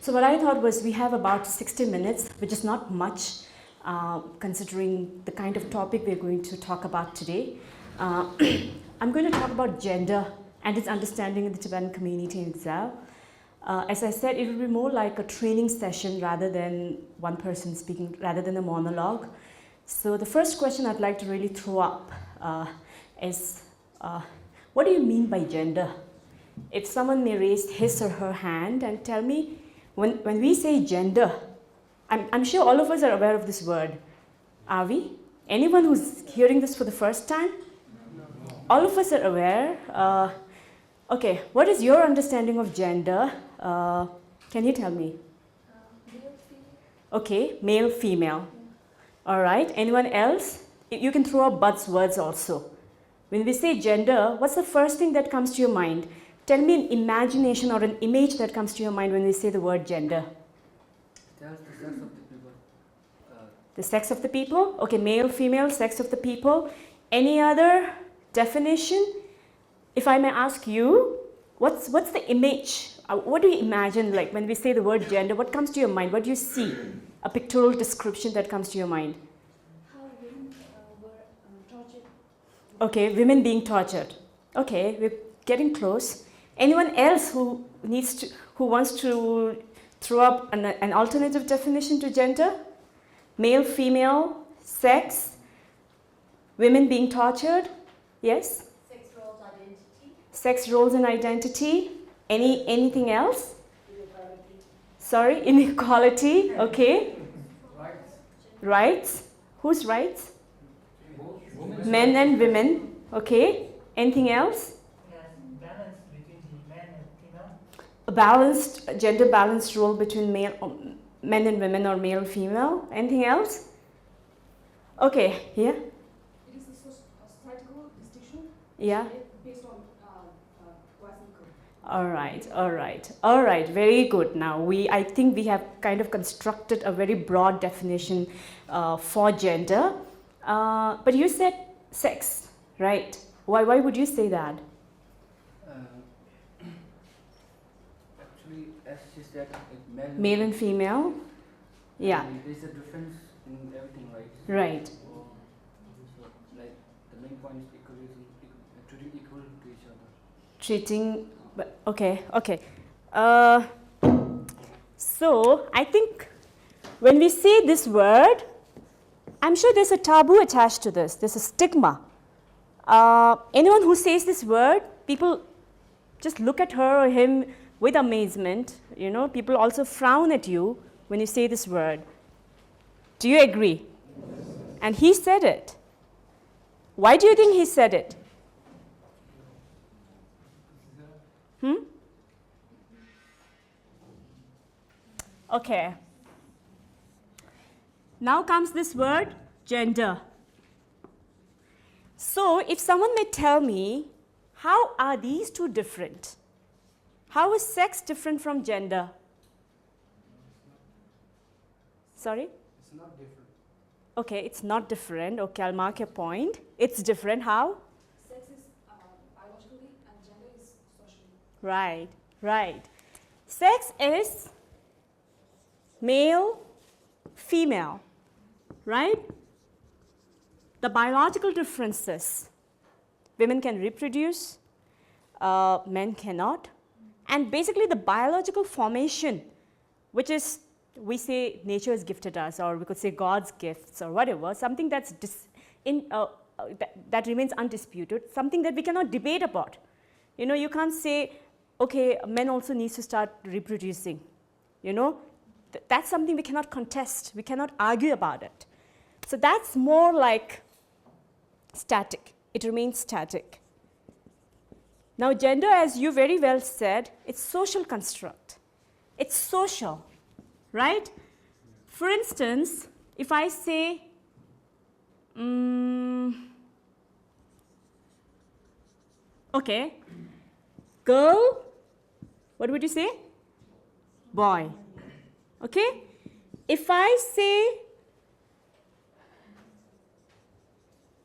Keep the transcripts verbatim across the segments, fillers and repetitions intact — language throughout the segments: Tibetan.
So, what I thought was, we have about sixty minutes, which is not much, uh, considering the kind of topic we're going to talk about today. Uh, I'm going to talk about gender and its understanding in the Tibetan community in Excel. Uh, as I said, it will be more like a training session rather than one person speaking, rather than a monologue. So, the first question I'd like to really throw up, uh, is, uh, what do you mean by gender? If someone may raise his or her hand and tell me, when, when we say gender, I'm, I'm sure all of us are aware of this word. Are we? Anyone who's hearing this for the first time? All of us are aware. Uh, okay, what is your understanding of gender? Uh, can you tell me? Okay, male, female. All right, anyone else? Y- You can throw up buzzwords also. When we say gender, what's the first thing that comes to your mind? Tell me an imagination or an image that comes to your mind when we say the word gender. That's the sex of the people. Uh, The sex of the people? Okay, male, female, sex of the people. Any other definition? If I may ask you, what's, what's the image? Uh, what do you imagine, like, when we say the word gender? What comes to your mind? What do you see? A pictorial description that comes to your mind? How women uh, were uh, tortured. Okay, women being tortured. Okay, we're getting close. Anyone else who needs to, who wants to throw up an, an alternative definition to gender? Male, female, sex, women being tortured? Yes? Sex roles, identity. Sex roles and identity. Any, anything else? Inequality. Sorry, inequality. Okay. Rights. Rights. Whose rights? Men and women. Okay. Anything else? Yes, balance between the men and female. A balanced, gender balanced role between male, um, men and women, or male female. Anything else? Okay, yeah. It is a soc- a societal distinction. Yeah. Based on uh, uh, boys and girls. All right, all right, all right. Very good. Now we, I think we have kind of constructed a very broad definition uh, for gender. Uh, but you said sex, right? Why, why would you say that? Uh, actually, as she said, it male, male and female. Yeah. And there's a difference in everything, right? Right. So, so, like, the main point is equalism, equ- treating equal to each other. Treating, but, okay, okay. Uh, so, I think when we say this word, I'm sure there's a taboo attached to this, there's a stigma. Uh, anyone who says this word, people just look at her or him with amazement. You know, people also frown at you when you say this word. Do you agree? And he said it. Why do you think he said it? Hmm? Okay. Now comes this word, gender. So, if someone may tell me, how are these two different? How is sex different from gender? Sorry? It's not different. Okay, it's not different. Okay, I'll mark your point. It's different. How? Sex is uh, biologically and gender is socially. Right, right. Sex is male, female, right? The biological differences. Women can reproduce, uh, men cannot. And basically, the biological formation, which is, we say nature has gifted us, or we could say God's gifts, or whatever, something that's dis- in, uh, uh, that, that remains undisputed, something that we cannot debate about. You know, you can't say, okay, men also needs to start reproducing. You know, Th- that's something we cannot contest, we cannot argue about it. So that's more like static, it remains static. Now, gender, as you very well said, it's social construct. It's social, right? For instance, if I say, mm, okay, girl, what would you say? Boy. Okay? If I say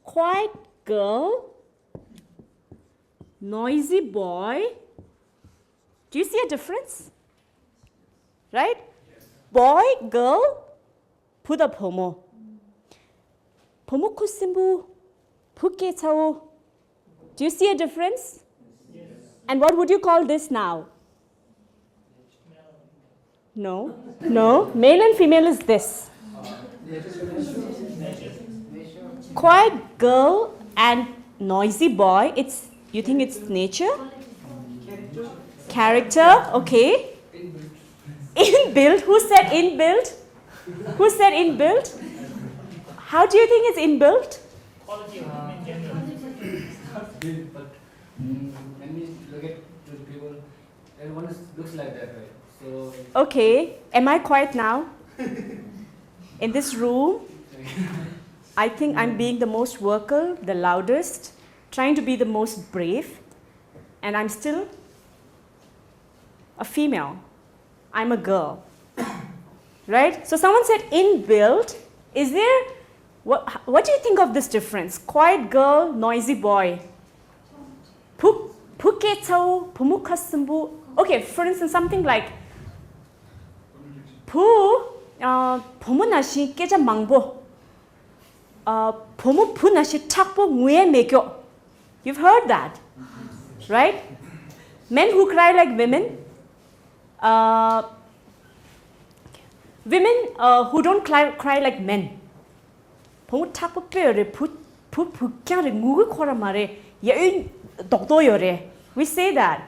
quiet girl, noisy boy, do you see a difference? Right? Boy, girl, བུ་དང་བུ་མོ། བུ་མོ་ཁུ་སིམ་པོ། བུ་སྐྱེས་ཚ་བོ། Do you see a difference? And what would you call this now? No, no. Male and female is this. Quiet girl and noisy boy. It's, you think it's nature? Character, okay. Inbuilt. Who said inbuilt? Who said inbuilt? How do you think it's inbuilt? Quality of human gender. But mm, when we look at the people, everyone is, looks like that, right? So okay, am I quiet now? In this room, I think I'm being the most vocal, the loudest, trying to be the most brave, and I'm still a female. I'm a girl. Right? So someone said inbuilt. Is there, what, what do you think of this difference? Quiet girl, noisy boy. བུ་བུ་སྐད་ཚ་བོ། བུ་མོ་ཁ་སིམ་པོ། Okay, for instance, something like བུ་ཨ་བུ་མོ་ནང་བཞིན་སྐད་ཆ་མང་པོ། ཨ་བུ་མོ་བུ་ནང་བཞིན་མཁྲེགས་པོ། ངུ་ཡས་མེད་སྐྱོ། You've heard that, right? Men who cry like women, uh, women uh, who don't cry, cry like men. བུ་མོ་མཁྲེགས་པོ་དཔེ་ཡོད་རེད། བུ་བུ་བུ་རྐྱང་རེད། ངུ་གི་ཁོ་ར་མ་རེད། ཡ་ཨུན་རྡོག་རྡོག་ཡོད་རེད། We say that.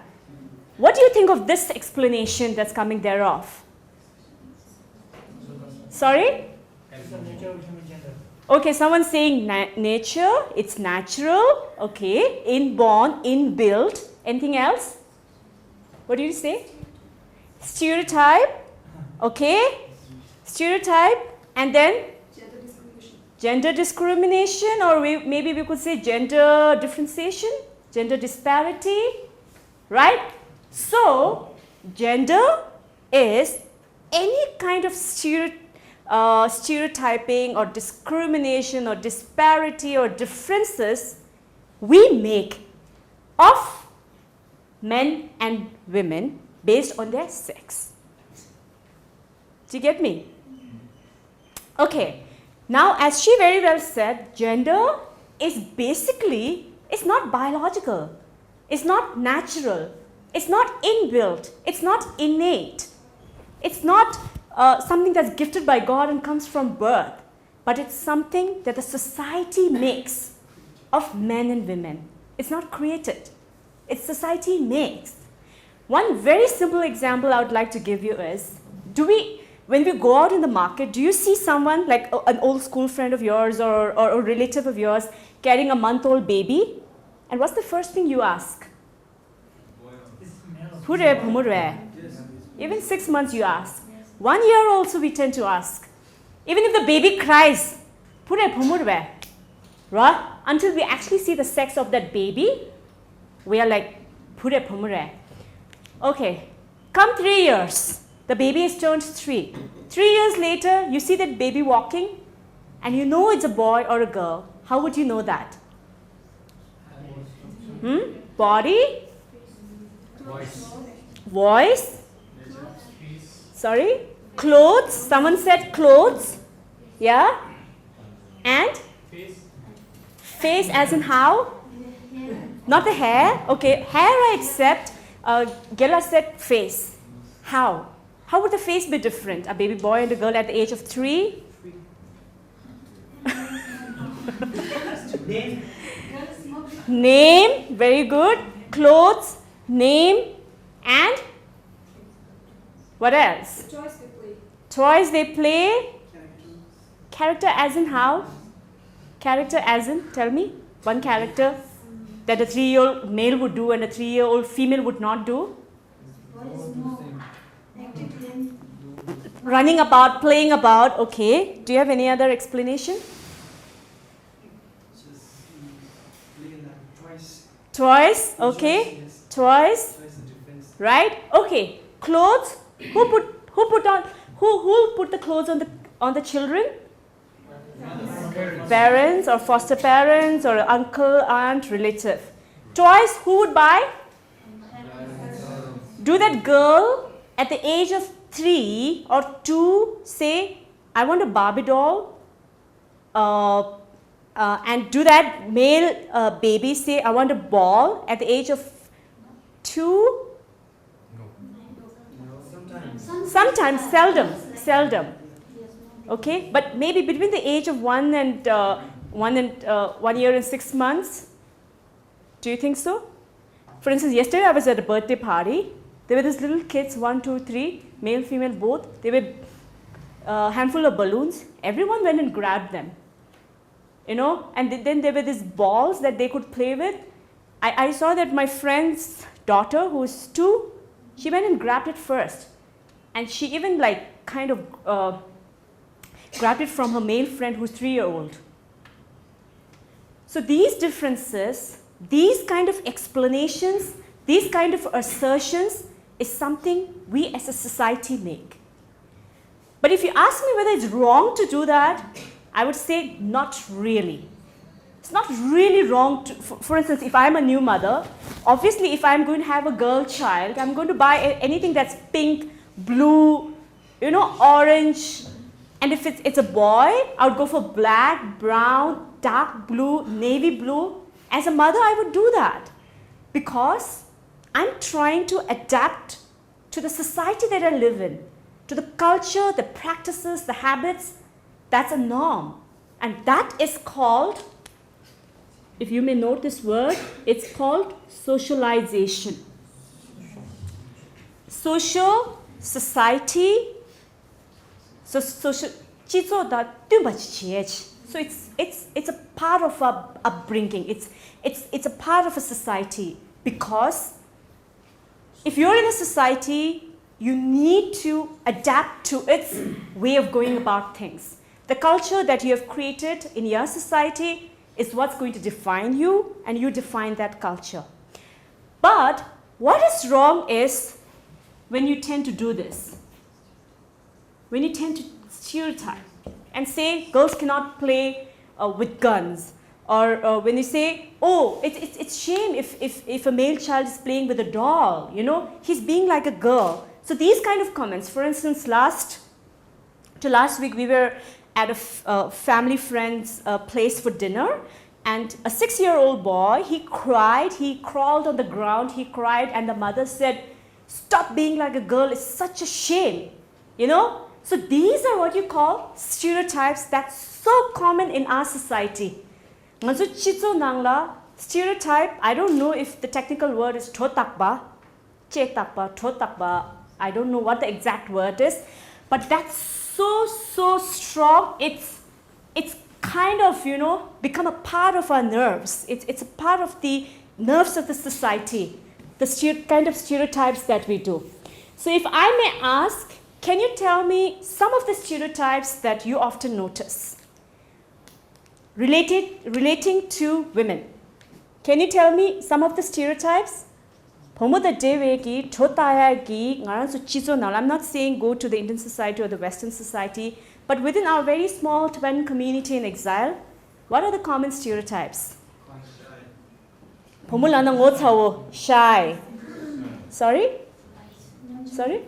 What do you think of this explanation that's coming thereof? Sorry? Okay, someone saying na- nature, it's natural. Okay, inborn, inbuilt. Anything else? What do you say? Stereotype. Okay. Stereotype. And then gender discrimination, or we, maybe we could say gender differentiation, gender disparity. Right? So, gender is any kind of stereo- uh, stereotyping or discrimination or disparity or differences we make of men and women based on their sex. Do you get me? Okay. Now, as she very well said, gender is basically, it's not biological, it's not natural, it's not inbuilt, it's not innate, it's not uh, something that's gifted by God and comes from birth, but it's something that the society makes of men and women. It's not created. It's society makes. One very simple example I would like to give you is, do we, when we go out in the market, do you see someone like a- an old school friend of yours or, or a relative of yours carrying a month old baby? And what's the first thing you ask? བུ་རེད་བུ་མོ་རེད། Even six months you ask. One year also we tend to ask. Even if the baby cries, བུ་རེད་བུ་མོ་རེད། Right? Until we actually see the sex of that baby, we are like, བུ་རེད་བུ་མོ་རེད། Okay, come three years, the baby is turned three. Three years later, you see that baby walking, and you know it's a boy or a girl. How would you know that? Hmm? Body? Voice. Voice? Sorry? Clothes? Someone said clothes? Yeah? And? Face as in how? Not the hair? Okay, hair I accept. Uh, Gela said face. How? How would the face be different? A baby boy and a girl at the age of three? Name. Name, very good. Clothes, name, and what else? Toys they play. Character as in how? Character as in, tell me. One character that a three year old male would do and a three year old female would not do. Running about, playing about, okay. Do you have any other explanation? Just mm, play like toys. Toys, okay. Yes, toys. Toys is different. Right? Okay. Clothes. Who put who put on who who put the clothes on the on the children? Parents or foster parents or uncle, aunt, relative. Toys, who would buy? Do that girl at the age of three or two say, "I want a Barbie doll," uh, uh, and do that male uh, baby say, "I want a ball" at the age of two? Sometimes, seldom, seldom. Okay, but maybe between the age of one and uh, one and uh, one year and six months. Do you think so? For instance, yesterday I was at a birthday party. There were these little kids, one, two, three, male, female, both. They were a handful of balloons. Everyone went and grabbed them. You know, and th- then there were these balls that they could play with. I, I saw that my friend's daughter, who's two, she went and grabbed it first. And she even, like, kind of uh, grabbed it from her male friend who's three year old. So these differences, these kind of explanations, these kind of assertions is something we as a society make. But if you ask me whether it's wrong to do that, I would say not really. It's not really wrong. To, for, for instance, if I'm a new mother, obviously, if I'm going to have a girl child, I'm going to buy a- anything that's pink, blue, you know, orange. And if it's, it's a boy, I would go for black, brown, dark blue, navy blue. As a mother, I would do that because I'm trying to adapt to the society that I live in, to the culture, the practices, the habits. That's a norm. And that is called, if you may note this word, it's called socialization. Social, society, so social, སྤྱི་ཚོགས་དང་བསྟུན་པ་བྱེད། So it's, it's, it's a part of our upbringing. It's, it's, it's a part of a society because if you're in a society, you need to adapt to its way of going about things. The culture that you have created in your society is what's going to define you, and you define that culture. But what is wrong is when you tend to do this, when you tend to stereotype and say girls cannot play uh, with guns, or uh, when you say, "Oh, it's, it's, it's shame if, if, if a male child is playing with a doll, you know, he's being like a girl." So these kind of comments, for instance, last to last week we were at a f- uh, family friend's uh, place for dinner, and a six year old boy, he cried, he crawled on the ground, he cried, and the mother said, "Stop being like a girl, it's such a shame." You know? So these are what you call stereotypes that's so common in our society. ང་ཚོ་སྤྱི་ཚོགས་ནང་ལ་stereotype, I don't know if the technical word is ཁྲོ་བཏགས་པ, ལྕེ་བཏགས་པ, ཁྲོ་བཏགས་པ, I don't know what the exact word is, but that's so, so strong. It's it's kind of, you know, become a part of our nerves. It's, it's a part of the nerves of the society, the ster- kind of stereotypes that we do. So, if I may ask, can you tell me some of the stereotypes that you often notice related, relating to women? Can you tell me some of the stereotypes? བུ་མོ་དང་འབྲེལ་བའི་གི་ཁྲོ་ལྟ་ཡ་གི་ང་རང་ཚོ་སྤྱི་ཚོགས་ནང་ལ། I'm not saying go to the Indian society or the Western society, but within our very small Tibetan community in exile, what are the common stereotypes? བུ་མོ་ལབ་ན་ངོ་ཚ་བོ། Shy. Sorry? Sorry?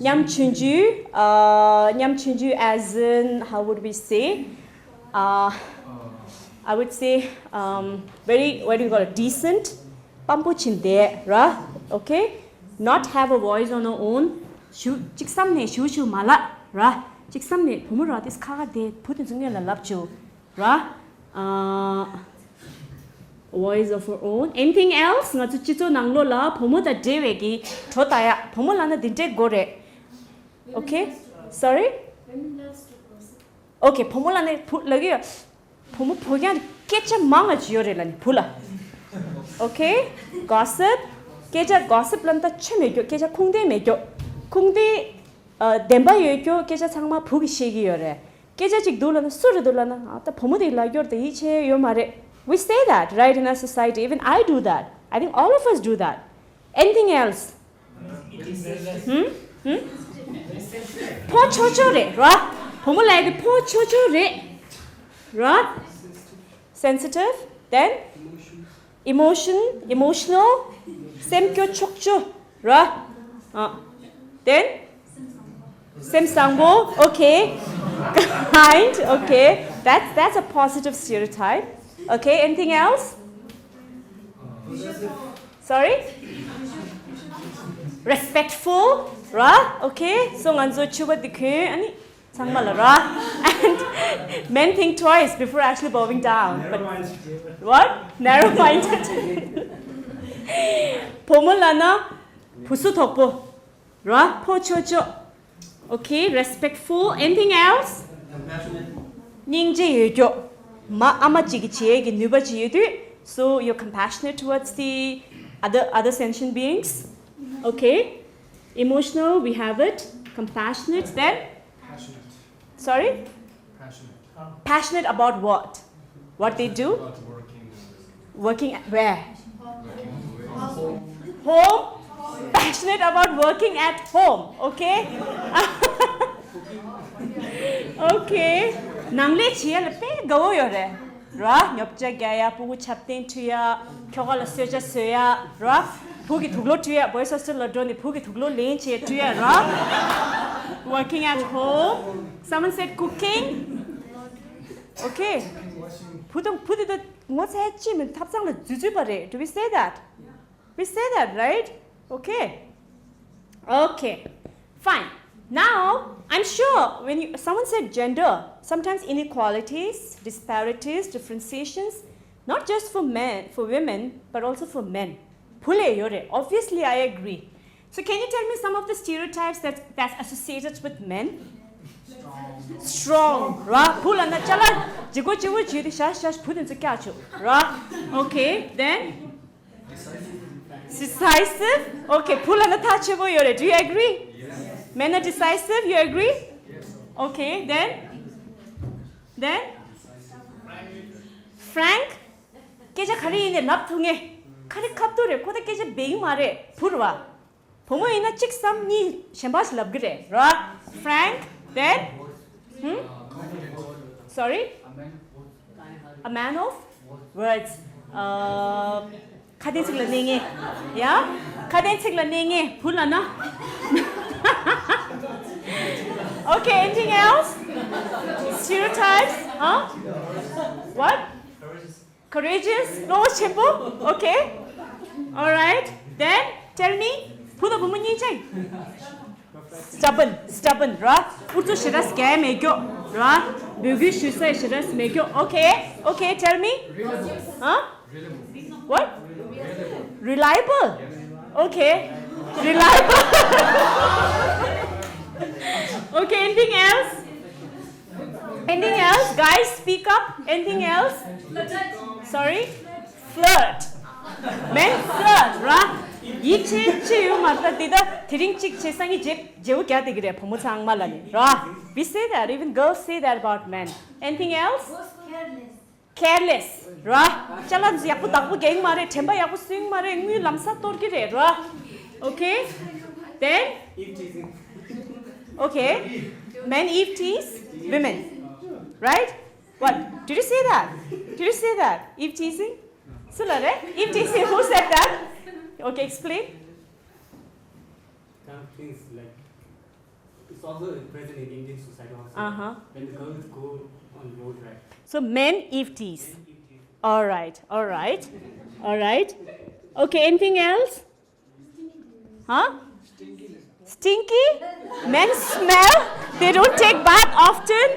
ཉམ་ཆུང་ཆུང་། uh, ཉམ་ཆུང་ཆུང་as in, how would we say? Uh, I would say um, very, what do you call it, decent. དཔའ་བོ་ཅིག་བསྡད་ར། Okay? Not have a voice on her own. ཞུ་གཅིག་བསམ་ནས་ཞུ་ཞུ་མ་ལབ་ར། གཅིག་བསམ་ནས་བུ་མོ་ར་དེས་ཁ་ཁ་དེ་བུ་དེ་ཚོ་སྔོན་ལ་ལབ་ཅོ་ར། Uh, voice of her own. Anything else? ང་ཚོ་སྤྱི་ཚོགས་ནང་ལོགས་ལ་བུ་མོ་དང་འབྲེལ་བའི་གི་ཁྲོ་ལྟ་ཡ། བུ་མོ་ལབ་ན་འདི་འདྲའི་དགོས་རེད། Okay? Sorry? Okay, བུ་མོ་ལབ་ན་བུ་ལབ་ཀྱི་ཡོད། བུ་མོ་བུ་རྐྱང་སྐད་ཆ་མང་ང་ཅི་ཡོད་རེད་ལབ་ནི་བུ་ལ། Okay? Gossip. སྐད་ཆ་gossip ལབ་ན་ད་ཆོ་མེད་ཀྱོ། སྐད་ཆ་ཁུངས་ལྡན་མེད་ཀྱོ། ཁུངས་ལྡན་ཨ་བདེན་པ་ཡོད་ཀྱོ། སྐད་ཆ་ཚང་མ་བུ་གིས་ཤེས་ཀྱི་ཡོད་རེད། སྐད་ཆ་ཅིག་འདུག་ལབ་ན་སུ་རེད་འདུག་ལབ་ན། ཨ་ད་བུ་མོ་དེ་ལབ་ཀྱོ་རེད། ད་ཡིད་ཆེས་ཡོད་མ་རེད། We say that, right, in our society. Even I do that. I think all of us do that. Anything else? ཧུམ། ཧུམ། ཕོ་ཆོ་ཆོ་རེད་ར། བུ་མོ་ལབ་ཡ་དེ་ཕོ་ཆོ་ཆོ་རེད་ར། Sensitive, then emotion, emotional. སེམས་སྐྱོ་ཆོག་ཆོ་ར། ཨ། Then སེམས་བཟང་པོ། Okay. Kind. Okay. That's, that's a positive stereotype. Okay. Anything else? Sorry? Respectful. ར། Okay. So ང་ཚོ་ཕྱུ་པ་འདི་གོན། ཨ་ནི་ཚང་མ་ལ་ར། And men think twice before actually bowing down. But what? Narrow minded. བུ་མོ་ལབ་ན་བུ་སུ་དོག་པོ། ར། ཕོ་ཆོ་ཆོ། Okay, respectful. Anything else? Compassionate. སྙིང་རྗེ་ཡོད་རྒྱུ། མ་ཨ་མ་གཅིག་གི་བྱེད་ཡས་ཀྱི་ནུས་པ་ཅིག་ཡོད་དུས། So you're compassionate towards the other, other sentient beings. Okay. Emotional, we have it. Compassionate, then? Passionate. Sorry? Passionate. Passionate about what? What they do? About working. Working at where? Working. Home. Passionate about working at home. Okay. Okay. ནང་ལས་བྱེད་ཡ་ལ་དཔེ་དགའ་བོ་ཡོད་རེད། ར། ཉོ་ཆ་རྒྱག་ཡ། ཕྲུ་གུ་ཆབ་སྟོན་ཁྲིད་ཡ། ཁྱོ་ག་ལ་གསོལ་ཇ་བཟོ་ཡ། ར། བུ་གི་དུག་ལོག་ཁྲིད་ཡ། Boys Hostel ལ་འགྲོ་ནས་བུ་གི་དུག་ལོག་ལེན་བྱེད་ཁྲིད་ཡ། ར། Working at home. Someone said cooking. Okay. བུ་དང་བུ་དེ་དག་ངོ་ཚ་ཅི་མིན་ཐབ་ཚང་ལ་འཛུལ་འཛུལ་པ་རེད། Do we say that? We say that, right? Okay. Okay. Fine. Now, I'm sure when you, someone said gender, sometimes inequalities, disparities, differentiations, not just for men, for women, but also for men. བུ་ལ་ཡོད་རེད། Obviously, I agree. So can you tell me some of the stereotypes that, that's associated with men? Strong. ར། བུ་ལབ་ན་ཅ་ལག་ལྗིད་ཁོག་ཆེ་བོ་བྱས་ཏེ་ཤ་ཤ་བུ་དེ་ཚོ་བཀྱག་ཆོག་ར། Okay, then? Decisive. Okay, བུ་ལབ་ན་ཐག་ཆོད་པོ་ཡོད་རེད། Do you agree? Men are decisive. You agree? Okay, then? Then? Frank. སྐད་ཆ་ག་རེ་ཡིན་ནའི་ལབ་ཐུབ་ངེས། ག་རེ་ཁ་བསྡུར་རེད། ཁོ་ད་སྐད་ཆ་འབེལ་གི་མ་རེད། བུ་རེད་བ། བུ་མོ་ཡིན་ན་གཅིག་བསམ་གཉིས་གཞན་པ་ཞིག་ལབ་གི་རེད་ར། Frank, then? Hmm? Sorry? A man of words. Uh, ཁ་དན་ཚིག་ལ་གནས་ངེས། ཡ། ཁ་དན་ཚིག་ལ་གནས་ངེས། བུ་ལབ་ན། Okay, anything else? Stereotypes? Huh? What? Courageous? བློ་ཆེན་པོ། Okay. All right. Then tell me. བུ་དང་བུ་མོ་གཉིས་ཆ། Stubborn. Stubborn ར། ཨུ་ཚུགས་ཞེ་དྲག་རྒྱག་མེད་རྒྱུ་ར། འབོད་སྐུལ་ཞུ་ས་ཞེ་དྲག་མེད་རྒྱུ། Okay. Okay, tell me. Huh? What? Reliable. Okay. Reliable. Okay, anything else? Anything else? Guys, speak up. Anything else? Sorry? Flirt. Men flirt ར། ཡིད་ཆེས་ཆེ་ཡོད་མ་རེད། ད་འདི་ད་དེ་རིང་གཅིག་བྱས་སང་ཉིན་བརྗེ་བརྗེ་བོ་རྒྱག་བསྡད་ཀྱི་རེད། བུ་མོ་ཚང་མ་ལ་ནི་ར། We say that, even girls say that about men. Anything else? Careless ར། ཅ་ལག་ཡག་པོ་བདག་པོ་འགེང་མ་རེད། དྲན་པ་ཡག་པོ་སྲུང་མ་རེད། དངུལ་ལམ་སང་གཏོར་གྱི་རེད་ར། Okay. Then? Okay. Men eve tease women. Right? What? Did you say that? Did you say that? Eve teasing? སུ་ལབ་རེད། Eve teasing, who said that? Okay, explain. Kind of things like, it's also present in Indian society also. Uh-huh. When the girls go on road, right? So men eve tease. Men eve tease. All right, all right, all right. Okay, anything else? Huh? Stinky? Men smell? They don't take bath often?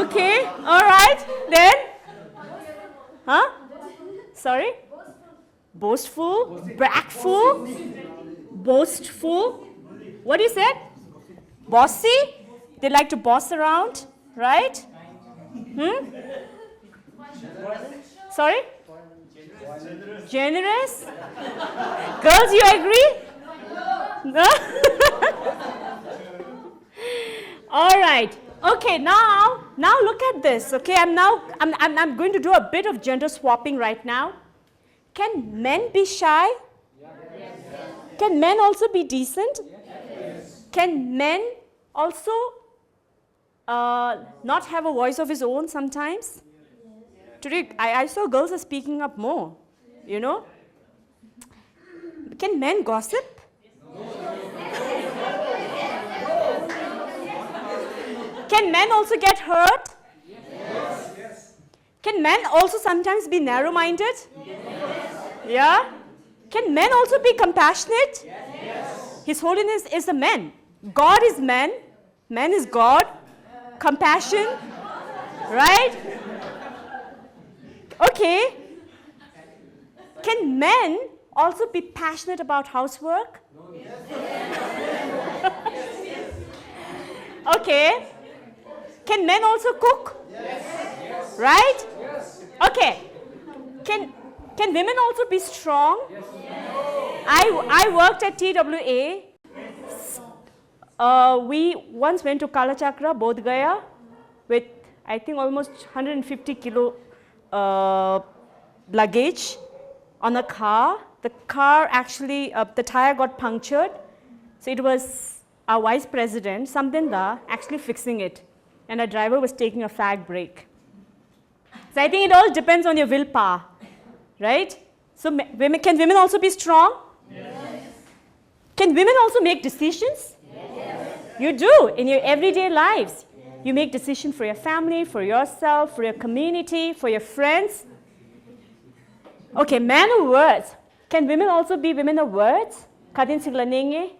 Okay, all right. Then? Huh? Sorry? Boastful, bragful, boastful. What is it? Bossy? They like to boss around, right? Hmm? Sorry? Generous? Girls, you agree? No? All right. Okay, now, now look at this. Okay, I'm now, I'm, I'm, I'm going to do a bit of gender swapping right now. Can men be shy? Can men also be decent? Can men also uh, not have a voice of his own sometimes? Today, I, I saw girls are speaking up more, you know? Can men gossip? Can men also get hurt? Can men also sometimes be narrow minded? Yeah? Can men also be compassionate? His Holiness is a man. God is man. Man is God. Compassion. Right? Okay. Can men also be passionate about housework? Okay. Can men also cook? Right? Okay. Can can women also be strong? I I worked at T W A. Uh, we once went to Kalachakra, Bodh Gaya, with I think almost one hundred fifty kilo uh, luggage on a car. The car actually, uh, the tire got punctured. So it was our vice president, Samdin Da, actually fixing it. And our driver was taking a fag break. So I think it all depends on your willpower, right? So ma- women, can women also be strong? Can women also make decisions? You do in your everyday lives. You make decisions for your family, for yourself, for your community, for your friends. Okay, man of words. Can women also be women of words? Kadin Sigla Nenge?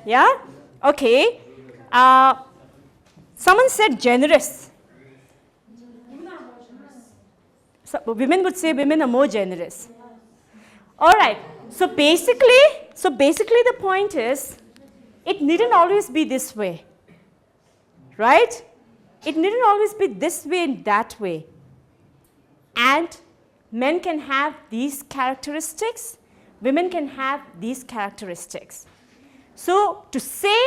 Yeah? Okay. Uh, someone said generous. So, women would say women are more generous. All right. So basically, so basically the point is, it needn't always be this way, right? It needn't always be this way and that way. And men can have these characteristics, women can have these characteristics. So to say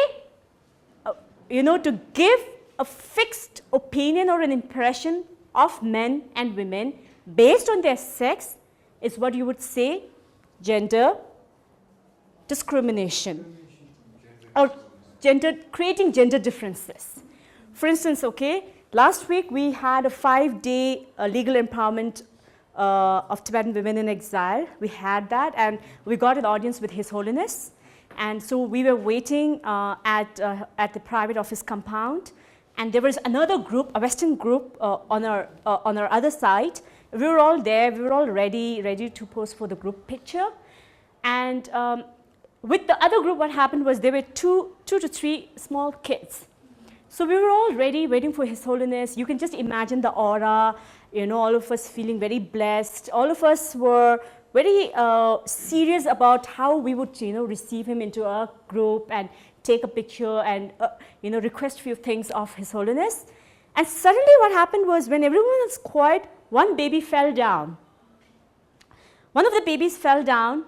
uh, you know, to give a fixed opinion or an impression of men and women based on their sex is what you would say gender discrimination or gender, creating gender differences. For instance, okay, last week we had a five day uh, legal empowerment uh, of Tibetan women in exile. We had that, and we got an audience with His Holiness. And so we were waiting uh, at, uh, at the private office compound. And there was another group, a Western group, uh, on, our, uh, on our other side. We were all there, we were all ready, ready to pose for the group picture. And um, with the other group, what happened was there were two, two to three small kids. So we were all ready, waiting for His Holiness. You can just imagine the aura, you know, all of us feeling very blessed. All of us were very uh, serious about how we would, you know, receive him into our group and take a picture and, uh, you know, request few things of His Holiness. And suddenly what happened was when everyone was quiet, one baby fell down. One of the babies fell down,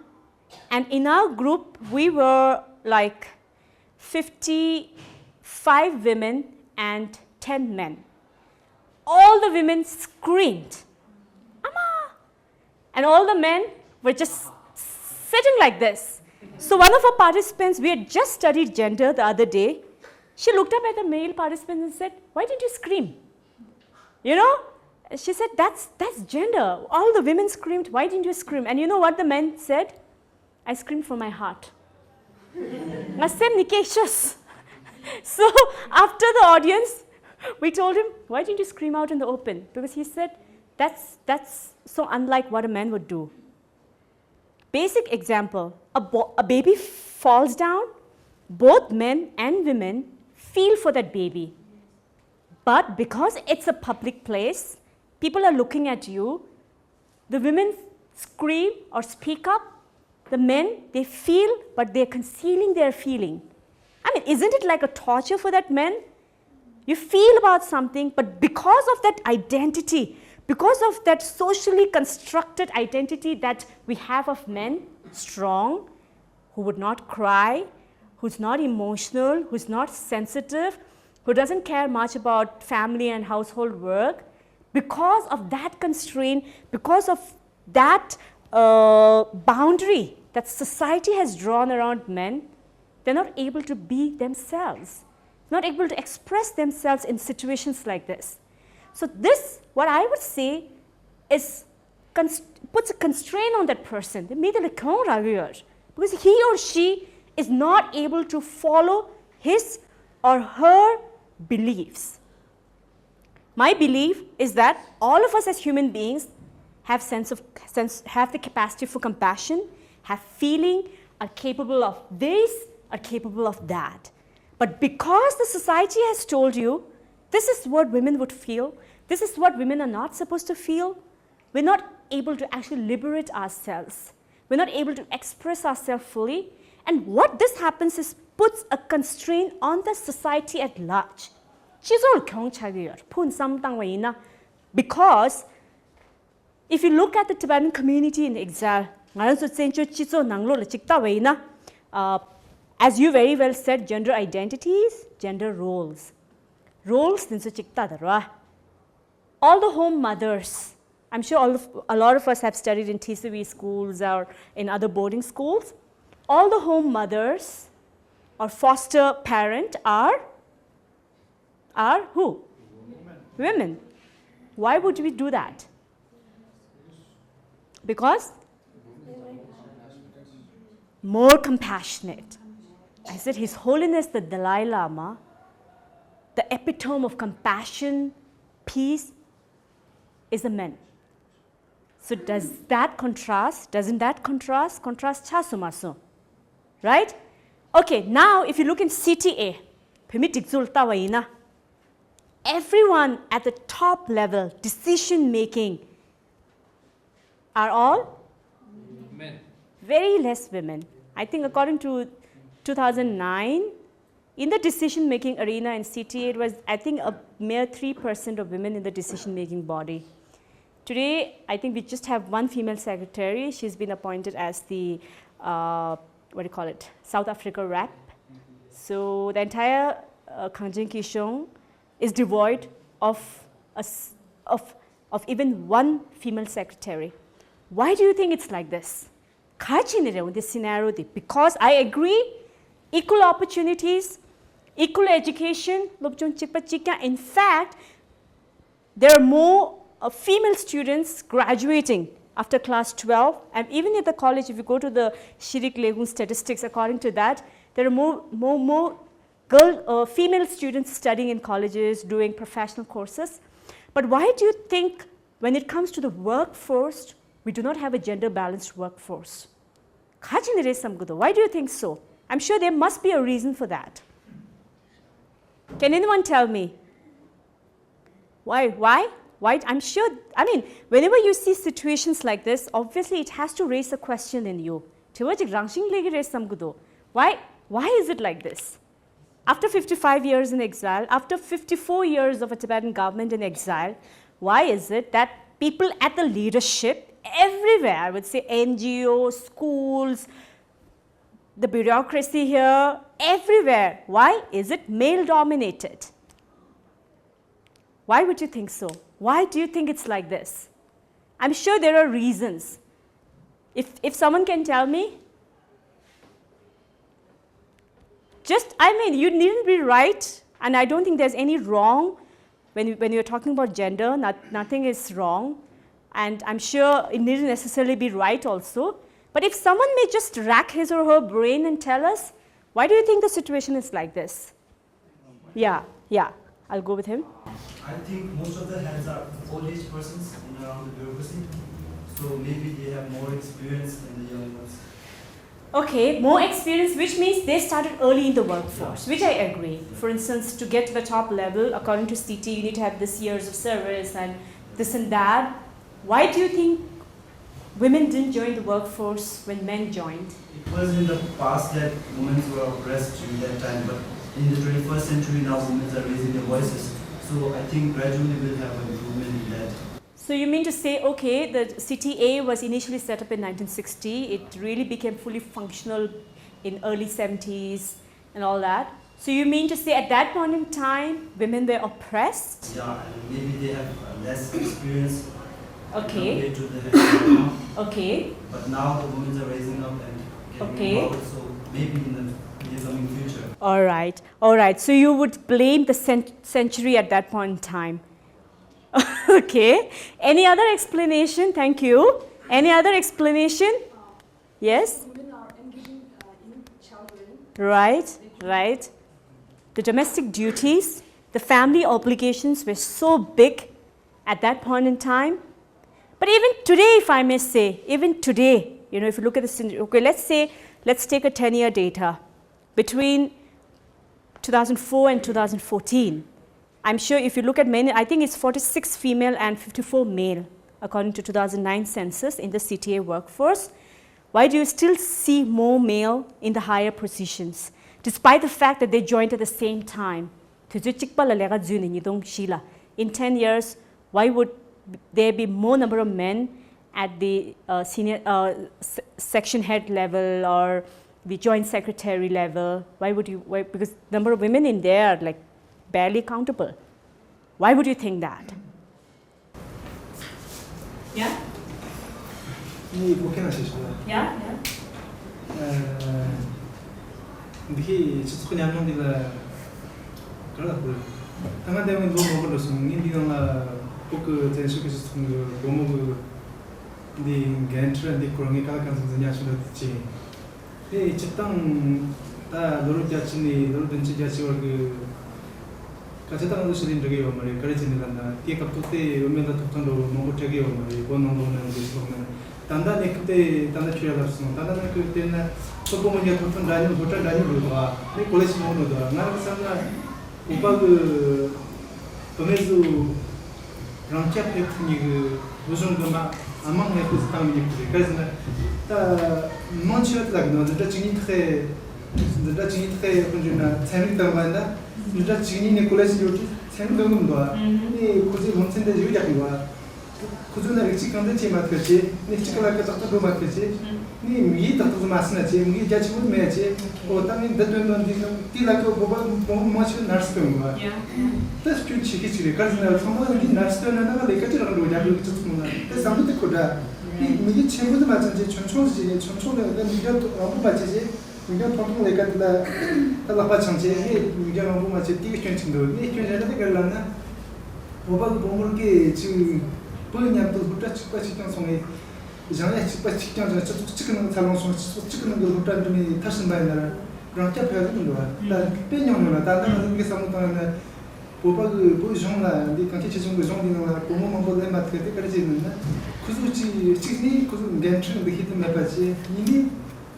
and in our group, we were like fifty-five women and ten men. All the women screamed, "Ama!" And all the men were just sitting like this. So, one of our participants, we had just studied gender the other day, she looked up at the male participants and said, "Why didn't you scream?" You know, she said, "That's, that's gender." All the women screamed, "Why didn't you scream?" And you know what the men said? "I screamed from my heart." Nga sem ni ke shas. So after the audience, we told him, "Why didn't you scream out in the open?" Because he said, "That's, that's so unlike what a man would do." Basic example, a, bo- a baby falls down, both men and women feel for that baby. But because it's a public place, people are looking at you, the women scream or speak up, the men, they feel, but they're concealing their feeling. I mean, isn't it like a torture for that man? You feel about something, but because of that identity, because of that socially constructed identity that we have of men, strong, who would not cry, who's not emotional, who's not sensitive, who doesn't care much about family and household work, because of that constraint, because of that uh, boundary that society has drawn around men, they're not able to be themselves, not able to express themselves in situations like this. So, this, what I would say, is const- puts a constraint on that person. Because he or she is not able to follow his or her beliefs. My belief is that all of us as human beings have sense of sense have the capacity for compassion, have feeling, are capable of this, are capable of that. But because the society has told you this is what women would feel, this is what women are not supposed to feel, we're not able to actually liberate ourselves. We're not able to express ourselves fully. And what this happens is puts a constraint on the society at large. སྤྱི་ཚོགས་ལ་གྱོང་ཆགས་ཀྱི་ཡོད། ཕུན་སུམ་ཚོགས་བཏང་བ་ཡིན་ན། Because if you look at the Tibetan community in exile, ང་རང་ཚོ་བཙན་བྱོལ་སྤྱི་ཚོགས་ནང་ལོགས་ལ་ཅིག་ལྟ་བ་ཡིན་ན། Uh, as you very well said, gender identities, gender roles. Roles དེ་ཚོ་ཅིག་ལྟ་དང་ར། All the home mothers, I'm sure all of, a lot of us have studied in T C V schools or in other boarding schools. All the home mothers or foster parent are, are who? Women. Why would we do that? Because more compassionate. I said, His Holiness the Dalai Lama, the epitome of compassion, peace, is a man. So does that contrast, doesn't that contrast, contrast ཆགས་སོང་མ་སོང་། Right? Okay, now if you look in C T A, བོད་མིའི་སྒྲིག་འཛུགས་ལ་ལྟ་བ་ཡིན་ན། Everyone at the top level, decision making, are all men. Very less women. I think according to two thousand nine, in the decision making arena in C T A, it was, I think, a mere three percent of women in the decision making body. Today, I think we just have one female secretary. She's been appointed as the, uh, what do you call it, South Africa rep. So the entire uh, Khangchen Kishong is devoid of, a, of, of even one female secretary. Why do you think it's like this? ག་ཅི་ནས་རེད་འོ་འདི་scenario འདི། Because I agree, equal opportunities, equal education, སློབ་སྦྱོང་གཅིག་པ་གཅིག་རྐྱང་། In fact, there are more uh, female students graduating after class twelve, and even at the college, if you go to the Shirik Legung statistics, according to that, there are more, more, more girl, uh, female students studying in colleges, doing professional courses. But why do you think when it comes to the workforce, we do not have a gender balanced workforce? ག་ཅི་ནས་རེད་བསམ་གི་འདུག Why do you think so? I'm sure there must be a reason for that. Can anyone tell me? Why? Why? Why? I'm sure, I mean, whenever you see situations like this, obviously it has to raise a question in you. དྲི་བ་ཅིག་རང་བཞིན་སླེབས་ཀྱི་རེད་བསམ་གི་འདུག Why? Why is it like this? After fifty-five years in exile, after fifty-four years of a Tibetan government in exile, why is it that people at the leadership everywhere, I would say N G O, schools, the bureaucracy here, everywhere, why is it male dominated? Why would you think so? Why do you think it's like this? I'm sure there are reasons. If, if someone can tell me, just, I mean, you needn't be right, and I don't think there's any wrong when, when you're talking about gender, not, nothing is wrong, and I'm sure it needn't necessarily be right also. But if someone may just rack his or her brain and tell us, why do you think the situation is like this? Yeah, yeah, I'll go with him. I think most of the heads are old age persons in around the bureaucracy, so maybe they have more experience than the young ones. Okay, more experience, which means they started early in the workforce, which I agree. For instance, to get to the top level, according to C T, you need to have this years of service and this and that. Why do you think women didn't join the workforce when men joined? It was in the past that women were oppressed during that time, but in the twenty-first century now women are raising their voices. So I think gradually we'll have an improvement in that. So you mean to say, okay, the C T A was initially set up in nineteen sixty, it really became fully functional in early seventies and all that. So you mean to say at that point in time, women were oppressed? Yeah, and maybe they have uh, less experience Okay. compared to the head now. Okay. But now the women are raising up and getting Okay. empowered, so maybe in the near coming future. All right, all right. So you would blame the cent- century at that point in time. Okay. Any other explanation? Thank you. Any other explanation? Yes? Women are engaging uh, in children. Right, right. The domestic duties. The family obligations were so big at that point in time. But even today, if I may say, even today, you know, if you look at the scenario, okay, let's say, let's take a ten year data between two thousand four and two thousand fourteen. I'm sure if you look at many, I think it's forty-six female and fifty-four male, according to two thousand nine census in the C T A workforce. Why do you still see more male in the higher positions, despite the fact that they joined at the same time? དུས་ཚོད་གཅིག་པ་ལ་ལས་ཀ་འཛུལ་ནས་ཉིས་སྟོང་བཞི་ལ། In ten years, why would there be more number of men at the uh, senior uh, s- section head level or the joint secretary level? Why would you? Why? Because number of women in there are like barely countable. Why would you think that? Yeah? ངས་བོད་སྐད་ནང་བཤད་ཤོག་ལ། Yeah, yeah. ཨ། འདི་གའི་སྤྱི་ཚོགས་ཉམས་མྱོང་འདི་ལ་ག་རེ་ལབ་དགོས་རེད། ད་ང་འདས་པའི་ལོ་མང་པོ་འགྲོ་སོང་། ངས་འདི་ནང་ལ་བོད་ཀྱི་བཙན་བྱོལ་གྱི་སྤྱི་ཚོགས་ནང་གི་བུ་མོ་གི་འདི་འགན་འཁྲི་འདི་སྐོར་ངས་ག་ལ་གང་འཚམ་འཛིན་ཡག་ཤོད་ལ་དེ་བྱས། དེ་སྤྱིར་བཏང་ད་ལོ་རབས་བརྒྱད་ཅུ་ནས་ལོ་རབས་བདུན་ཅུ་བརྒྱད་ཅུ་བར་གྱི་སྐད་ཆ་ད་ང་ཚོ་ཞིག་ལས་འགྲིག་གི་ཡོད་མ་རེད། ག་རེ་བྱས་ནས་ལབ་ན་དེའི་སྐབས་ཐོག་དེ་བུད་མེད་ལ་ཐོབ་ཐང་འདྲ་བོ་མང་པོ་སྤྲད་གི་ཡོད་མ་རེད། བོད་ནང་ལོགས་ནང་གི་ཕྱི་ལོགས་ནང་། ད་ལྟ་གནས་སྐབས་དེ་ད་ལྟ་ཁྱོད་ཡར་ལབ་སོང་། ད་ལྟ་གནས་སྐབས་དེ་ན་སོག་པོ་མི་འཇོན་ཐོབ་ཐང་འདྲ་མཉམ་སློབ་གྲྭ་འདྲ་མཉམ་རེད་བ། ནས་ཀོ་ལེ་ཇི་མང་པོ་འདུག་ང་རང་བསམ་ན་བོད་པ་གི་བུད་མེད་ཚོ་རང་སྐྱ་ཕེབས་ཐུབ་མཁན་གྱི་བོད་གཞུང་གི་མ་ཨ་མང་ངས་ཁོ་ཚོ་བཏང་མི་ཉུང་གི་རེད། ག་རེ་ཟེར་ན་ད་མང་ཆེ་བ་དེ་ལ་གི་ནང་འཛིན་གྲྭ་བཅུ་གཉིས་ཐག་འཛིན་གྲྭ་བཅུ་གཉིས་ཐག་ཁོ་འཇོན་ན་ཚན་རིག་དང་བ་ཡིན་ན་འཛིན་གྲྭ་བཅུ་གཉིས་ནས་ཀོ་ལེ་ཇི་ཡོད་དུས་ཚན་རིག་དང་གི་མི་འདུག་ཨ་ནས་ཁོ་ཚོའི་སློབ་ཚན་དེ་ཡོད་རྒྱག་གི་བ། ཁོ་ཚོ་ལ་རིགས་གཅིག་རྐང་འཛིན་བྱེད་མ་ཐུབ་བྱས། ནི་གཅིག་ལ་ཁ་ཏག་ཏག་འགྲོ་མ་ཐུབ་བྱས། ནི་མི་ཡི་ཏག་ཏག་ཏུ་མ་སྲིད་ན་བྱས། མི་ཡི་རྒྱ་ཆེན་པོ་མེད་བྱས། ཨོ་ད་ནི་འདི་དོན་དོན་འདི་ནི་དེ་ལ་ཁོ་བོད་པ་བོད་པ་མང་ཆེ་བ་ནར་སི་དོན་གོ། དེ་སྐྱོན་ཆེ་གི་ཅིག་རེད། ག་རེ་ཟེར་ན་ཚང་མ་འདི་ནར་སི་དོན་ན་ན་ལས་ཀ་ཅི་རང་འགྲོ་རྒྱ་འགྲོ་གི་ཅི་ཚོགས་ན་དེ་བསམ་བློ་དེ་ཁོ་འདྲ། དེ་མི་ཡི་ཆེན་པོ་དུ་མ་ཚང་བྱས། ཆུང་ཆུང་དུ་བྱས། ཆུང་ཆུང་དུ་དེ་མི་རྒྱ་རང་པོ་མ་བྱས་བྱས། མི་འགྱང་ཐོང་ཐོང་ལས་ཀ་དེ་ལ་ད་ལག་པ་འཆང་བྱས། ངས་མི་འགྱང་རང་པོ་མ་བྱས་དེ་གི་སྐྱོན་ཅིག་འདུག་ངས་སྐྱོན་བྱས་ན་དེ་ག་རེ་ལབ་ན། བོད་པ་གི་བུ་མོར་གི་ཅིག་བུ་མཉམ་དུ་སློབ་གྲྭ་གཅིག་པ་གཅིག་རྐྱང་སོང་ངས། སྦྱང་ཡ་གཅིག་པ་གཅིག་རྐྱང་སྦྱང་། སྤྱི་ཚོགས་གཅིག་གི་ནང་འཚར་ལོངས་སོང་། སྤྱི་ཚོགས་གཅིག་གི་ནང་གི་སློབ་གྲྭ་འགྲིམས་ནས་མཐར་ཕྱིན་པ་ཡིན་ན་རང་སྐྱ་ཕལ་ཆེར་འདུག་ད་དཔེ་ཉུང་ཉུང་ལ་ད་ལྟ་ང་ཚོ་གི་བསམ་བློ་བཏང་ཡ་ན། བོད་པ་གི་བོད་གཞུང་ལ་འདི་གང་ཁྱད་ཆེ་ཆུང་གི་གཞུང་འདི་ནང་ལ་བུ་མོ་མང་པོ་ལེན་མ་ཐུབ་དེ་ག་རེ་བྱས་ནས་ན། ཁོ་ཚོ་གཅིག་གཅིག་ནི་ཁོ་ཚོ་འགན་འཁྲི་འདི་ཤེས་ཐུབ་མེད་པ་བྱས། གཉིས་ནི།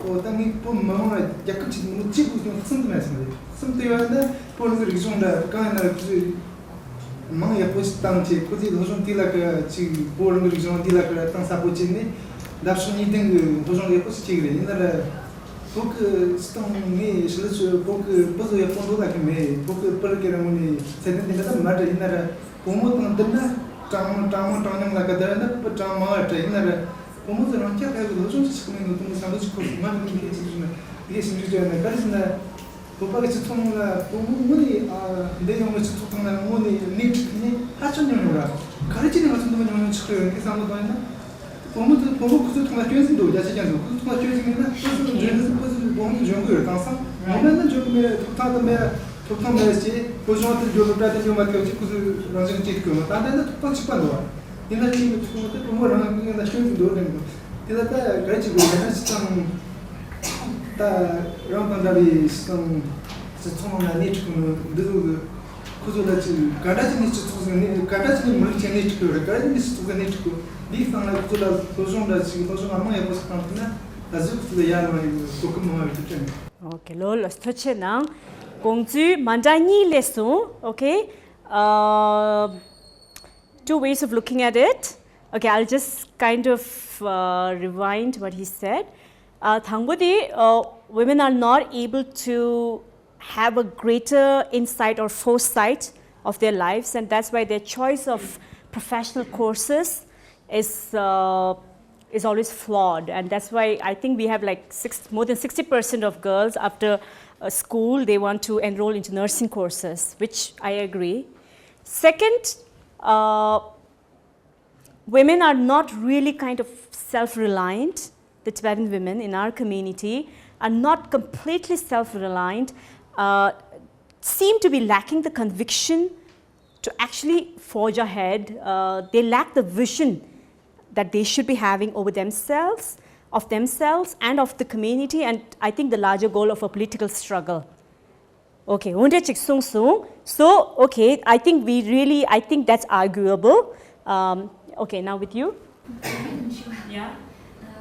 ཨོ་ད་ངས་བོད་མི་མང་ལ་རྒྱལ་ཁབ་ཅིག་མི་ནུས་གཅིག་པུ་ཡོང་ཐག་ཚུན་དུ་མེད་སོང་རེད། གསུམ་དུ་ཡོད་ན་བོད་རང་གི་རིག་གཞུང་འདྲ་གང་ཡིན་ན་ར་ཁོ་ཚོས་མང་ཡག་པོ་ཞིག་བཏང་བྱས། ཁོ་ཚོའི་སློབ་སྦྱོང་དེ་ལ་ག་ཅིག་བོད་རང་གི་རིག་གཞུང་འདི་ལ་ག་ར་གཏིང་ཟབ་པོ་བྱས་ནས་འདབ་ཕྱོགས་གཉིས་ལྡན་གྱི་སློབ་སྦྱོང་ཡག་པོ་ཞིག་བྱེད་ཀྱི་རེད། ཡིན་ན་ར་བོད་ཀྱི་སྤྱི་བཏང་ངས་ཞི་ལི་ཚོས་བོད་ཀྱི་བུ་ཚོ་ཡག་པོ་འགྲོ་ལ་གི་མེད། བོད་ཀྱི་བུ་ར་གི་རང་ངོས་ནས་ཚད་ལྡན་དེ་འདྲ་ད་མ་འདྲ། ཡིན་ན་ར། བུ་མོ་དང་བསྡུར་ན་གྲངས་མང་གྲངས་མང་གྲངས་ཉུང་ལ་ག་དར་ན་བུ་གྲངས་མང་བ་འདྲ། ཡིན་ན་ར་བུ་མོ་ཚོ་རང་སྐྱ་ཕལ་གི་སློབ་སྦྱོང་ཅི་ཞིག་མེད་ནོ་དུང་བསམ་བློ་ཅིག་འཁོར་སོང་། ང་ནི་འདི་འདི་ཅི་ཞིག་ན་འདི་ཞིབ་འཇུག་བྱས་ན་ག་རེ་ཟེར་ན། བོད་པ་གི་སྤྱི་ཚོགས་ནང་ལ་བུ་མོ་དངོས་ནས་ཨ་འདི་ཡོང་བའི་སྤྱི་ཚོགས་ཐོག་ན་དངོས་ནས་སྣེ་ཁྲིད་ནི་ཧ་ཅང་ཉུང་ཉུང་ར། ག་རེ་བྱས་ནས་ང་ཚོ་འདི་མ་ཉུང་ཉུང་ཆགས་ཡོད་འདི་བསམ་བློ་བཏང་ཡིན་ན། བུ་མོ་ཚོ་བུ་མོ་ཁོ་ཚོའི་ཐོག་ལ་སྐྱོན་ཅིག་འདུག་རྒྱ་ཆེ་ཅན་འདུག་ཁོ་ཚོའི་ཐོག་ལ་སྐྱོན་ཅིག་མེད་ན་ཁོ་ཚོ་འཇོན་ནི་ཁོ་ཚོའི་བུ་མོ་ཚོ་འཇོན་གི་ཡོད། དེང་སང་ངོ་མ་ན་འཇོན་གི་མེད། ཐོབ་ཐང་དུ་མེད། ཐོབ་ཐང་མེད་ཅེས་བོད་གཞུང་དུ་འགྱོ་སློབ་གྲྭ་དུ་འགྱོ་མ་ཐུབ་ཅེས་ཁོ་ཚོའི་རང་བཞིན་གཅིག་གི་མ་ད་ལྟ་ན་ཐོབ་ཐང་གཅིག་པ་འདུག་ཡིན་ན་གཅིག་མི་ཐུབ་ཁོ་ཚོ་བུ་མོ་རང་ངོས་ནས་སྐྱོན་ཅིག་འདུག་དྲན་གི་འདུག་དེ་ལ་ད་ག་རེ་བྱེད་དགོས་ཡིན་ན་སྤྱི་ཚང་ད་རང་དང་འདྲ་བའི་སྤྱི་ཚང་སྤྱི་ཚོགས་ནང་ལ་སྣེ་ཁྲིད་གི་འདུག་ཁོ་ཚོ་ལ་ཅིག་ག་འདྲ་ཅིག་ནས་སྤྱི་ཚོགས་ཟིན་ནས་ག་འདྲ་ཅིག་ནས་མི་རིགས་ཅན་སྣེ་ཁྲིད་དགོས་རེད། ག་འདྲ་ཅིག་ནས་སྤྱི་ཚོགས་ཟིན་སྣེ་ཁྲིད་དགོས། འདིའི་སྟེང་ལ་ཁོ་ཚོ་ལ་སློབ་སྦྱོང་འདྲ་ཅིག་སློབ་སྦྱོང་ཨ་མང་ཡག་པོ་ཞིག་བཏང་ཐུབ་ན་ད་གཟོད་ཁོ་ཚོ་ལ་ཡར་ལངས་ཡོང་གོ་སྐབས་མང་བ་ཡོད་དུ་དྲན། Okay, ལོ་ལ་ཐུགས་རྗེ་གནང་། དགོངས་ཚུལ་མ་འདྲ་གཉིས་སླེབས་སོང་། Okay, uh, two ways of looking at it. Okay, I'll just kind of uh, rewind what he said. Uh, དང་པོ་དེ, uh, women are not able to have a greater insight or foresight of their lives, and that's why their choice of professional courses is uh, is always flawed, and that's why I think we have like six, more than sixty percent of girls after uh, school they want to enroll into nursing courses, which I agree. Second, uh, women are not really kind of self-reliant. The Tibetan women in our community are not completely self-reliant, uh, seem to be lacking the conviction to actually forge ahead. Uh, they lack the vision that they should be having over themselves, of themselves and of the community, and I think the larger goal of a political struggle. Okay, འོ་འདྲ་ཅིག་གསུངས་སོང་། So, okay, I think we really, I think that's arguable. Um, okay, now with you. Yeah.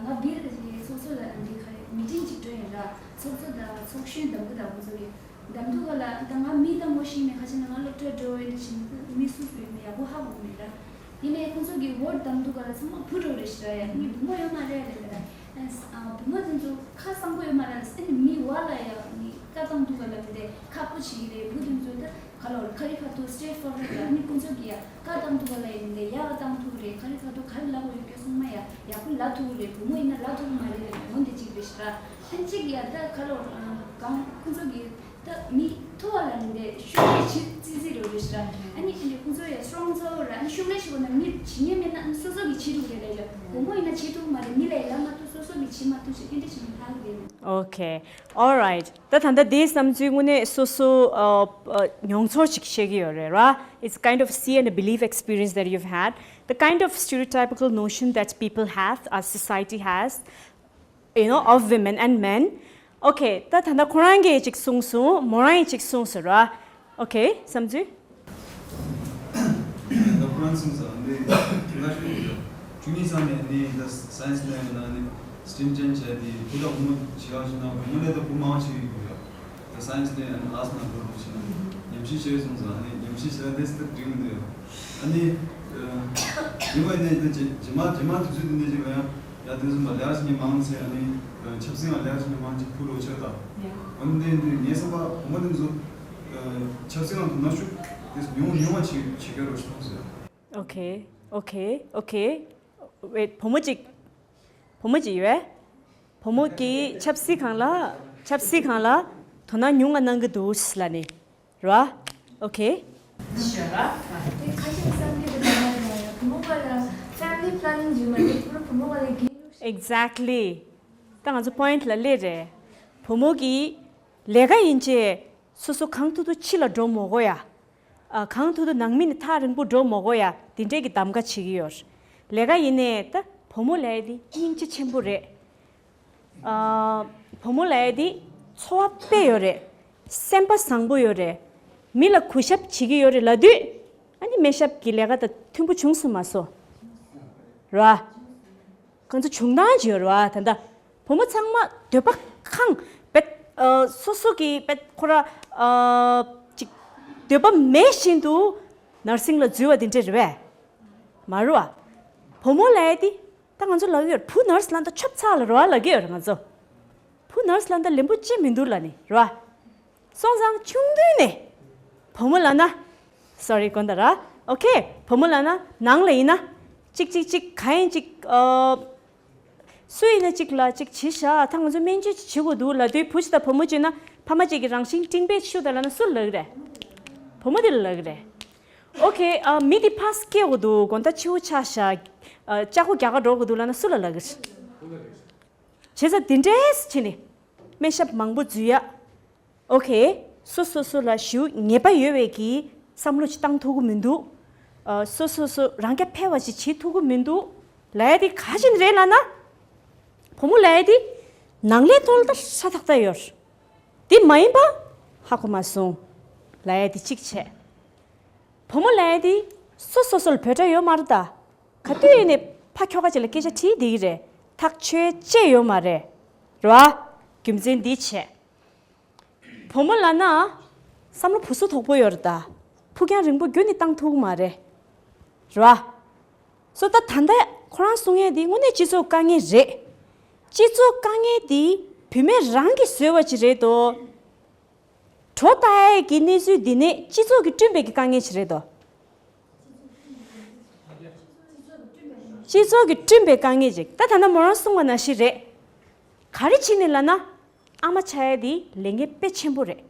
ང་བིར་གྱི་ཚོགས་གཙོ་ལ་འདི་ག་རེ་མི་ཊིང་ཅིག་འགྲོ་ཡིན་ར། ཚོགས་གཙོ་དང་ཚོགས་གཞོན་འདེམས་བསྐོ་དང་ཁོང་ཚོ་གི་འདེམས་ཐུག་ག་ལ། ད་ང་མི་དང་མོ་ཤིག་ནས་ཁ་ཆེ་ན་ང་སློབ་གྲྭ་འགྲོ་ཡིན་དུ་ཕྱིན་མི་སུ་སུ་ཡིན་མི་ཡག་པོ་ཧ་གོ་མེད་ར། ཡིན་ནའི་ཁོང་ཚོ་གི་ཝོ་ཊི་འདེམས་ཐུག་ག་ལ་ཚང་མ་བུ་འགྲོ་རེད་ཤི་ར། ཡ་ངའི་བུ་མོ་ཡོད་མ་རེད་རེད་ར། བུ་མོ་དེ་ཚོ་ཁ་གསང་པོ་ཡོད་མ་རེད་ཟེར་ནས་མི་བ་ལ་ཡ་ནི་བཀའ་བཏང་ཐུག་ག་ལ་མི་དེ་ཁག་པོ་བྱེད་ཀྱི་རེད། བུ་དེ་ཚོ་ད་ག་ལ་ཁ་རི་ཁ་ཐུག་straight forward ར། ནི་ཁོང་ཚོ་གི་ཡ་བཀའ་བཏང་ཐུག་ག་ལ་ཡིན་དེ་ཡག་བཏང་ཐུག་རེད། ཁ་རི་ཁ་ཐུག་ག་རི་ལབ་དགོས་ཡོད་སྐྱོ་སོང་མ་ཡ་ཡག་པོ་ལབ་ཐུག་རེད། བུ་མོ་ཡིན་ན་ལབ་ཐུག་མ་རེད་རེད། འོན་ཏེ་གཅིག་རེད་ཤི་ར། ཨ་གཅིག་ཡ་ད་ག་ལ་གང་ཁོང་ཚོ་གི་ད་མི་ཐོ་བ་ལ་ནི་འདི་ཤུགས་ལས་ཇི་ཙི་ཙི་རུ་རེ་ཤི་ར། ཨ་ནི་འདི་ཁོང་ཚོ་ཡ་སྲོང་ཚོ་ར་ཨ་ནི་ཤུགས་ལས་ཤི་བ་ན་མི་ཇི་ཉེ་མེད་ན་ཨ་ནི་སོ་སོ་གི་ཇི་རུ་རེ་ལས་ལ་བུ་མོ་ཡིན་ན་ཇི་ཐུག་མ་རེད། མི་ལས་ལ་མ་ཐུག་སོ་སོ་གི་ཇི་མ་ཐུག་ཞིག་ཨེ་འདྲ་ཞིག་མི་ཧ་གི་རེད། Okay, all right. ད་ད་ལྟ་དེའི་བསམ་ཚུལ་དངོས་གནས་སོ་སོ་ཨ་ཨ་མྱོང་ཚོར་ཅིག་བཤད་ཀྱི་ཡོད་རེད་ར། It's kind of see and a believe experience that you've had. The kind of stereotypical notion that people have, our society has, you know, of women and men. Okay, ད་ད་ལྟ་ཁོ་རང་གིས་ཅིག་གསུངས་སོང་། མོ་རང་གིས་ཅིག་གསུངས་སོང་ར། Okay, བསམ་ཚུལ། ད་ཁོ་རང་གསུངས་སོང་། འདི་ཁྱེད་ལ་ཞུ་གི་ཡོད། བཅུ་གཉིས་ས་ནས་ནི་ད་science ནས་ཡིན་ན་ནི་STEM ཅན་བྱས་ཏེ་བུ་དང་བུ་མོ་བྱེད་ཡག་ཞིག་ན་བུ་མོ་ལས་ད་བུ་མང་བྱེད་ཀྱི་ཡོད། ད་science ནས་ཨ་ནི་arts ནང་འགྲོ་རོགས་བྱེད་ན་ཉམས་ཞིབ་བྱས་སོང་ཙང་ཨ་ནི་ཉམས་ཞིབ་བྱས་ཏེ་སྟབས་འགྲིག་མི་འདུག་ཨ་ནི་ཡིན་པ་ནས་ད་རྗེས་མ་རྗེས་མ་དུས་ཚོད་འདི་འདྲ་ཞིག་ལ་ཡང་ཡ་དེ་ཚོ་མ་ལས་ཞིག་ཉི་མང་ཚེ་ཨ་ནི་ཆབ་སྲིད་ལ་ལས་ཞིག་ཉི་མང་ཅིག་ཕུལ་རོགས་བྱས་ད། ཨ་ནི་འདི་འདི་ངའི་བསམ་པ་བུ་མོ་དེ་ཚོ་ཆབ་སྲིད་ལ་དོ་སྣང་ཤུགས་དེ་ཉུང་ཉུང་བ་བྱེད་བྱེད་དགོས་རོགས་ཞུ་ཐོངས་ཟེར། Okay, okay, okay. Wait, བུ་མོ་གཅིག་བུ་མོ་གཅིག་ཡོད། བུ་མོ་གིས་ཆབ་སྲིད་སྒང་ལ་ཆབ་སྲིད་སྒང་ལ་དོ་སྣང་ཉུང་ང་གནང་གི་འདུག་ལ་ནི་ར། Okay. ཞོ་ར། དེ་ཁ་ཤས་བསམ་གྱི་འདུག་ན་བུ་མོ་ག་ལ་family planning ཡོད་མ་རེད། བུ་མོ་ག་ལ་རྒན། Exactly. ད་ང་ཚོ་point ལ་སླེབས་རེད། བུ་མོ་གིས་ལས་ཀ་ཡིན་ཆེད་སོ་སོ་གང་ཐུབ་ཐུབ་ཕྱི་ལ་འགྲོ་མི་དགོས་ཡ། ཨ་གང་ཐུབ་ཐུབ་ནང་མི་ནས་ཐག་རིང་པོ་འགྲོ་མི་དགོས་ཡ། དེ་འདྲས་ཀྱི་གདམ་ག་བྱེད་ཀྱི་ཡོད། ལས་ཀ་ཡིན་ནའི་ད་བུ་མོ་ལབ་ཡ་དེ་སྙིང་རྗེ་ཆེན་པོ་རེད། ཨ་བུ་མོ་ལབ་ཡ་དེ་ཚོར་བ་དཔེ་ཡོད་རེད། སེམས་པ་བཟང་པོ་ཡོད་རེད། མི་ལ་གུས་ཞབས་བྱེད་ཀྱི་ཡོད་རེད་ལབ་དུས། ཨ་ནི་སྨན་ཞབས་ཀྱི་ལས་ཀ་དང་མཐུན་པོ་བྱུང་སོང་མ་སོང་། ར། ཁོང་ཚོ་བྱུང་སྟངས་ཅིག་ཡོད་རེད་བ། ད་ལྟ་བུ་མོ་ཚང་མ་འདོད་པ་ཁེངས་པས། ཨ་སོ་སོ་གི་པས་ཁོ་ར་ཨ་ཅིག་འདོད་པ་མེད་བཞིན་དུ་ནར་སིང་ལ་འཛུལ་བ་དེ་འདྲ་རེད་བས། མ་རེད་བ། བུ་མོ་ལབ་ཡ་དེ་ད་ང་ཚོ་ལབ་ཀྱི་ཡོད་རེད། བུ་ནར་སི་ལབ་ན་ད་ཆོབ་ཚགས་ལ་རེད་བ་ལབ་ཀྱི་ཡོད་རེད་ང་ཚོ། བུ་ནར་སི་ལབ་ན་ད་ལན་པོ་ཅི་མི་འདུག་ལབ་ནི་རེད་བ། སོང་ཙང་ཆུང་དུས་ནས་བུ་མོ་ལབ་ན། Sorry དགོངས་དག་ར། Okay, བུ་མོ་ལབ་ན་ནང་ལ་ཡིན་ན་གཅིག་གཅིག་གཅིག་ག་ཡིན་གཅིག་ཨ། སུ་ཡིན་ན་གཅིག་ལ་གཅིག་བྱེད་ཤག་ད་ང་ཚོ་སྨན་བཅོས་ཅིག་བྱེད་དགོས་འདུག་ལབ་དུས་བུ་ཞིག་དང་བུ་མོ་གཅིག་ན་ཕ་མ་གཅིག་གི་རང་བཞིན་སྤྲིང་པས་ཤུགས་དང་ལབ་ན་སུ་ལབ་ཀྱི་རེད། བུ་མོ་དེ་ལ་ལབ་ཀྱི་རེད། Okay, ཨ་མི་དེ་ཕར་སྐྱེ་དགོས་འདུག་དགོང་དག་ཕྱི་པོ་ཆགས་ཤག་ཨ་ལྕགས་སྒོ་རྒྱག་ག་འགྲོ་དགོས་འདུག་ལབ་ན་སུ་ལ་ལབ་ཀྱི་རེད། བྱས་ཙང་དེ་འདྲས་བྱས་ནས་སྨན་ཞབས་མང་པོ་འཛུལ་ཡ། Okay, སོ་སོ་སོ་ལ་ཞེ་པོ་ངེས་པ་ཡོད་པའི་གི་བསམ་བློ་ཅིག་བཏང་ཐུབ་ཀྱི་མི་འདུག་ཨ་སོ་སོ་སོ་རང་རྐྱ་འཕེར་བ་ཅིག་བྱེད་ཐུབ་ཀྱི་མི་འདུག་ལབ་ཡ་དེ་ག་ཅིག་རེད་ལབ་ན། བུ་མོ་ལབ་ཡ་དེ་ནང་ལས་ཐོག་ལ་ད་ཧྲ་ཐག་ཐག་ཡོད། དེ་མ་ཡིན་པ་ཧ་གོ་མ་སོང་ལབ་ཡ་དེ་གཅིག་བྱས། བུ་མོ་ལབ་ཡ་དེ་སོ་སོ་སོ་ལ་བོད་སྒྲ་ཡོད་མ་རེད་ད། ག་དུས་ཡིན་ནའི་ཕ་ཁྱོ་ག་ཅིག་ལ་སྐད་ཆ་དྲིས་བསྡད་ཀྱི་རེད། ཐག་ཆོད་ཅེས་ཡོད་མ་རེད། རེད་བ། རྒྱུ་མཚན་འདི་བྱས། བུ་མོ་ལབ་ན་བསམ་བློ་བུ་སུ་དོག་པོ་ཡོད་རེད་ད། ཕུགས་རྒྱང་རིང་པོ་རྒྱུན་ནས་བཏང་ཐུབ་ཀྱི་མ་རེད། རེད་བ། སོ་ད་ད་ལྟ་ཁོ་རང་གསུང་ཡས་འདི་དངོས་གནས་སྤྱི་ཚོགས་དཀའ་ངལ་རེད། སྤྱི་ཚོགས་དཀའ་ངལ་འདི་བུད་མེད་རང་གིས་བཟོས་པ་ཅིག་རེད་དོ། གྲོ་ལྟ་ཡས་ཀྱི་གནས་ཚུལ་འདི་ནི་སྤྱི་ཚོགས་ཀྱིས་བསྐྲུན་པའི་གི་དཀའ་ངལ་ཞིག་རེད་དོ། སྤྱི་ཚོགས་ཀྱིས་བསྐྲུན་པའི་དཀའ་ངལ་ཅིག་ད་ད་ལྟ་མོ་རང་གསུངས་པ་ནང་བཞིན་རེད། ག་རེ་བྱས་ནས་ལབ་ན། ཨ་མ་ཆགས་ཡས་འདི་ལས་འགན་དཔེ་ཆེན་པོ་རེད།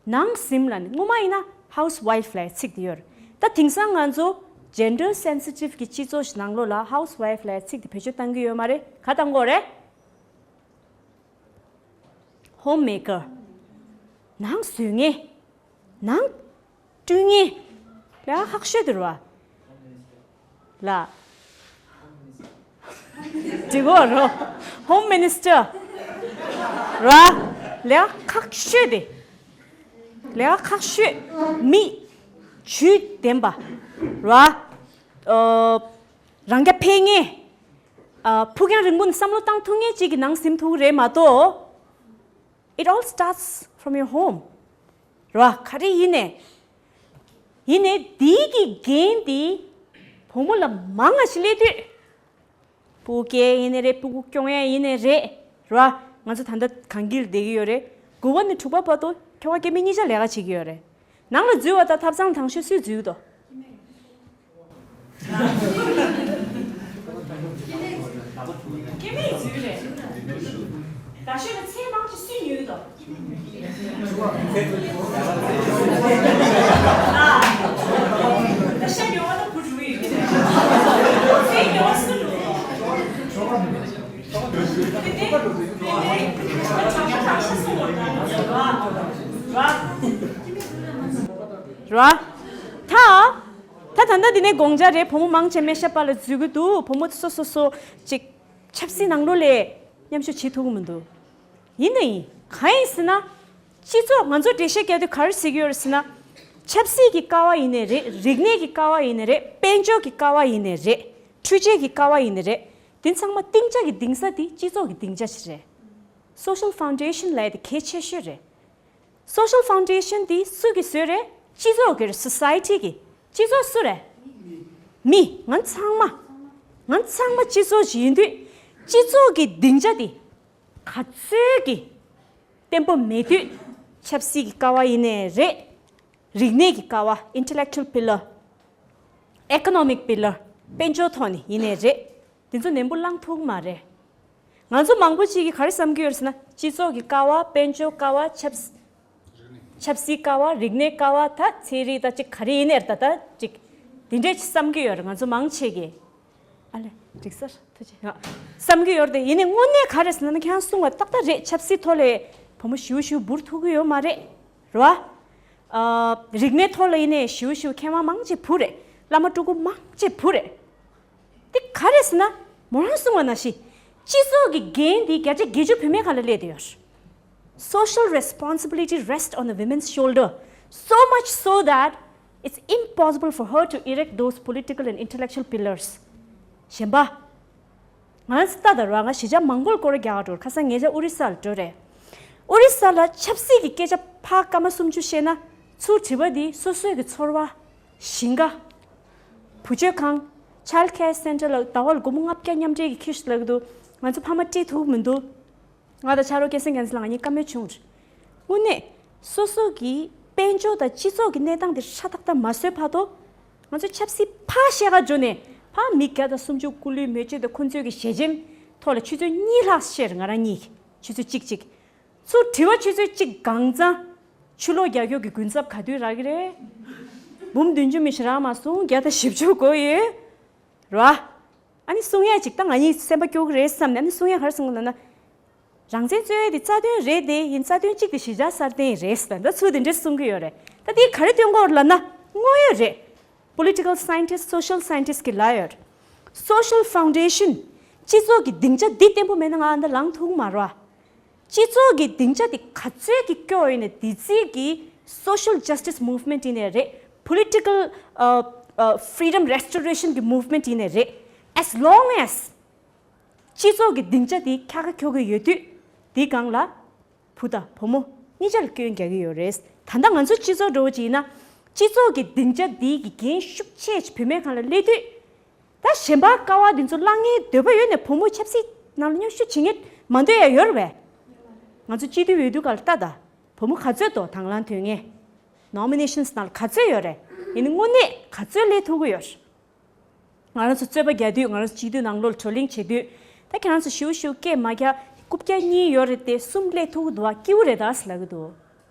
ནང་སེམས་ལ་ནི་སྔོན་མ་ཡིན་ན་housewife ལབ་ཡས་ཚིག་དེ་ཡོད་རེད། ད་དེང་སང་ང་ཚོ་gender sensitive གི་སྤྱི་ཚོགས་ཤིག་ནང་ལོགས་ལ་housewife ལབ་ཡས་ཚིག་དེ་བེད་སྤྱོད་བཏང་གི་ཡོད་མ་རེད། ག་བཏང་གི་ཡོད་རེད། Homemaker. ནང་བཟོ་མཁན། ནང་བསྐྲུན་མཁན། ལས་ཁག་ཤོས་དེ་རེད་བ། ལ། འགྲིག་གོ་རོ། Home Minister ར། ལས་ཁག་ཤོས་དེ། ལས་ཀ་ཁག་ཤོས། མི་ཇུས་ལྡན་པ། ར། ཨ། རང་རྐྱ་འཕེར་མཁན། ཨ། ཕུགས་རྒྱང་རིང་པོ་ནས་བསམ་བློ་བཏང་ཐུབ་མཁན་ཅིག་གི་ནང་ཟིན་ཐུབ་ཀྱི་རེད་མ་གཏོགས། It all starts from your home. ར། ག་རེ་ཡིན་ནའི། ཡིན་ནའི་འདི་གི་འགན་འདི་བུ་མོ་ལ་མང་ང་ཞིག་སླེབས་དུས། སྤུ་གུ་སྐྱེ་ཡིན་ནའི་རེད། སྤུ་གུ་སྐྱོང་ཡ་ཡིན་ནའི་རེད། ར། ང་ཚོ་ད་ལྟ་གངས་སྐྱིད་ལ་བསྡད་ཀྱི་ཡོད་རེད། དགུ་པ་ནས་དྲུག་པ་བར་དུ་ཁྱོ་ག་སྐྱེ་དམན་གཉིས་ཆ་ལས་ཀ་བྱེད་ཀྱི་ཡོད་རེད། ནང་ལ་འཛུལ་བ་དང་ཐབ་ཚང་ལ་དང་ཤོས་སུས་འཛུལ་འདུག་སྐྱེ་དམན་འཛུལ་རེད། ད་ཤོད་ལ་ཚེ་མང་ཆེ་སུས་ཉོས་འདུག་ད་ཤ་ཉོ་བ་ལ་བུ་འགྲོ་ཡི་གི་རེད། ཚེ་ཉོ་བ་སུ་འགྲོ་འདུག་དེ་དེ་དེ་དེ་ད་ཤ་ཤ་སུ་ངོ་ད་ར། ར། ད། ད་ད་ལྟ་འདི་ནས་དགོངས་འཆར་རེད། བུ་མོ་མང་ཆེ་སྨན་ཞབས་པ་ལ་འཛུལ་གི་འདུག་བུ་མོ་སོ་སོ་སོ་ཅིག་ཆབ་སྲིད་ནང་ལོགས་ལ་མཉམ་ཞུགས་བྱེད་ཐུབ་ཀྱི་མི་འདུག་ཡིན་ན་ཡིན། གང་ཡིན་ཟེར་ན། སྤྱི་ཚོགས་ང་ཚོ་འགྲེལ་བཤད་རྒྱག་དུས་ག་རེ་ཟེར་གྱི་ཡོད་རེད་ཟེར་ན། ཆབ་སྲིད་ཀྱི་ཀ་བ་ཡིན་ནའི་རེད། རིག་གནས་ཀྱི་ཀ་བ་ཡིན་ནའི་རེད། དཔལ་འབྱོར་གྱི་ཀ་བ་ཡིན་ནའི་རེད། འཕྲུལ་ཆས་ཀྱི་ཀ་བ་ཡིན་ནའི་རེད། དེ་ཚང་མ་སྟེང་ཆ་གི་སྡིངས་ས་དེ་སྤྱི་ཚོགས་ཀྱི་སྡིངས་ཆ་ཞིག་རེད། Social foundation ལབ་ཡ་དེ་གལ་ཆེ་ཤོས་རེད། Social foundation དེ་སུ་གིས་བཟོས་རེད། སྤྱི་ཚོགས་ཀྱི་རེད། Society གི། སྤྱི་ཚོགས་སུ་རེད། མི། ང་ཚང་མ། ང་ཚང་མ་སྤྱི་ཚོགས་ཤིག་ཡིན་དུས། སྤྱི་ཚོགས་ཀྱི་སྡིངས་ཆ་དེ་ག་ཚོད་ཀྱི་བརྟན་པོ་མེད་དུས། ཆབ་སྲིད་ཀྱི་ཀ་བ་ཡིན་ནའི་རེད། རིག་གནས་ཀྱི་ཀ་བ། Intellectual pillar། Economic pillar། དཔལ་འབྱོར་ཐོག་ནས་ཡིན་ནའི་རེད། དེ་ཚོ་ནན་པོ་བླངས་ཐུབ་ཀྱི་མ་རེད། ང་ཚོ་མང་པོ་ཅིག་གིས་ག་རེ་བསམ་གྱི་ཡོད་རེད་ཟེར་ན། སྤྱི་ཚོགས་ཀྱི་ཀ་བ། དཔལ་འབྱོར་ཀ་བ། ཆབ་ཆབ་སྲིད་ཀ་བ། རིག་གནས་ཀ་བ། ད་ཚན་རིག་ད་ཅིག་ག་རེ་ཡིན་ནའི་ད་ད་ཅིག་དེ་འདྲས་ཅིག་བསམ་གྱི་ཡོད་རེད། ང་ཚོ་མང་ཆེ་གིས། ཨ་ལེ། འགྲིག་སར་ཐུགས་རྗེ་ཆེ། བསམ་གྱི་ཡོད་རེད་དེ། ཡིན་ནའི་དངོས་གནས་ག་རེ་ཟེར་ན། ཁྱེད་རང་གསུངས་པ་ཏག་ཏག་རེད། ཆབ་སྲིད་ཐོག་ལ་བུ་མོ་ཞེ་པོ་ཞེ་པོ་འབུར་ཐུབ་ཀྱི་ཡོད་མ་རེད། རེད་བ། ཨ། རིག་གནས་ཐོག་ལ་ཡིན་ནའི་ཞེ་པོ་ཞེ་པོ་མཁས་དབང་མང་ཆེ་བུ་རེད། བླ་མ་སྤྲུལ་སྐུ་མང་ཆེ་བུ་རེད། དེ་ག་རེ་ཟེར་ན། མོ་རང་གསུངས་པ་ནང་བཞིན། སྤྱི་ཚོགས་ཀྱི་འགན་འདི་བརྒྱ་ཆ་བརྒྱད་ཅུ་བུད་མེད་སྒང་ལ་སླེབས་བསྡད་ཡོད། Social responsibility rests on the women's shoulder, so much so that it's impossible for her to erect those political and intellectual pillars. གཞན་པ། ང་རང་ཚོ་ལྟ་དང་ར། ང་གཞིས་ཆགས་མང་པོར་སྐོར་ར་རྒྱག་ག་འགྲོ་རེད། ཁ་སང་ཉེ་ཆར་ཨོ་རི་ས་ལ་འགྲོ་རེད། ཨོ་རི་ས་ལ་ཆབ་སྲིད་ཀྱི་སྐད་ཆ་ཕར་སྐར་མ་སུམ་ཅུ་བཤད་ན། ཚུར་དྲི་བ་འདི་སོ་སོའི་གི་ཚོར་བ། ཞིང་ཁ། བུ་བཅོལ་ཁང་། Child Care Centre ལ་ཟླ་བ་ལ་སྒོར་མོ་ལྔ་བརྒྱ་མཉམ་འབྲེལ་གྱི་ཁྱེར་ཤོག་ལབ་ཀྱི་འདུག་ང་ཚོ་ཕ་མ་སྤྲད་ཐུབ་ཀྱི་མི་འདུག་ང་དང་ཆ་རོགས་སྐལ་བཟང་རྒྱལ་མཚན་ལགས་ང་གཉིས་བཀའ་མོལ་བྱུང་རེད། དངོས་གནས་སོ་སོ་གི་དཔལ་འབྱོར་དང་སྤྱི་ཚོགས་ཀྱི་གནས་སྟངས་དེ་ཧྲ་ཏག་ཏག་མ་བཟོས་བར་དུ། ང་ཚོ་ཆབ་སྲིད་ཕར་བཤད་ག་འགྲོ་ནས། ཕར་མི་བརྒྱ་དང་སུམ་ཅུ་སྐུ་ལུས་མེ་མཆོད་དང་ཁོ་ཚོའི་གི་ཞལ་ཆེམས་ཐོག་ལ་ཆུ་ཚོད་གཉིས་ལྷག་བཤད་རེད། ང་རང་གཉིས་ཀྱིས་ཆུ་ཚོད་གཅིག་གཅིག་ཚུར་དྲི་བ་ཆུ་ཚོད་གཅིག་སྒང་ཙང་། ཆུ་ལོག་རྒྱག་རྒྱུ་གི་གུན་གསབ་ག་དུས་རག་གི་རེད། འབུམ་བདུན་ཅུ་མི་ཞིག་རག་མ་སོང་། བརྒྱ་དང་བཞི་བཅུ་དགོས་ཡོད། རེད་བ། ཨ་ནི་གསུང་ཡས་ཅིག་ད་ང་གཉིས་སེམས་པ་སྐྱོ་གི་རེད་བསམ་ནས། ཨ་ནི་གསུང་ཡས་ག་རེ་གསུང་གི་ལབ་ན། རང་བཙན་རྩོད་ཡས་དེ་རྩ་དོན་རེད་དེ། ཡིན་རྩ་དོན་གཅིག་དེ་གཞིས་ཆགས་སྲ་བརྟན་རེད་ཟེར། ད་ཚུར་དེ་འདྲས་གསུང་གི་ཡོད་རེད། ད་དེ་ག་རེ་སྟོན་གྱི་ཡོད་རེད་ལབ་ན། དངོས་ཡོད་རེད། Political scientist, social scientist གི་ལབ་ཡོད། Social foundation སྤྱི་ཚོགས་ཀྱི་སྡིངས་ཆ་འདི་བརྟན་པོ་མེད་ན་ང་ཨ་འདི་ལངས་ཐུབ་ཀྱི་མ་རེད་བ། སྤྱི་ཚོགས་ཀྱི་སྡིངས་ཆ་དེ་ག་ཚོད་ཀྱི་སྐྱོ་ཡོད་ནས། དེ་ཚོད་ཀྱི་social justice movement ཡིན་ནའི་རེད། Political ཨ་ཨ་freedom restoration གི་movement ཡིན་ནའི་རེད། As long as སྤྱི་ཚོགས་ཀྱི་སྡིངས་ཆ་དེ་འཁྱག་ཁ་འཁྱོག་གི་ཡོད་དུས། དེའི་སྒང་ལ་བུ་དང་བུ་མོ་གཉིས་ཆར་སྐྱོན་རྒྱག་གི་ཡོད་རེད། ད་ལྟ་ང་ཚོ་སྤྱི་ཚོགས་འདྲ་བོ་ཅིག་ཡིན་ན། སྤྱི་ཚོགས་ཀྱི་སྡིངས་ཆ་འདི་གི་འགན་ཤུགས་ཆེ་ཅིག་བུད་མེད་སྒང་ལ་སླེབས་དུས། ད་གཞན་པ་ཀ་བ་འདི་ཚོ་བླང་མཁན་འདོད་པ་ཡོད་ནས་བུ་མོ་ཆབ་སྲིད་ནང་ལ་མཉམ་ཞུགས་བྱེད་མཁན་མ་འདོད་ཡ་ཡོད་རེད་པས། ང་ཚོ་སྤྱི་འཐུས་འོས་བསྡུ་སྒང་ལ་ལྟ་དང་། བུ་མོ་ག་ཚོད་འདུག་དང་བླངས་དོན་གཉེར། Nominations ནང་ལ་ག་ཚོད་ཡོད་རེད། ཡིན་ནའི་དངོས་གནས་ག་ཚོད་སླེབས་ཐུབ་ཀྱི་ཡོད་རེད། ང་རང་ཚོ་རྩོད་པ་རྒྱག་དུས། ང་རང་ཚོ་སྤྱི་འཐུས་ནང་ལོགས་ལ་བགྲོ་གླེང་བྱེད་དུས། ད་ཁྱེད་རང་ཚོ་ཞུ་ཞུ་སྐད་མ་རྒྱག་རྐུབ་བཀྱག་གཉིས་ཡོད་རེད་དེ། གསུམ་སླེབས་ཐུབ་ཀྱི་འདུག་བ། སྐྱིད་པོ་རེད་ད་ཟེར་ལབ་ཀྱི་འདུག་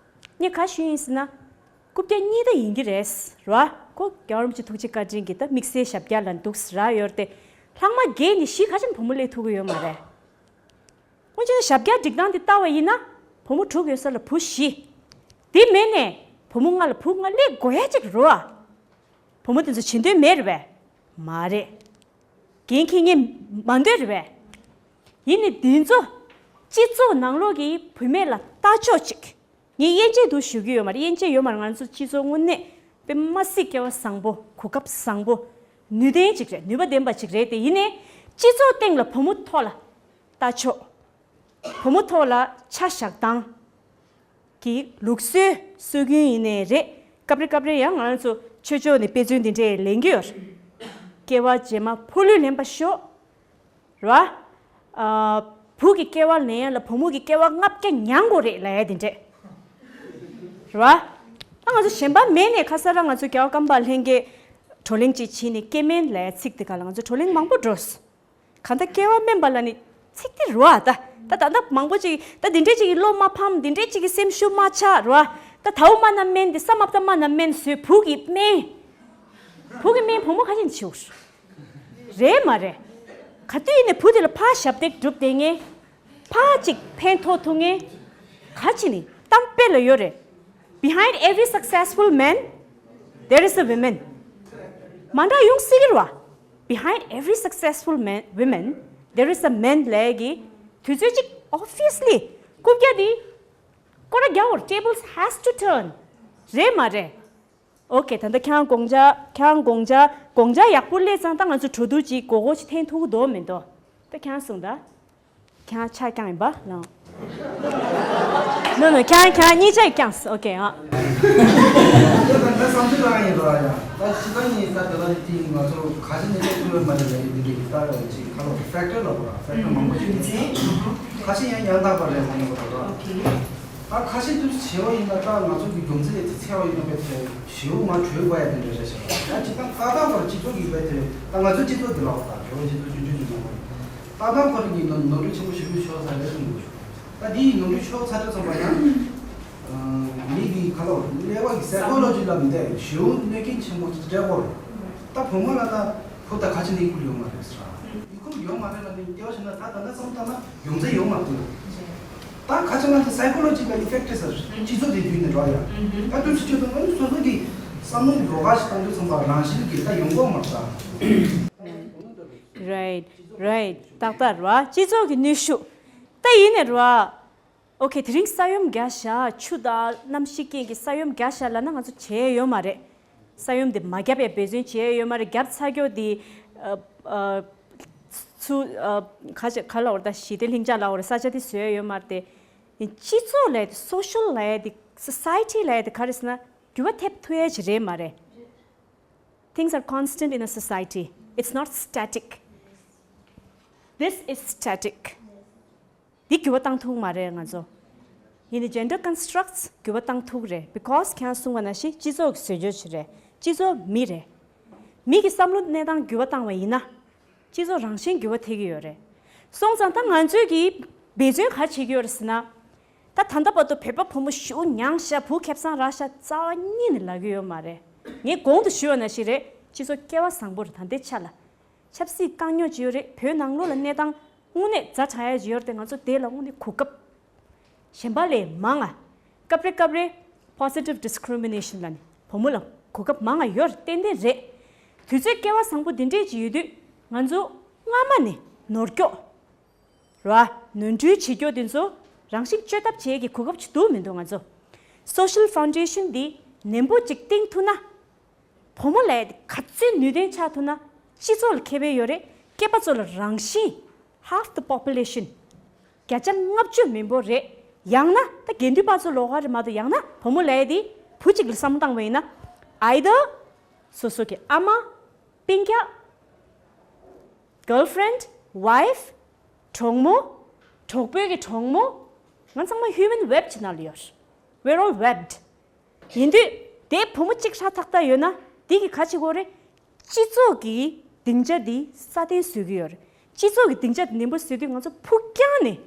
ངས་ག་ཞུས་ཡིན་ཟེར་ན། རྐུབ་བཀྱག་གཉིས་ད་ཡིན་གྱི་རེད་ར། ཁོ་རྒྱལ་བ་རིན་པོ་ཆེ་ཐུགས་རྗེ་བཀའ་དྲིན་གྱིས་ད་དམིགས་བསལ་ཞབས་བཀྱག་ལ་འདུག་ཟེར་ར་ཡོད་རེད་དེ། ལྷག་མ་བརྒྱད་ནས་བཞི་ཁ་ཤས་བུ་མོ་སླེབས་ཐུབ་ཀྱི་ཡོད་མ་རེད། སྔོན་ཆད་ཞབས་བཀྱག་སྒྲིག་སྟངས་དེ་ལྟ་བ་ཡིན་ན། བུ་མོ་དྲུག་ཡོད་ས་ལ་བུ་བཞི། དེ་མིན་ནས་བུ་མོ་ལྔ་ལ་བུ་ལྔ་སླེབས་དགོས་ཡ་ཅིག་རེད་བ། བུ་མོ་དེ་ཚོ་བྱེད་འདོད་མེད་རེད་པས། མ་རེད། འགན་འཁྱེར་མཁན་མ་འདོད་རེད་པས། ཡིན་ནའི་འདི་ཚོ་སྤྱི་ཚོགས་ནང་ལོགས་ཀྱི་བུད་མེད་ལ་ལྟ་ཕྱོགས་ཅིག་ངས་དབྱེ་འབྱེད་དུ་ཞུ་གི་ཡོད་མ་རེད། དབྱེ་འབྱེད་ཡོད་མ་རེད། ང་ཚོ་སྤྱི་ཚོགས་དངོས་གནས་དཔེ་མ་སྲིད་སྐལ་བ་བཟང་པོ། གོ་སྐབས་བཟང་པོ། ནུས་ལྡན་ཅིག་རེད། ནུས་པ་ལྡན་པ་ཅིག་རེད་དེ། ཡིན་ནའི་སྤྱི་ཚོགས་སྟེང་ལ་བུ་མོ་ཐོག་ལ་ལྟ་ཕྱོགས། བུ་མོ་ཐོག་ལ་ཆ་བཞག་སྟངས་ཀྱི་ལུགས་སྲོལ་སྲོལ་རྒྱུན་ཡིན་ནའི་རེད། སྐབས་རེ་སྐབས་རེ་ཡང་ང་རང་ཚོ་ཆོས་ཕྱོགས་ནས་དཔེ་མཚོན་འདི་འདྲས་ལེན་གྱི་ཡོད་རེད། སྐྱེ་བ་རྗེས་མ་ཕོ་ལུས་ལེན་པ་ཤོག་རེད་བ། ཨ། བུ་གི་སྐྱེ་བ་ལེན་ཡ་ལ་བུ་མོ་གི་སྐྱེ་བ་ལྔ་བརྒྱ་མྱང་དགོས་རེད་ལབ་ཡ་འདི་འདྲས་རེད་བ། ད་ང་ཚོ་གཞན་པ་མེད་ནས། ཁ་སང་རང་ང་ཚོ་རྒྱལ་བ་ཀརྨ་པ་ལྷན་རྒྱས་བགྲོ་གླེང་ཅིག་བྱས་ནས། སྐྱེ་དམན་ལབ་ཡ་ཚིག་དེ་ག་ལ་ང་ཚོ་བགྲོ་གླེང་མང་པོ་འགྲོ་སོང་། གང་ལྟར་སྐྱེ་བ་དམན་པ་ལབ་ནི་ཚིག་དེ་རེད་བ། ད་ད་ད་ད་མང་པོ་ཅིག་ད་འདི་འདྲས་ཅིག་གི་བློ་མ་ཕམ། འདི་འདྲས་ཅིག་གི་སེམས་ཤུགས་མ་ཆག་རེད་བ། ད་ད་འུ་མ་ན་དམན་དེ་ས་མ་བཏབ་མ་ན་དམན་བཟོས། བུ་གི་དམན། བུ་གི་དམན་བུ་མོ་ཁ་ཤས་ནས་བྱེད་འོ། རེད་མ་རེད། ག་དུས་ཡིན་ནའི་བུ་དེ་ལ་ཕར་ཞབས་འདེགས་སྒྲུབ་བསྡད་མཁན། ཕར་ཅིག་ཕན་ཐོགས་ཐུབ་མཁན། ག་ཅི་ནི་གཏམ་དཔེ་ལ་ཡོད་རེད། Behind every successful man, there is a woman. མ་འདྲ་ཡོང་སྲིད་ཀྱི་རེད་བ། Behind every successful man, woman, there is a man ལབ་ཀྱི་དུས་ཚོད་ཅིག་obviously རྐུབ་བཀྱག་འདི་སྐོར་ར་རྒྱག་འོ། Tables has to turn. རེད་མ་རེད། ཨོ་ཁེ། ད་ལྟ་ཁྱེད་རང་དགོངས་འཇགས། ཁྱེད་རང་དགོངས་འཇགས། དགོངས་འཇགས་ཡག་པོ་སླེབས་ཙང་ད་ང་ཚོ་གྲོས་བསྡུར་ཅིག་མགོ་སྐོར་ཅིག་འཐེན་ཐུབ་ཀྱི་འདུག་མི་འདུག་ད་ཁྱེད་རང་གསུངས་ད། ཁྱེད་རང་ཆ་རྐྱང་ཡིན་པ་ལགས། ནོ་ནོ། ཁྱེད་རང་ཁྱེད་རང་གཉིས་ཆ་ཡིས་རྐྱང་། ཨོ་ཁེ། ཨ། ད་ད་བསམ་ཚུལ་རང་ཡིན་ར་ཡ། ད་ཕྱི་ད་ནི་ད་དེ་ལ་དེ་ང་ཚོ་ག་ཚོད་ནས་ཐུབ་ཡོད་མ་རེད་ལ། ཡིན་དེ་འདྲའི་ད་ཅིག་ཁ་ལོ་ཕེག་ཊར་ལ་བོ་ར། ཕེག་ཊར་མང་པོ་ཞིག་ཡིན། ཁ་ཤས་ཡང་ཡང་དག་པ་རེད་མ་ཡིན་པ་ད་ར། ད་ཁ་ཤས་དུ་བྱེད་བ་ཡིན་ན། ད་ང་ཚོ་གི་རྒྱུ་མཚན་དེ་འཚོལ་བ་ཡིན་ན་དཔེ་དེ་ཞེའུ་མ་གྲོས་དགོས་ཡ་དེ་འདྲ་རེད་ཤག་ད་ཅི་ད་ལྟ་བར་སྤྱི་ཚོགས་ཀྱི་དཔེ་དེ་ད་ང་ཚོ་སྤྱི་ཚོགས་ཀྱི་ལག་ད་གྲོས་སྤྱི་ཚོགས་ཆུང་ཆུང་གི་ནང་ལ་ད་ལྟ་བར་གྱི་ནོར་འཁྲུལ་ཆེན་པོ་ཞེ་པོ་ཤོར་ཚར་རེད་གསུངས་འདུག་ད་དེ་ཡི་ནོར་འཁྲུལ་ཤོར་ཚར་དུས་ཙམ་པ་ཡང་མི་གི་ཁ་ལོ་ཀླད་པ་གི་སའི་ཀོ་ལོ་ཇི་ལ་མི་བལྟས། ཞེའུ་གནོད་སྐྱོན་ཆེན་པོ་སྤྲད་དགོས་རེད། ད་བུ་མོ་ལ་ད་བུ་ད་ག་ཅི་ནས་ཡི་གུ་ཡོད་མ་རེད་ཟེར། ཡི་གུ་ཡོད་མ་རེད་ལ་ནི་སྐྱེ་བ་ཞིག་ན་ད་ད་ལྟ་བསམ་བཏང་ན་ཡོང་ཚད་ཡོད་མ་རེད། ད་ག་ཅི་ན་ད་སའི་ཀོ་ལོ་ཇི་ལ་ཨི་ཕེག་ཊི་ཟེར། སྤྱི་ཚོགས་དེ་བརྒྱུད་ནས་འགྲོ་ཡ། ད་དུས་ཚོད་ཆུད་དུ་ནི་སོ་སོ་གི་བསམ་བློ་ཡོ་ག་ཞིག་བཏང་དུས་ཙམ་པ་རང་བཞིན་གྱིས་ད་ཡོང་གི་མ་རེད་ད། Right, right. ཏག་ཏག་རེད་བ། སྤྱི་ཚོགས་ཀྱི་ནུས་ཤུགས་ད་ཡིན་ནས་རེད་བ། ཨོ་ཁེ། དེ་རིང་ས་ཡོམ་རྒྱག་ཤག་ཆུ་དང་གནམ་གཤིས་རྐྱེན་གྱིས་ས་ཡོམ་རྒྱག་ཤག་ལབ་ན་ང་ཚོ་བྱས་ཡོད་མ་རེད། ས་ཡོམ་དེ་མ་བརྒྱབ་པའི་འབད་བརྩོན་བྱས་ཡོད་མ་རེད། བརྒྱབ་ཚར་ཀྱོག་དེ་ཨ་ཨ་ཚུ་ཨ་ག་ཅི་ག་ལབ་དགོས་རེད། ད་ཞི་བདེ་ལྷིང་འཇགས་ལབ་དགོས་རེད། ས་ཆ་དེ་བཟོས་ཡོད་མ་རེད་དེ། སྤྱི་ཚོགས་ལབ་ཡ་དེ། སོ་ཤལ་ལབ་ཡ་དེ། སོ་སའི་ཊི་ལབ་ཡ་དེ་ག་རེ་ཟེར་ན་འགྱུར་བ་ཐེབས་ཐུབ་ཡ་ཅིག་རེད་མ་རེད། Things are constant in a society. It's not static. This is static. འདི་འགྱུར་བ་བཏང་ཐུབ་མ་རེད་ང་ཚོ། ཡིན་ནའི་gender constructs འགྱུར་བ་བཏང་ཐུབ་རེད། Because ཁྱེད་རང་གསུངས་པ་ནང་བཞིན་སྤྱི་ཚོགས་ཀྱི་བཟོ་བཅོས་ཅིག་རེད། སྤྱི་ཚོགས་མི་རེད། མི་གི་བསམ་བློ་གནས་སྟངས་འགྱུར་བ་བཏང་བ་ཡིན་ན། སྤྱི་ཚོགས་རང་བཞིན་འགྱུར་བ་ཐེབས་ཀྱི་ཡོད་རེད། སོང་ཙང་ད་ང་ཚོས་ཀྱིས་འབད་བརྩོན་ག་རེ་བྱེད་ཀྱི་ཡོད་རེད་ཟེར་ན། ད་ད་ལྟ་བར་དུ་བོད་པ་ཕོ་མོ་ཞེ་པོ་མྱངས་ཤག་བུ་ཁེ་བཟང་རག་ཤག་རྩ་བ་ཉིད་ནས་ལབ་ཀྱི་ཡོད་མ་རེད། ངས་གོང་དུ་ཞུས་པ་ནང་བཞིན་རེད། སྤྱི་ཚོགས་སྐལ་བ་བཟང་པོ་རེད། ད་ལྟའི་ཆ་ལ། ཆབ་སྲིད་དཀའ་རྙོག་ཅིག་ཡོད་རེད། བོད་ནང་ལོགས་ལ་གནས་སྟངས་དངོས་གནས་ཛ་དྲག་ཡ་ཅིག་ཡོད་རེད་དེ། ང་ཚོ་དེ་ལ་དངོས་གནས་གོ་སྐབས་གཞན་པ་ལས་མང་ང་། སྐབས་རེ་སྐབས་རེ་positive discrimination ལབ་ནི་བུ་མོ་ལ་གོ་སྐབས་མང་ང་ཡོད་རེད། ཏན་ཏན་རེད། དུས་ཚོད་སྐལ་བ་བཟང་པོ་འདི་འདྲས་ཅིག་ཡོད་དུས་ང་ཚོ་སྔ་མ་ནས་ནོར་སྐྱོག་ར་ནོར་འཁྲུལ་བྱེད་སྐྱོ་དེ་ཚོ་རང་བཞིན་བཅོས་ཐབས་བྱེད་ཀྱི་གོ་སྐབས་ཅིག་འདུག་མི་འདུག་ང་ཚོ་social foundation འདི་ནན་པོ་ཅིག་བཏིང་ཐུབ་ན། བུ་མོ་ལས་ག་ཚོད་ནུས་ལྡན་ཆགས་ཐུབ་ན་སྤྱི་ཚོགས་ལ་ཁེ་ཕན་ཡོད་རེད། སྐྱེས་པ་ཚོ་ལ་རང་བཞིན་half the population བརྒྱ་ཆ་ལྔ་བཅུ་མི་འབོར་རེད། ཡང་ན་ད་དགེ་འདུན་པ་ཚོ་ལོགས་ཀ་རེད་མ་གཏོགས། ཡང་ན་བུ་མོ་ལས་དེ་བུ་གཅིག་ལ་བསམ་བློ་བཏང་བ་ཡིན་ན། Either སོ་སོ་གི་ཨ་མ། སྤུན་ཀྱག girlfriend, wife, གྲོགས་མོ། གྲོགས་པོའི་གི་གྲོགས་མོ། ང་ཚང་མ་human web ཅིག་ནང་ལ་ཡོད། We're all webbed. ཡིན་དུས་དེ་བུ་མོ་གཅིག་ཧྲ་ཐག་ཐག་ཡོད་ན་དེ་གི་ག་ཅིག་དགོས་རེད། སྤྱི་ཚོགས་ཀྱི་སྡིངས་ཆ་འདི་སྲ་བརྟན་བཟོ་གི་ཡོད་རེད། སྤྱི་ཚོགས་ཀྱི་སྡིངས་ཆ་འདི་ནན་པོ་བཟོས་དུས་ང་ཚོ་ཕུགས་རྒྱང་ནས་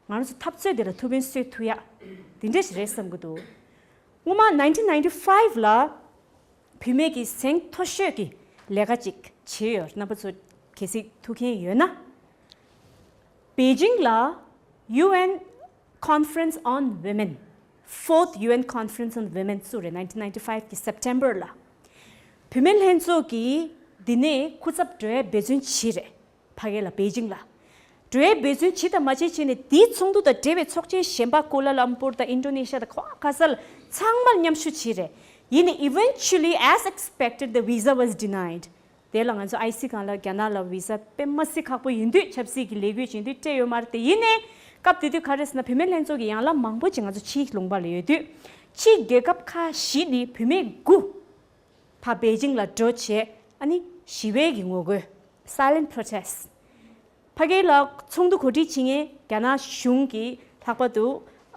ང་རང་ཚོ་འཐབ་རྩོད་འདི་ལ་ཐུགས་ཕན་གསོས་ཐུབ་ཡ་འདི་འདྲ་ཞིག་རེད་བསམ་གི་འདུག་སྔོན་མ་nineteen ninety-five ལ་བུད་མེད་ཀྱི་གཟེངས་མཐོ་ཤོས་ཀྱི་ལས་ཀ་ཅིག་བྱས་ཡོད། རྣམ་པ་ཚོ་གལ་སྲིད་ཐུགས་མཁྱེན་ཡོད་ན། པེ་ཅིང་ལ་UN Conference on Women, Fourth UN Conference on Women བཙུགས་རེད། nineteen ninety-five གི་September ལ། བུད་མེད་ལྷན་ཚོགས་ཀྱིས་འདི་ནས་སྐུ་ཚབ་འགྲོ་ཡའི་འབད་བརྩོན་བྱས་རེད། ཕ་གི་ལ་པེ་ཅིང་ལ། འགྲོ་བའི་འབད་བརྩོན་བྱེད་དང་མ་བྱེད་བྱས་ནས་དེའི་ཚོགས་འདུ་དང་འབྲེལ་བའི་ཚོགས་ཆེན་གཞན་པ་ཀུ་ལ་ལམ་པུར་དང་ཨིན་ཌོ་ནེ་ཤི་ཡ་དང་ག་བ་ག་ས་ལ་ཚང་མར་མཉམ་ཞུགས་བྱས་རེད། ཡིན་ནའི་eventually, as expected, the visa was denied. དེ་ལ་ང་ཚོ་ཨའི་སི་སྒང་ལ་རྒྱ་ནག་ལ་བི་ས་དཔེ་མ་སྲིད་ཁག་པོ་ཡིན་དུས་ཆབ་སྲིད་ཀྱི་ལས་འགུལ་བྱེད་དུས་སྤྲད་ཡོད་མ་རེད་དེ། ཡིན་ནའི་སྐབས་དེ་དུས་ག་རེ་ཟེར་ན་བུད་མེད་ལྷན་ཚོགས་ཀྱི་ཡན་ལག་མང་པོ་ཅིག་ང་ཚོ་ཕྱིའི་ལུང་པ་ལ་ཡོད་དུས། ཕྱིའི་རྒྱལ་ཁབ་ཁག་བཞི་ནས་བུད་མེད་དགུ་ཕར་པེ་ཅིང་ལ་འགྲོ་བྱས། ཨ་ནི་ཞི་བའི་གི་ངོ་རྒོལ། Silent protest། ཕ་གི་ལ་ཚོགས་འདུ་གོ་སྒྲིག་བྱེད་མཁན་རྒྱ་ནག་གཞུང་གི་ལྷག་པར་དུ་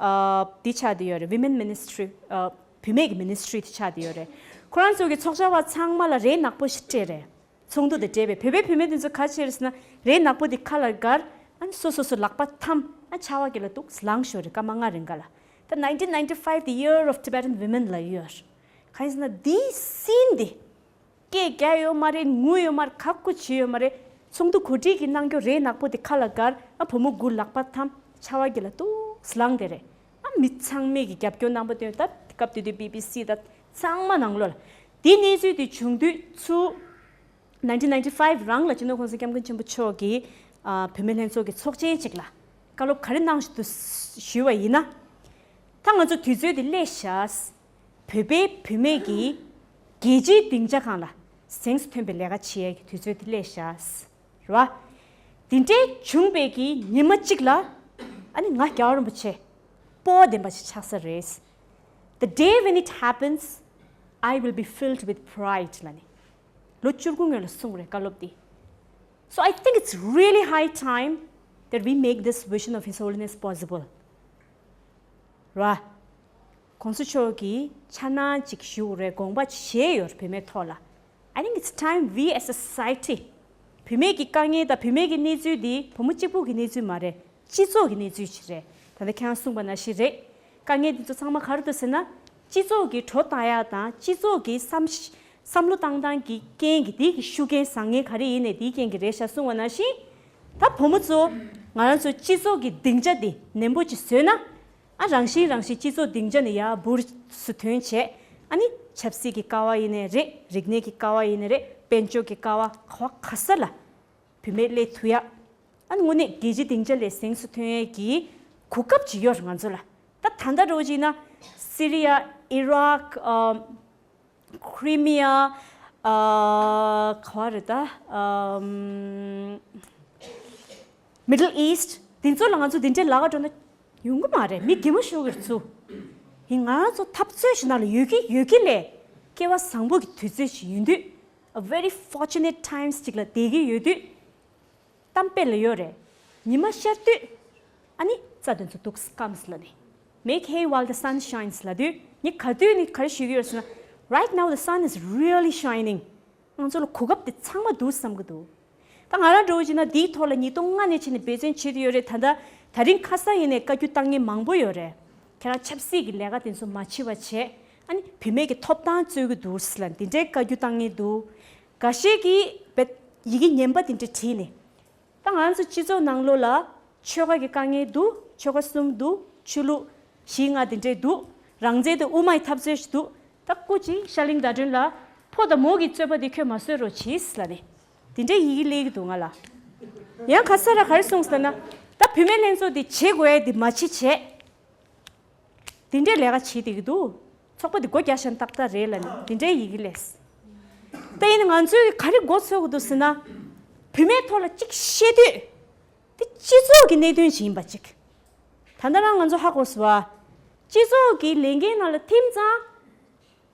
ཨ་འདི་ཆགས་བསྡད་ཡོད་རེད། Women Ministry། ཨ་བུད་མེད་ཀྱི་Ministry་དེ་ཆགས་བསྡད་ཡོད་རེད། ཁོ་རང་ཚོ་གི་ཚོགས་བཅར་བ་ཚང་མ་ལ་རས་ནག་པོ་ཞིག་སྤྲད་རེད། ཚོགས་འདུ་དང་འབྲེལ་བའི་བོད་པའི་བུད་མེད་དེ་ཚོ་ག་རེ་བྱས་རེད་ཟེར་ན། རས་ནག་པོ་དེ་ཁ་ལ་དཀར། ཨ་ནི་སོ་སོ་སོ་ལག་པ་འཐམ། ཨ་ཆར་པ་དཀྱིལ་ལ་འདུག་ལངས་ཤོར་རེད། སྐར་མ་ལྔ་རིང་ག་ལ། ད་nineteen ninety-five, the year of Tibetan women ལབ་ཡོད། གང་ཡིན་ཟེར་ན་འདིའི་སིན་དེ། སྐད་རྒྱག་ཡོད་མ་རེད། ངུ་ཡོད་མ་རེད། ག་དགོས་བྱས་ཡོད་མ་རེད། ཚོགས་འདུ་གོ་སྒྲིག་གི་གནང་རྒྱུ་རས་ནག་པོ་དེ་ཁ་ལ་དཀར། ཨ་བུ་མོ་དགུ་ལག་པ་འཐམ། ཆར་པ་དཀྱིལ་ལ་འདུག་ལངས་བསྡད་རེད། ཨ་མི་ཚང་མས་ཀྱི་རྒྱབ་སྐྱོར་གནང་པ་དེ་ད་སྐབས་དེ་དུས་བི་བི་སི་ད་ཚང་མ་ནང་ལོགས་ལ་དེའི་གནས་ཚུལ་དེ་བྱུང་དུས་ཚུར་nineteen ninety-five རང་ལ་སྤྱི་ནོར་༸གོང་ས་༸སྐྱབས་མགོན་ཆེན་པོ་མཆོག་གིས་ཨ་བུད་མེད་ལྷན་ཚོགས་ཀྱི་ཚོགས་ཆེན་ཅིག་ལ་བཀའ་སློབ་ག་རེ་གནང་འདུག་ཞུས་པ་ཡིན་ན། ད་ང་ཚོ་དུས་ཚོད་དེ་སླེབས་ཤག་བོད་པའི་བུད་མེད་ཀྱིས་རྒྱལ་སྤྱིའི་སྡིངས་ཆ་སྒང་ལ་གཟེངས་སུ་ཐོན་པའི་ལས་ཀ་བྱེད་ཡས་ཀྱི་དུས་ཚོད་དེ་སླེབས་ཤག་རེད་བ། དེ་འདྲའི་བྱུང་བའི་གི་ཉི་མ་གཅིག་ལ། ཨ་ནི་ང་རྒྱལ་བ་རིན་པོ་ཆེ་སྤོབས་པ་ལྡན་པ་ཞིག་ཆགས་ས་རེད། The day when it happens, I will be filled with pride ལབ་ནས་ལོ་བཅུ་དགུ་སྔོན་ལ་གསུངས་རེད། བཀའ་སློབ་འདི། So I think it's really high time that we make this vision of His Holiness possible. ར། གོང་ས་མཆོག་གིས་འཆར་སྣང་ཅིག་ཞུ་རེད། དགོངས་པ་བཞེས་ཡོད་བུད་མེད་ཐོག་ལ། I think it's time we as a society བུད་མེད་ཀྱི་དཀའ་ངལ་དང་བུད་མེད་ཀྱི་གནས་ཚུལ་འདི་བུ་མོ་གཅིག་པུ་གི་གནས་ཚུལ་མ་རེད། སྤྱི་ཚོགས་ཀྱི་གནས་ཚུལ་ཞིག་རེད། ད་ལྟ་ཁྱེད་རང་གསུངས་པ་ནང་བཞིན་རེད། དཀའ་ངལ་འདི་ཚོ་ཚང་མ་ག་རེ་འདུག་ཟེར་ན། སྤྱི་ཚོགས་ཀྱི་བྲོ་བཏང་ཡག་དང་སྤྱི་ཚོགས་ཀྱི་བསམ་བསམ་བློ་བཏང་སྟངས་ཀྱི་རྐྱེན་གྱིས་དེ་གི་ཤུགས་རྐྱེན་བཟང་ངན་ག་རེ་ཡིན་ནའི་དེའི་རྐྱེན་གྱིས་རེད་ཤག་གསུངས་པ་ནང་བཞིན། ད་བུ་མོ་ཚོ་ང་རང་ཚོ་སྤྱི་ཚོགས་ཀྱི་སྡིངས་ཆ་འདི་ནན་པོ་ཅིག་བཟོས་ན། ཨ་རང་བཞིན་རང་བཞིན་སྤྱི་ཚོགས་སྡིངས་ཆ་ནས་ཡར་འབུར་སུ་ཐོན་བྱས། ཨ་ནི་ཆབ་སྲིད་ཀྱི་ཀ་བ་ཡིན་ནའི་རེད། རིག་གནས་ཀྱི་ཀ་བ་ཡིན་ནའི་རེད། དཔལ་འབྱོར་གྱི་ཀ་བ་ག་བ་ག་ས་ལ་བུད་མེད་སླེབས་ཐུབ་ཡག་ཨ་ནི་དངོས་གནས་རྒྱལ་སྤྱིའི་སྡིངས་ཆ་ལ་གཟེངས་སུ་ཐོན་ཡས་ཀྱི་གོ་སྐབས་ཅིག་ཡོད་རེད་ང་ཚོ་ལ། ད་ད་ལྟ་འདྲ་བོ་ཅིག་ཡིན་ན་སི་རི་ཡ། ཨི་རག་ཨམ། ཁྲི་མི་ཡ། ཨ་ག་བ་རེད་ད། ཨམ། Middle East དེ་ཚོ་ལ་ང་ཚོ་དེ་འདྲའི་ལས་ཀ་འགྲོ་ན་ཡོང་གི་མ་རེད། མི་གད་མོ་ཤོར་གི་རེད་ཚུར། ཡིན་ང་རང་ཚོ་འཐབ་རྩོད་ཞིག་ནང་ལ་ཡོད་ཀྱི་ཡོད་ཀྱི་ལས། སྐལ་བ་བཟང་པོ་གི་དུས་ཚོད་ཞིག་ཡིན་དུས། A very fortunate times ཅིག་ལ་བསྡད་ཀྱི་ཡོད་དུས། གཏམ་དཔེ་ལ་ཡོད་རེད། ཉི་མ་ཤར་དུས། ཨ་ནི་རྩྭ་དེ་ཚོ་འདུག་སྐམ་ཟེར་ལབ་ནས། Make hay while the sun shines ལབ་དུས་ངས་ག་དུས་ནས་ག་རེ་ཞུ་གི་ཡོད་ཟེར་ན། Right now the sun is really shining. ང་ཚོ་ལ་གོ་སྐབས་དེ་ཚང་མ་འདུག་བསམ་གི་འདུག་ད་ང་རང་འདྲ་བོ་བྱས་ན་འདིའི་ཐོག་ལ་ཉིས་སྟོང་ལྔ་ནས་བྱས་ནས་འབད་བརྩོན་བྱེད་དུ་ཡོད་རེད། ད་ལྟ་ད་རིང་ཁ་སང་ཡིན་ནའི་བཀའ་བཀྱོན་བཏང་མཁན་མང་པོ་ཡོད་རེད། ཁྱེད་རང་ཆབ་སྲིད་ཀྱི་ལས་ཀ་དེ་ཚོ་མ་བྱེད་པ་བྱས། ཨ་ནི་བུད་མེད་ཀྱི་ཐོབ་ཐང་རྩོད་ཀྱི་འདུག་ཟེར་ལབ་འདི་འདྲའི་བཀའ་བཀྱོན་བཏང་མཁན་འདུག་འགའ་ཤས་ཀྱིས་བེད་ཡི་གེ་ངན་པ་དེ་འདྲ་བྲིས་ནས། ད་ང་ཚོ་སྤྱི་ཚོགས་ནང་ལོགས་ལ་ཆོལ་ཁ་གི་དཀའ་ངལ་འདུག་ཆོལ་ཁ་གསུམ་འདུག་ཆོས་ལུགས་བཞི་ལྔ་དེ་འདྲས་འདུག་རང་བཙན་དང་དབུ་མའི་འཐབ་རྩོད་ཞིག་འདུག་ད་སྐུ་མཁྱེན་ཤར་གླིང་ཟླ་སྒྲོན་ལགས། ཕོ་དང་མོ་གི་རྩོད་པ་དེ་ཁྱོད་མ་བཟོ་རོགས་གྱིས་ལབ་ནས་དེ་འདྲའི་ཡི་གེ་སླེབས་ཀྱི་འདུག་ང་ལ། ཡང་ཁ་སང་ར་ག་རེ་གསུངས་ཟེར་ན། ད་བུད་མེད་ལྷན་ཚོགས་དེ་བྱེད་དགོས་ཡ་དེ་མ་བྱེད་བྱས། དེ་འདྲའི་ལས་ཀ་བྱེད་བསྡད་ཀྱི་འདུག་ཚོགས་པ་འདི་སྒོ་རྒྱག་ཤག་ཏག་ཏག་རེད་ལབ་ནས་དེ་འདྲའི་ཡི་གེ་སླེབས། ད་ཡིན་ན་ང་ཚོས་ག་རེ་མགོ་ཚོད་ཀྱི་འདུག་ཟེར་ན། བུད་མེད་ཐོག་ལ་གཅིག་བཤད་དུས། དེ་སྤྱི་ཚོགས་ཀྱི་གནད་དོན་ཞིག་ཡིན་པ་གཅིག་ད་ལྟ་རང་ང་ཚོ་ཧ་གོ་སོང་བ། སྤྱི་ཚོགས་ཀྱི་ལས་འགན་ནང་ལ་ཐིམ་ཙང་།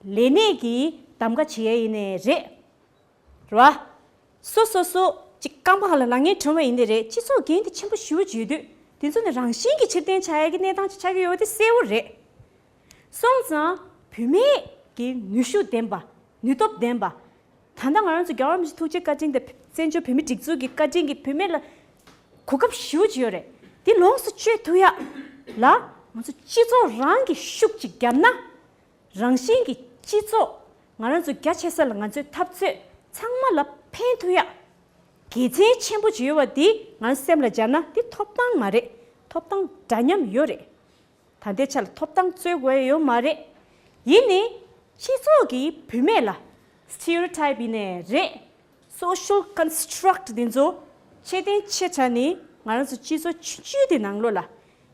ལས་གནས་ཀྱི་གདམ་ག་བྱེད་ཡ་ཡིན་ནའི་རེད། རེད་བ། སོ་སོ་སོ་ཅིག་རྐང་པ་སྒང་ལ་ལངས་མཁན་གྲོངས་པ་ཡིན་ནའི་རེད། སྤྱི་ཚོགས་འགན་དེ་ཆེན་པོ་ཞེ་པོ་ཅིག་ཡོད་དུས་དེ་ཚོ་ནི་རང་བཞིན་གྱིས་ཕྱིར་འཐེན་བྱ་ཡ་གི་གནས་སྟངས་ཅིག་ཆགས་ཀྱི་ཡོད་པ་དེ་གསལ་པོ་རེད། སོང་ཙང་བུད་མེད་ཀྱི་ནུས་ཤུགས་ལྡན་པ། ནུས་སྟོབས་ལྡན་པ། ད་ལྟ་ང་རང་ཚོ་རྒྱལ་བ་རིན་པོ་ཆེ་ཐུགས་རྗེ་བཀའ་དྲིན་དང་བཙན་བྱོལ་བོད་མིའི་སྒྲིག་འཛུགས་ཀྱི་བཀའ་དྲིན་གྱིས་བུད་མེད་ལ་གོ་སྐབས་ཞེ་པོ་ཅིག་ཡོད་རེད། དེ་ལོངས་སུ་སྤྱོད་ཐུབ་ཡ་ལ་ང་ཚོ་སྤྱི་ཚོགས་རང་གིས་ཤུགས་ཅིག་བརྒྱབ་ན། རང་བཞིན་གྱིས་སྤྱི་ཚོགས་ང་རང་ཚོ་རྒྱ་ཆེ་ས་ལ་ང་ཚོའི་འཐབ་རྩོད་ཚང་མ་ལ་ཕན་ཐོགས་ཡ། དགེ་མཚན་ཆེན་པོ་ཅིག་ཡོད་པ་འདི་ང་སེམས་ལ་འཇགས་ན་འདི་ཐོབ་ཐང་མ་རེད། ཐོབ་ཐང་འདྲ་མཉམ་ཡོད་རེད། ད་ལྟའི་ཆ་ལ་ཐོབ་ཐང་རྩོད་དགོས་ཡ་ཡོད་མ་རེད། ཡིན་ནའི་སྤྱི་ཚོགས་ཀྱིས་བུད་མེད་ལ་སི་ཊི་རི་ཡོ་ཊའིབ་ཡིན་ནའི་རེད། སོ་ཤལ་ཀོན་སི་ཊྲག་ཊི་འདི་ཚོ་ཆེ་ལྡན་ཆེ་དྲགས་ནས་ ང་རང་ཚོ་སྤྱི་ཚོགས་ཆུང་ཆུང་དེ་ནང་ལོགས་ལ་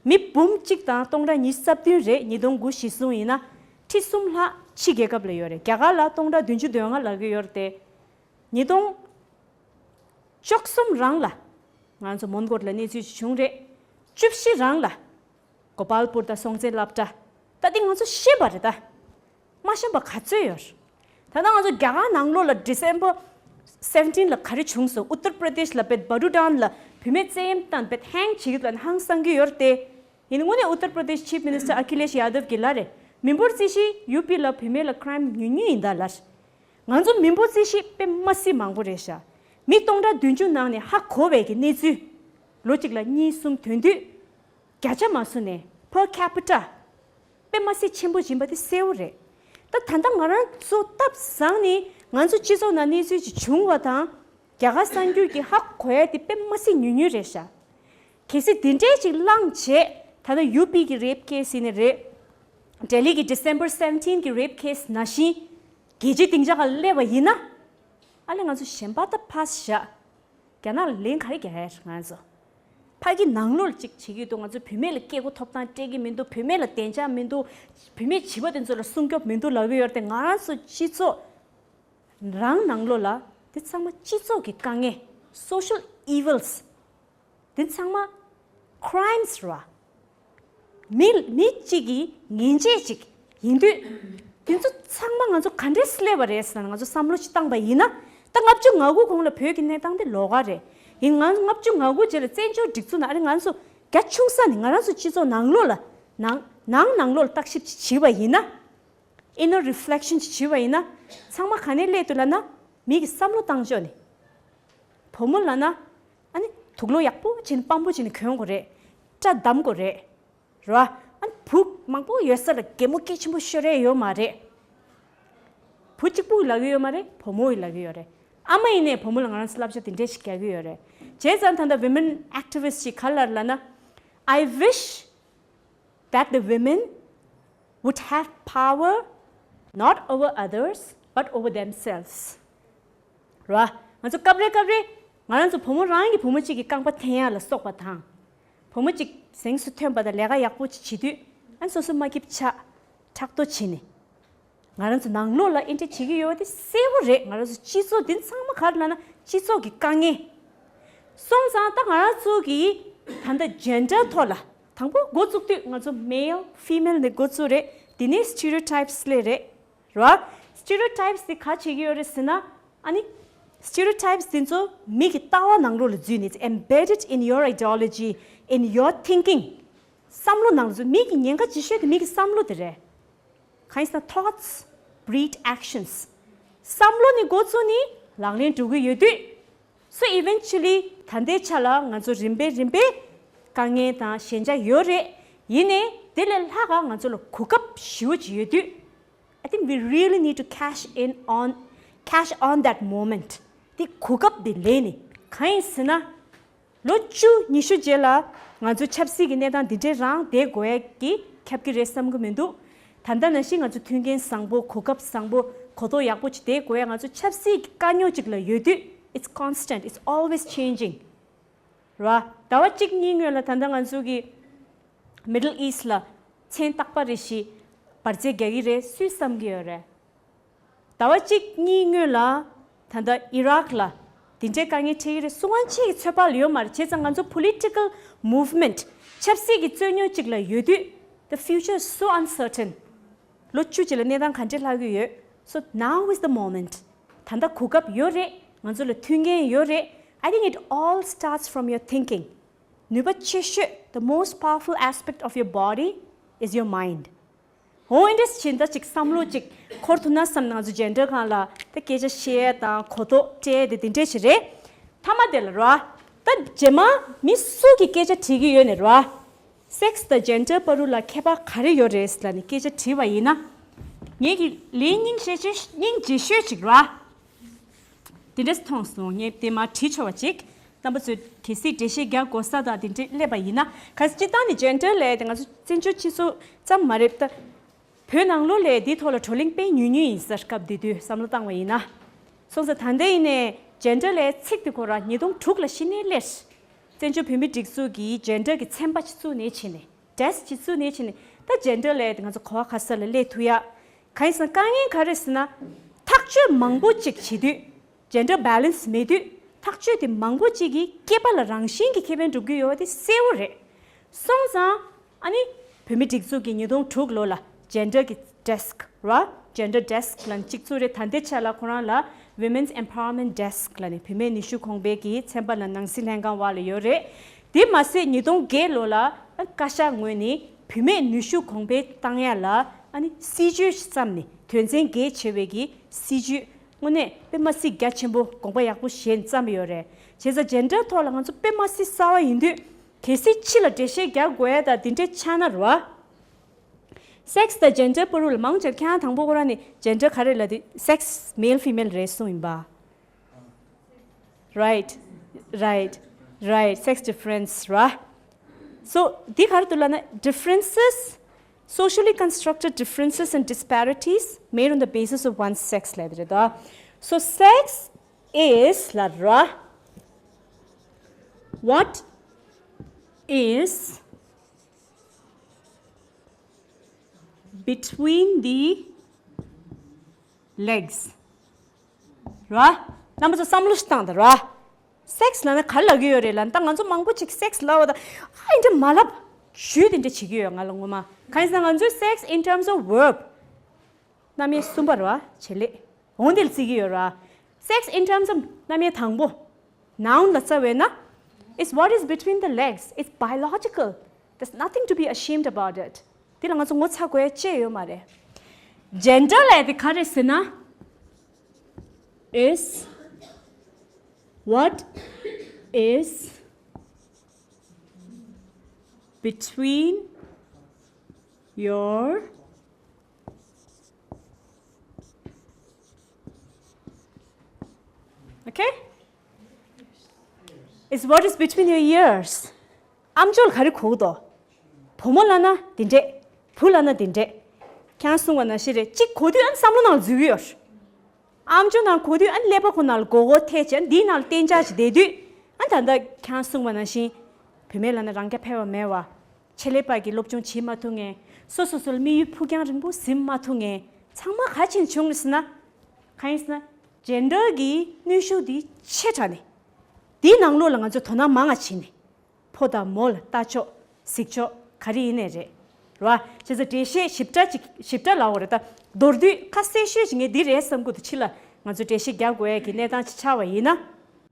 མི་འབུམ་གཅིག་དང་སྟོང་ཕྲག་ཉི་ཤུ་རྩ་བདུན་རེད། ཉིས་སྟོང་དགུ་གཞི་བཟུང་ཡིན་ན་ཁྲི་གསུམ་ལྷག་ཕྱི་རྒྱལ་ཁབ་ལ་ཡོད་རེད། རྒྱ་གར་ལ་སྟོང་ཕྲག་བདུན་ཅུ་དོན་ལྔ་ལབ་ཀྱི་ཡོད་རེད་དེ། ཉིས་སྟོང་བཅུ་གསུམ་རང་ལ་ང་ཚོ་མོན་གྷོ་ལ་གནས་ཚུལ་ཅིག་བྱུང་རེད། བཅུ་བཞི་རང་ལ་གོ་པལ་པུར་དང་སྲོང་བཙན་སློབ་གྲྭ། ད་འདི་ང་ཚོ་ཤེས་པ་རེད་ད། མ་ཤེས་པ་ག་ཚོད་ཡོད། ད་ལྟ་ང་ཚོ་རྒྱ་གར་ནང་ལོགས་ལ་December seventeen ལ་ག་རེ་བྱུང་སོང་། ཨུ་ཏར་པྲ་དེཤ་ལ་བེད་བ་རུ་ཌན་ལ་བུད་མེད་བཙན་གཡེམ་བཏང་བེད་ཧེང་བྱེད་ཀྱི་ལ་ཧང་སང་གི་ཡོད་རེད་དེ། ཡིན་དངོས་གནས་ཨུ་ཏར་པྲ་དེཤ་ཆིཕ་མི་ནི་སི་ཊར་ཨ་ཁི་ལེཤ་ཡ་དབ་ཀྱིས་ལབ་རེད། མི་འབོར་རྩིས་གཞི་ཡུ་པི་ལ་བུད་མེད་ལ་ཁྲའིམ་ཉུང་ཉུང་ཡིན་ད་ལབ། ང་ཚོ་མི་འབོར་རྩིས་གཞི་དཔེ་མ་སྲིད་མང་པོ་རེད་ཤག་མི་སྟོང་ཕྲག་བདུན་ཅུ་ནང་ནས་ཧ་གོ་བའི་གི་གནས་ཚུལ། ལོ་གཅིག་ལ་གཉིས་གསུམ་ཐོན་དུས། བརྒྱ་ཆ་མ་བཟོ་ནས་per capita དཔེ་མ་སྲིད་ཆེན་པོ་ཡིན་པ་དེ་གསལ་བོ་རེད། ད་ད་ལྟ་ང་རང་ཚོ་སྟབས་བཟང་ནས་ང་ཚོ་སྤྱི་ཚོགས་ནང་གནས་ཚུལ་ཅིག་བྱུང་བ་དང་། རྒྱ་གར་གསར་འགྱུར་གྱི་ཧ་གོ་ཡ་དེ་དཔེ་མ་སྲིད་ཉུང་ཉུང་རེད་ཤག་གལ་སྲིད་དེ་འདྲའི་ཅིག་བླངས་བྱས། ད་ལྟ་ཡུ་པི་གི་རེབ་ཁེ་སི་ཡིན་ནི་རེད། ལྡི་ལི་གི་December seventeen གི་རེབ་ཁེ་སི་ནང་བཞིན་རྒྱལ་སྤྱིའི་སྡིངས་ཆ་སྒང་སླེབས་པ་ཡིན་ན། ཨ་ལས་ང་ཚོ་གཞན་པ་ད་ཕར་བཞག་རྒྱ་ནག་ལ་ལན་ག་རེ་རྒྱག་ཡ་རེད། ང་ཚོ་ཕ་གི་ནང་ལོགས་ལ་ཅིག་བྱེད་ཀྱི་འདུག་ང་ཚོ་བུད་མེད་ལ་སྐྱེ་སྒོ་ཐོབ་ཐང་སྤྲད་ཀྱི་མི་འདུག་བུད་མེད་ལ་བདེ་འཇགས་མི་འདུག་བུད་མེད་བྱིས་པ་དེ་ཚོ་ལ་སྲུང་སྐྱོབ་མི་འདུག་ལབ་ཀྱི་ཡོད་རེད་དེ། ང་རང་ཚོ་སྤྱི་ཚོགས་རང་ནང་ལོགས་ལ་དེ་ཚང་མ་སྤྱི་ཚོགས་ཀྱི་དཀའ་ངལ། social evils དེ་ཚང་མ་crimes རེད་བ། མི་མི་གཅིག་གི་ངན་བྱས་ཅིག་ཡིན་དུས། དེ་ཚོ་ཚང་མ་ང་ཚོ་ག་འདྲས་སླེབས་པ་རེད་ཟེར་ན། ང་ཚོ་བསམ་བློ་ཅིག་བཏང་པ་ཡིན་ན། ད་ལྔ་བཅུ་ང་དགུ་གོང་ལ་བོད་ཀྱི་གནས་སྟངས་དེ་ལོགས་ཀ་རེད། ཡིན་ང་ལྔ་བཅུ་ང་དགུ་རྗེས་ལ་བཙན་བྱོལ་སྒྲིག་འཛུགས་ནང་ཨ་རི་ང་ཚོ་རྒྱ་ཆུང་ས་ནས་ང་རང་ཚོ་སྤྱི་ཚོགས་ནང་ལོགས་ལ་ནང་ནང་ནང་ལོགས་ལ་བརྟག་ཞིབ་ཅིག་བྱས་པ་ཡིན་ན། inner reflection ཅིག་བྱས་པ་ཡིན་ན། ཚང་མ་ག་ནས་སླེབས་འདུག་ལབ་ན། མི་གི་བསམ་བློ་བཏང་ཕྱོགས་ནས། བུ་མོ་ལབ་ན། ཨ་ནི་དུག་ལོག་ཡག་པོ་བྱས་ནས་སྤམ་པོ་བྱས་ནས་གྱོན་དགོས་རེད། སྐྲ་བསྡམ་དགོས་རེད། རེད་བ། ཨ་ནི་བུ་མང་པོ་ཡོད་ས་ལ་གད་མོ་སྐད་ཆེན་པོ་ཤོར་ཡ་ཡོད་མ་རེད། བུ་གཅིག་པུ་ལབ་ཀྱི་ཡོད་མ་རེད། བུ་མོ་ཡིས་ལབ་ཀྱི་ཡོད་རེད། ཨ་མ་ཡིན་ནའི་བུ་མོ་ལ་ང་རང་ཚོ་བསླབ་བྱ་དེ་འདྲས་ཞིག་རྒྱག་གི་ཡོད་རེད། བྱས་ཙང་ད་ལྟ་women activist ཞིག་ག་ལ་ལབ་ན། I wish that the women would have power not over others but over themselves. རེད་བ། ང་ཚོ་སྐབས་རེ་སྐབས་རེ་ང་རང་ཚོ་བུ་མོ་རང་གི་བུ་མོ་གཅིག་གི་རྐང་པ་འཐེན་ཡ་ལ་སོགས་པ་དང་། བུ་མོ་གཅིག་གཟེངས་སུ་ཐོན་པ་དང་ལས་ཀ་ཡག་པོ་ཅིག་བྱེད་དུས། ཨ་ནི་སོ་སོ་མ་སྐྱིད་ཆགས། ཕྲག་དོག་བྱས་ནས། ང་རང་ཚོ་ནང་ལོགས་ལ་ཨེ་འདྲ་བྱེད་ཀྱི་ཡོད་པ་དེ་གསལ་པོ་རེད། ང་རང་ཚོ་སྤྱི་ཚོགས་འདི་ཚང་མ་ག་རེ་ལབ་ན་སྤྱི་ཚོགས་ཀྱི་དཀའ་ངལ། སོང་ཙང་ད་ང་རང་ཚོ་གི་ད་ལྟ་gender ཐོག་ལ་དང་པོ་འགོ་བཙུགས་དུས་ང་ཚོ་male female ནས་འགོ་བཙུགས་རེད། དེ་ནས་stereotypes སླེབས་རེད། རེད་བ། stereotypes དེ་ག་བྱེད་ཀྱི་ཡོད་རེད་ཟེར་ན། ཨ་ནི་stereotypes དེ་ཚོ་མི་གི་ལྟ་བ་ནང་ལོགས་ལ་འཛུལ་ནས། it's embedded in your ideology, in your thinking. བསམ་བློ་ནང་ལ་འཛུལ། མི་གི་ཉེན་ཁ་ཆེ་ཤོས་དེ་མི་གི་བསམ་བློ་དེ་རེད། གང་ཡིན་ཟེར་ན་thoughts breed actions. བསམ་བློ་ནས་འགོ་བཙུགས་ནས་ལག་ལེན་འགྲོ་གི་ཡོད་དུས། so eventually ད་ལྟའི་ཆ་ལ་ང་ཚོ་རིམ་པས་རིམ་པས་དཀའ་ངལ་དང་ཞན་ཆ་ཡོད་རེད། ཡིན་ནའི་དེ་ལས་ལྷག་ག་ང་ཚོ་ལ་གོ་སྐབས་ཞེ་པོ་ཅིག་ཡོད་དུས། I think we really need to cash in on, cash on that moment. དེ་གོ་སྐབས་དེ་ལེན་ནས། གང་ཡིན་ཟེར་ན། ལོ་བཅུ་ཉི་ཤུ་རྗེས་ལ་ང་ཚོ་ཆབ་སྲིད་ཀྱི་གནས་སྟངས་འདི་འདྲའི་རང་བསྡད་དགོས་ཡ་གི་ཁྱབ་ཀྱི་རེད་བསམ་གྱི་མི་འདུག་ད་ལྟ་ནང་བཞིན་ང་ཚོ་མཐུན་རྐྱེན་བཟང་པོ། གོ་སྐབས་བཟང་པོ། གོ་རྟོགས་ཡག་པོ་ཅིག་བསྡད་དགོས་ཡ། ང་ཚོ་ཆབ་སྲིད་ཀྱི་དཀའ་རྙོག་ཅིག་ལ་ཡོད་དུས། it's constant, it's always changing. རེད་བ། ཟླ་བ་གཅིག་གཉིས་སྔོན་ལ་ད་ལྟ་ང་ཚོ་གི་Middle East ལ་མཚན་རྟག་པ་རེ་བཞིན་འབར་རྫས་རྒྱག་གི་རེད། སུས་བསམ་གྱི་ཡོད་རེད། ཟླ་བ་གཅིག་གཉིས་སྔོན་ལ་ད་ལྟ་Iraq ལ་དེ་འདྲའི་དཀའ་ངལ་འཕྲད་ཀྱི་རེད། སུ་དབང་ཆེ་གི་ཚོད་དཔག་ལ་ཡོད་མ་རེད། བྱས་ཙང་ང་ཚོ་political movement ཆབ་སྲིད་ཀྱི་རྩོད་རྙོག་ཅིག་ལ་ཡོད་དུས། The future is so uncertain. ལོ་བཅུ་ཅིག་ལ་གནས་སྟངས་ག་འདྲས་ལྷག་གི་ཡོད། So now is the moment. ད་ལྟ་གོ་སྐབས་ཡོད་རེད། ང་ཚོ་ལ་མཐུན་རྐྱེན་ཡོད་རེད། I think it all starts from your thinking. ནུས་པ་ཆེ་ཤོས། The most powerful aspect of your body is your mind. འོ་ཨེ་འདྲས་བྱས་ད་ཅིག་བསམ་བློ་ཅིག་འཁོར་ཐུབ་ན་བསམ་ན། ང་ཚོ་gender སྒང་ལ་ད་སྐད་ཆ་བཤད་དང་གོ་རྟོགས་སྤྲད་དེ་དེ་འདྲས་ཞིག་རེད། མཐའ་མ་དེ་ལ་རོ། ད་རྗེས་མ་མི་སུ་གིས་སྐད་ཆ་དྲིས་ཀྱི་ཡོད་ནས་རོ། Sex དང་gender བར་དུ་ལ་ཁྱད་པར་ག་རེ་ཡོད་རེད་ལབ་ནས་སྐད་ཆ་དྲིས་པ་ཡིན་ན། ངེད་ཀྱིས་ལན་སྙིང་རྗེ་ཤོས་སྙིང་རྗེ་ཤོས་ཅིག་རོ། དེ་འདྲས་མཐོང་སོང་། ངས་དེ་མར་བྲིས་ཆོག་པ་ཅིག་རྣམ་པ་ཚོས་གལ་སྲིད་འགྲེལ་བཤད་རྒྱག་དགོས་ས་དང་དེ་འདྲས་སླེབས་པ་ཡིན་ན། གལ་སྲིད་སྤྱིར་བཏང་ནས་gender ལབ་དེ་ང་ཚོ་བཙན་བྱོལ་སྤྱི་ཚོགས་ཙམ་མ་རེད་ད། བོད་ནང་ལོགས་ལ་འདིའི་ཐོག་ལ་བགྲོ་གླེང་དཔེ་ཉུང་ཉུང་ཡིན་ས། སྐབས་དེ་དུས་བསམ་བློ་བཏང་བ་ཡིན་ན། སོང་ཙང་ད་ལྟ་ཡིན་ནའི་gender ལབ་ཚིག་དེ་ཁོ་རང་ཉིས་སྟོང་དྲུག་ལ་གཞི་ནས་སླེབས། བཙན་བྱོལ་བོད་མིའི་སྒྲིག་འཛུགས་ཀྱིས་ཇེན་ཌར་གྱི་ཚན་པ་ཅིག་བཙུགས་ནས་ཕྱིན་ནས། ཌེསྐ་ཅིག་བཙུགས་ནས་ཕྱིན་ནས། ད་ཇེན་ཌར་ལབ་ཡ་དེ་ང་ཚོ་གོ་བ་ག་ས་ལ་སླེབས་ཐུབ་ཡ། གང་ཡིན་ཟེར་ན་དཀའ་ངལ་ག་རེ་ཟེར་ན། ཐག་གཅོད་མང་པོ་ཅིག་བྱེད་དུས། ཇེན་ཌར་བྷེ་ལེན་སི་མེད་དུས། ཐག་གཅོད་དེ་མང་པོ་ཅིག་གིས་སྐྱེས་པ་ལ་རང་བཞིན་གྱིས་ཁེ་ཕན་སྒྲུབ་ཀྱི་ཡོད་པ་དེ་གསལ་བོ་རེད། སོང་ཙང་། ཨ་ནི། བོད་མིའི་སྒྲིག་འཛུགས་ཀྱིས་ཉིས་སྟོང་དྲུག་ལོ་ལ་ཇེན་ཌར་གྱི་ཌེསྐ་ར། ཇེན་ཌར་ཌེསྐ་ལབ་ནས་གཅིག་བཙུགས་རེད། ད་ལྟའི་ཆ་ལ་ཁོ་རང་ལ་Women's Empowerment Desk ལབ་ནས་བུད་མེད་ནུས་ཤུགས་གོང་འཕེལ་གྱི་ཚན་པ་ལ་ནང་སྲིད་ལྷན་ཁང་བར་ལ་ཡོད་རེད། དེ་མ་ཟད་ཉིས་སྟོང་བརྒྱད་ལོ་ལ་བཀའ་ཤག་ངོས་ནས་བུད་མེད་ནུས་ཤུགས་གོང་འཕེལ་བཏང་ཡ་ལ་ཨ་ནི་སྲིད་ཇུས་ཤིག་བརྩམས་ནས། དོན་ཚན་བརྒྱད་བྱས་པའི་གི་སྲིད་ཇུས། དངོས་གནས་དཔེ་མ་སྲིད་རྒྱ་ཆེན་པོ་དགོངས་པ་ཡག་པོ་བཞེས་བརྩམས་ཡོད་རེད། བྱས་ཙང་ཇེན་ཌར་ཐོག་ལ་ང་ཚོ་དཔེ་མ་སྲིད་གསར་བ་ཡིན་དུས། གལ་སྲིད་ཕྱི་ལ་འགྲེལ་བཤད་རྒྱག་དགོས་ཡ་ད་འདི་འདྲའི་ཆགས་ན་རེད་བ། སེག་སི་དང་ཇེན་ཌར་བར་ལ་མང་ཆེ་ཁྱེད་རང་དང་པོ་ཁོ་རང་ནས་ཇེན་ཌར་ག་རེ་ལབ་དུས་སེག་སི་མེལ་ཕི་མེལ་རེད་གསུངས་ཡིན་པ། Right, right, right, sex difference ར། So འདི་ག་རེ་འདུག་ལབ་ན། differences, socially constructed differences and disparities made on the basis of one's sex ལབ་དེ་རེད་དོ། So sex is ལབ་ར། What is between the legs ར། རྣམ་པ་ཚོ་བསམ་བློ་ཞིག་བཏང་དང་ར། སེག་སི་ལབ་ན་ག་རེ་ལབ་ཀྱི་ཡོད་རེད་ལབ་ན། ད་ང་ཚོ་མང་པོ་ཅིག་སེག་སི་ལབ་པ་དང་། ཨ་འདྲ་མ་ལབ། ཞུས་དེ་འདྲ་བྱེད་ཀྱི་ཡོད་ང་ལ་ངོ་མ། གང་ཡིན་ཟེར་ན་ང་ཚོའི་sex in terms of verb རྣམ་དབྱེ་གསུམ་པ་རེད་བ། བྱེད་ལས། འོང་དེ་ལ་བརྩི་གི་ཡོད་ར། Sex in terms of རྣམ་དབྱེ་དང་པོ། Noun ལ་བརྩི་བས་ན། It's what is between the legs. It's biological. There's nothing to be ashamed about it. དེ་ལ་ང་ཚོ་ངོ་ཚ་དགོས་ཡ་ཅི་ཡོད་མ་རེད། ཇེན་ཌར་ལབ་དེ་ག་རེ་ཟེར་ན། Is what is between your Okay? It's what is between your ears. ཨམ་ཅོག་ལ་ག་རེ་གོ་གི་འདུག་བུ་མོ་ལབ་ན་འདི་འདྲས། བུ་ལབ་ན་འདི་འདྲས། ཁྱེད་རང་གསུངས་པ་ནང་བཞིན་རེད། གཅིག་གོ་དུས་ཨ་ནི་བསམ་བློ་ནང་འཛུལ་གི་ཡོད། ཨམ་ཅོག་ནང་གོ་དུས་ཨ་ནི་ཀླད་པ་ཁོ་ནང་ལ་མགོ་སྐོར་ཐེབས་བྱས། འདིའི་ནང་ལ་གཏན་འཇགས་ཅིག་བསྡད་དུས། ཨ་ནི་ད་ལྟ་ཁྱེད་རང་གསུངས་པ་ནང་བཞིན། བུད་མེད་ལབ་ན་རང་རྐྱ་འཕེར་བ་མེད་པ། ཆེད་ལས་པ་གིས་སློབ་སྦྱོང་བྱེད་མ་ཐུབ་མཁན། སོ་སོ་སོ་ལ་དམིགས་ཡུལ་ཕུགས་རྒྱང་རིང་པོ་ཟིན་མ་ཐུབ་མཁན། ཚང་མ་ག་རེ་བྱས་ནས་བྱུང་རེད་ཟེར་ན། གང་ཡིན་ཟེར་ན། ཇེན་ཌར་གྱི་གནོན་ཤུགས་འདི་ཆེ་དྲགས་ནས། འདིའི་ནང་ལོགས་ལ་ང་ཚོས་དོ་སྣང་མང་ང་བྱས་ནས། ཕོ་དང་མོ་ལ་ལྟ་ཕྱོགས་གཟིགས་ཕྱོགས་ག་རེ་ཡིན་ནའི་རེད། རེད་བ། བྱས་ཙང་འགྲེལ་བཤད་ཞིབ་ཕྲ་ཅིག་ཞིབ་ཕྲ་ལབ་དགོས་རེད་ད། མདོར་བསྡུས་ཁ་གསལ་ཤོས་ཅིག་ངས་འདི་རེད་བསམ་གྱི་འདུག་ཕྱི་ལ་ང་ཚོ་འགྲེལ་བཤད་རྒྱག་དགོས་ཡ་གི་གནས་སྟངས་ཅིག་ཆགས་པ་ཡིན་ན།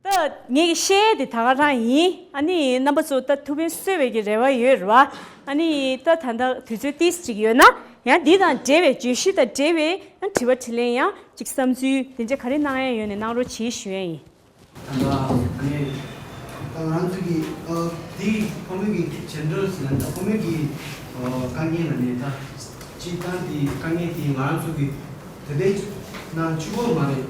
ད་ངས་ཀྱི་བཤད་དེ་ད་ག་རང་ཡིན། ཨ་ནི་རྣམ་པ་ཚོ་ད་ཐུགས་ཕན་གསོས་པའི་གི་རེ་བ་ཡོད་རེད་བ། ཨ་ནི་ད་ད་ལྟ་དུས་ཚོད་ཏོག་ཙམ་ཅིག་ཡོད་ན། ཡང་འདི་དང་འབྲེལ་བའི་བརྗོད་གཞི་དང་འབྲེལ་བའི་ཡང་དྲི་བ་དྲིས་ལན་ཡང་ཅིག་བསམ་ཚུལ་དེ་འདྲ་ག་རེ་གནང་ཡ་ཡོད་ནའི་གནང་རོགས་བྱེད་ཞུ་ཡ་ཡིན། ད་ལྟ་ཨ་ནི་ད་ང་རང་ཚོ་གི་ཨ་དེ་ཕོ་མོའི་གི་ཇེན་ཌར་ཟེར་ན། ད་ཕོ་མོའི་གི་ཨ་དཀའ་ངལ་ལ་ནི་ད་སྤྱིར་བཏང་དེ་དཀའ་ངལ་དེ་ང་རང་ཚོ་གི་དེ་འདྲའི་ནང་གཅིག་པོ་མ་རེད།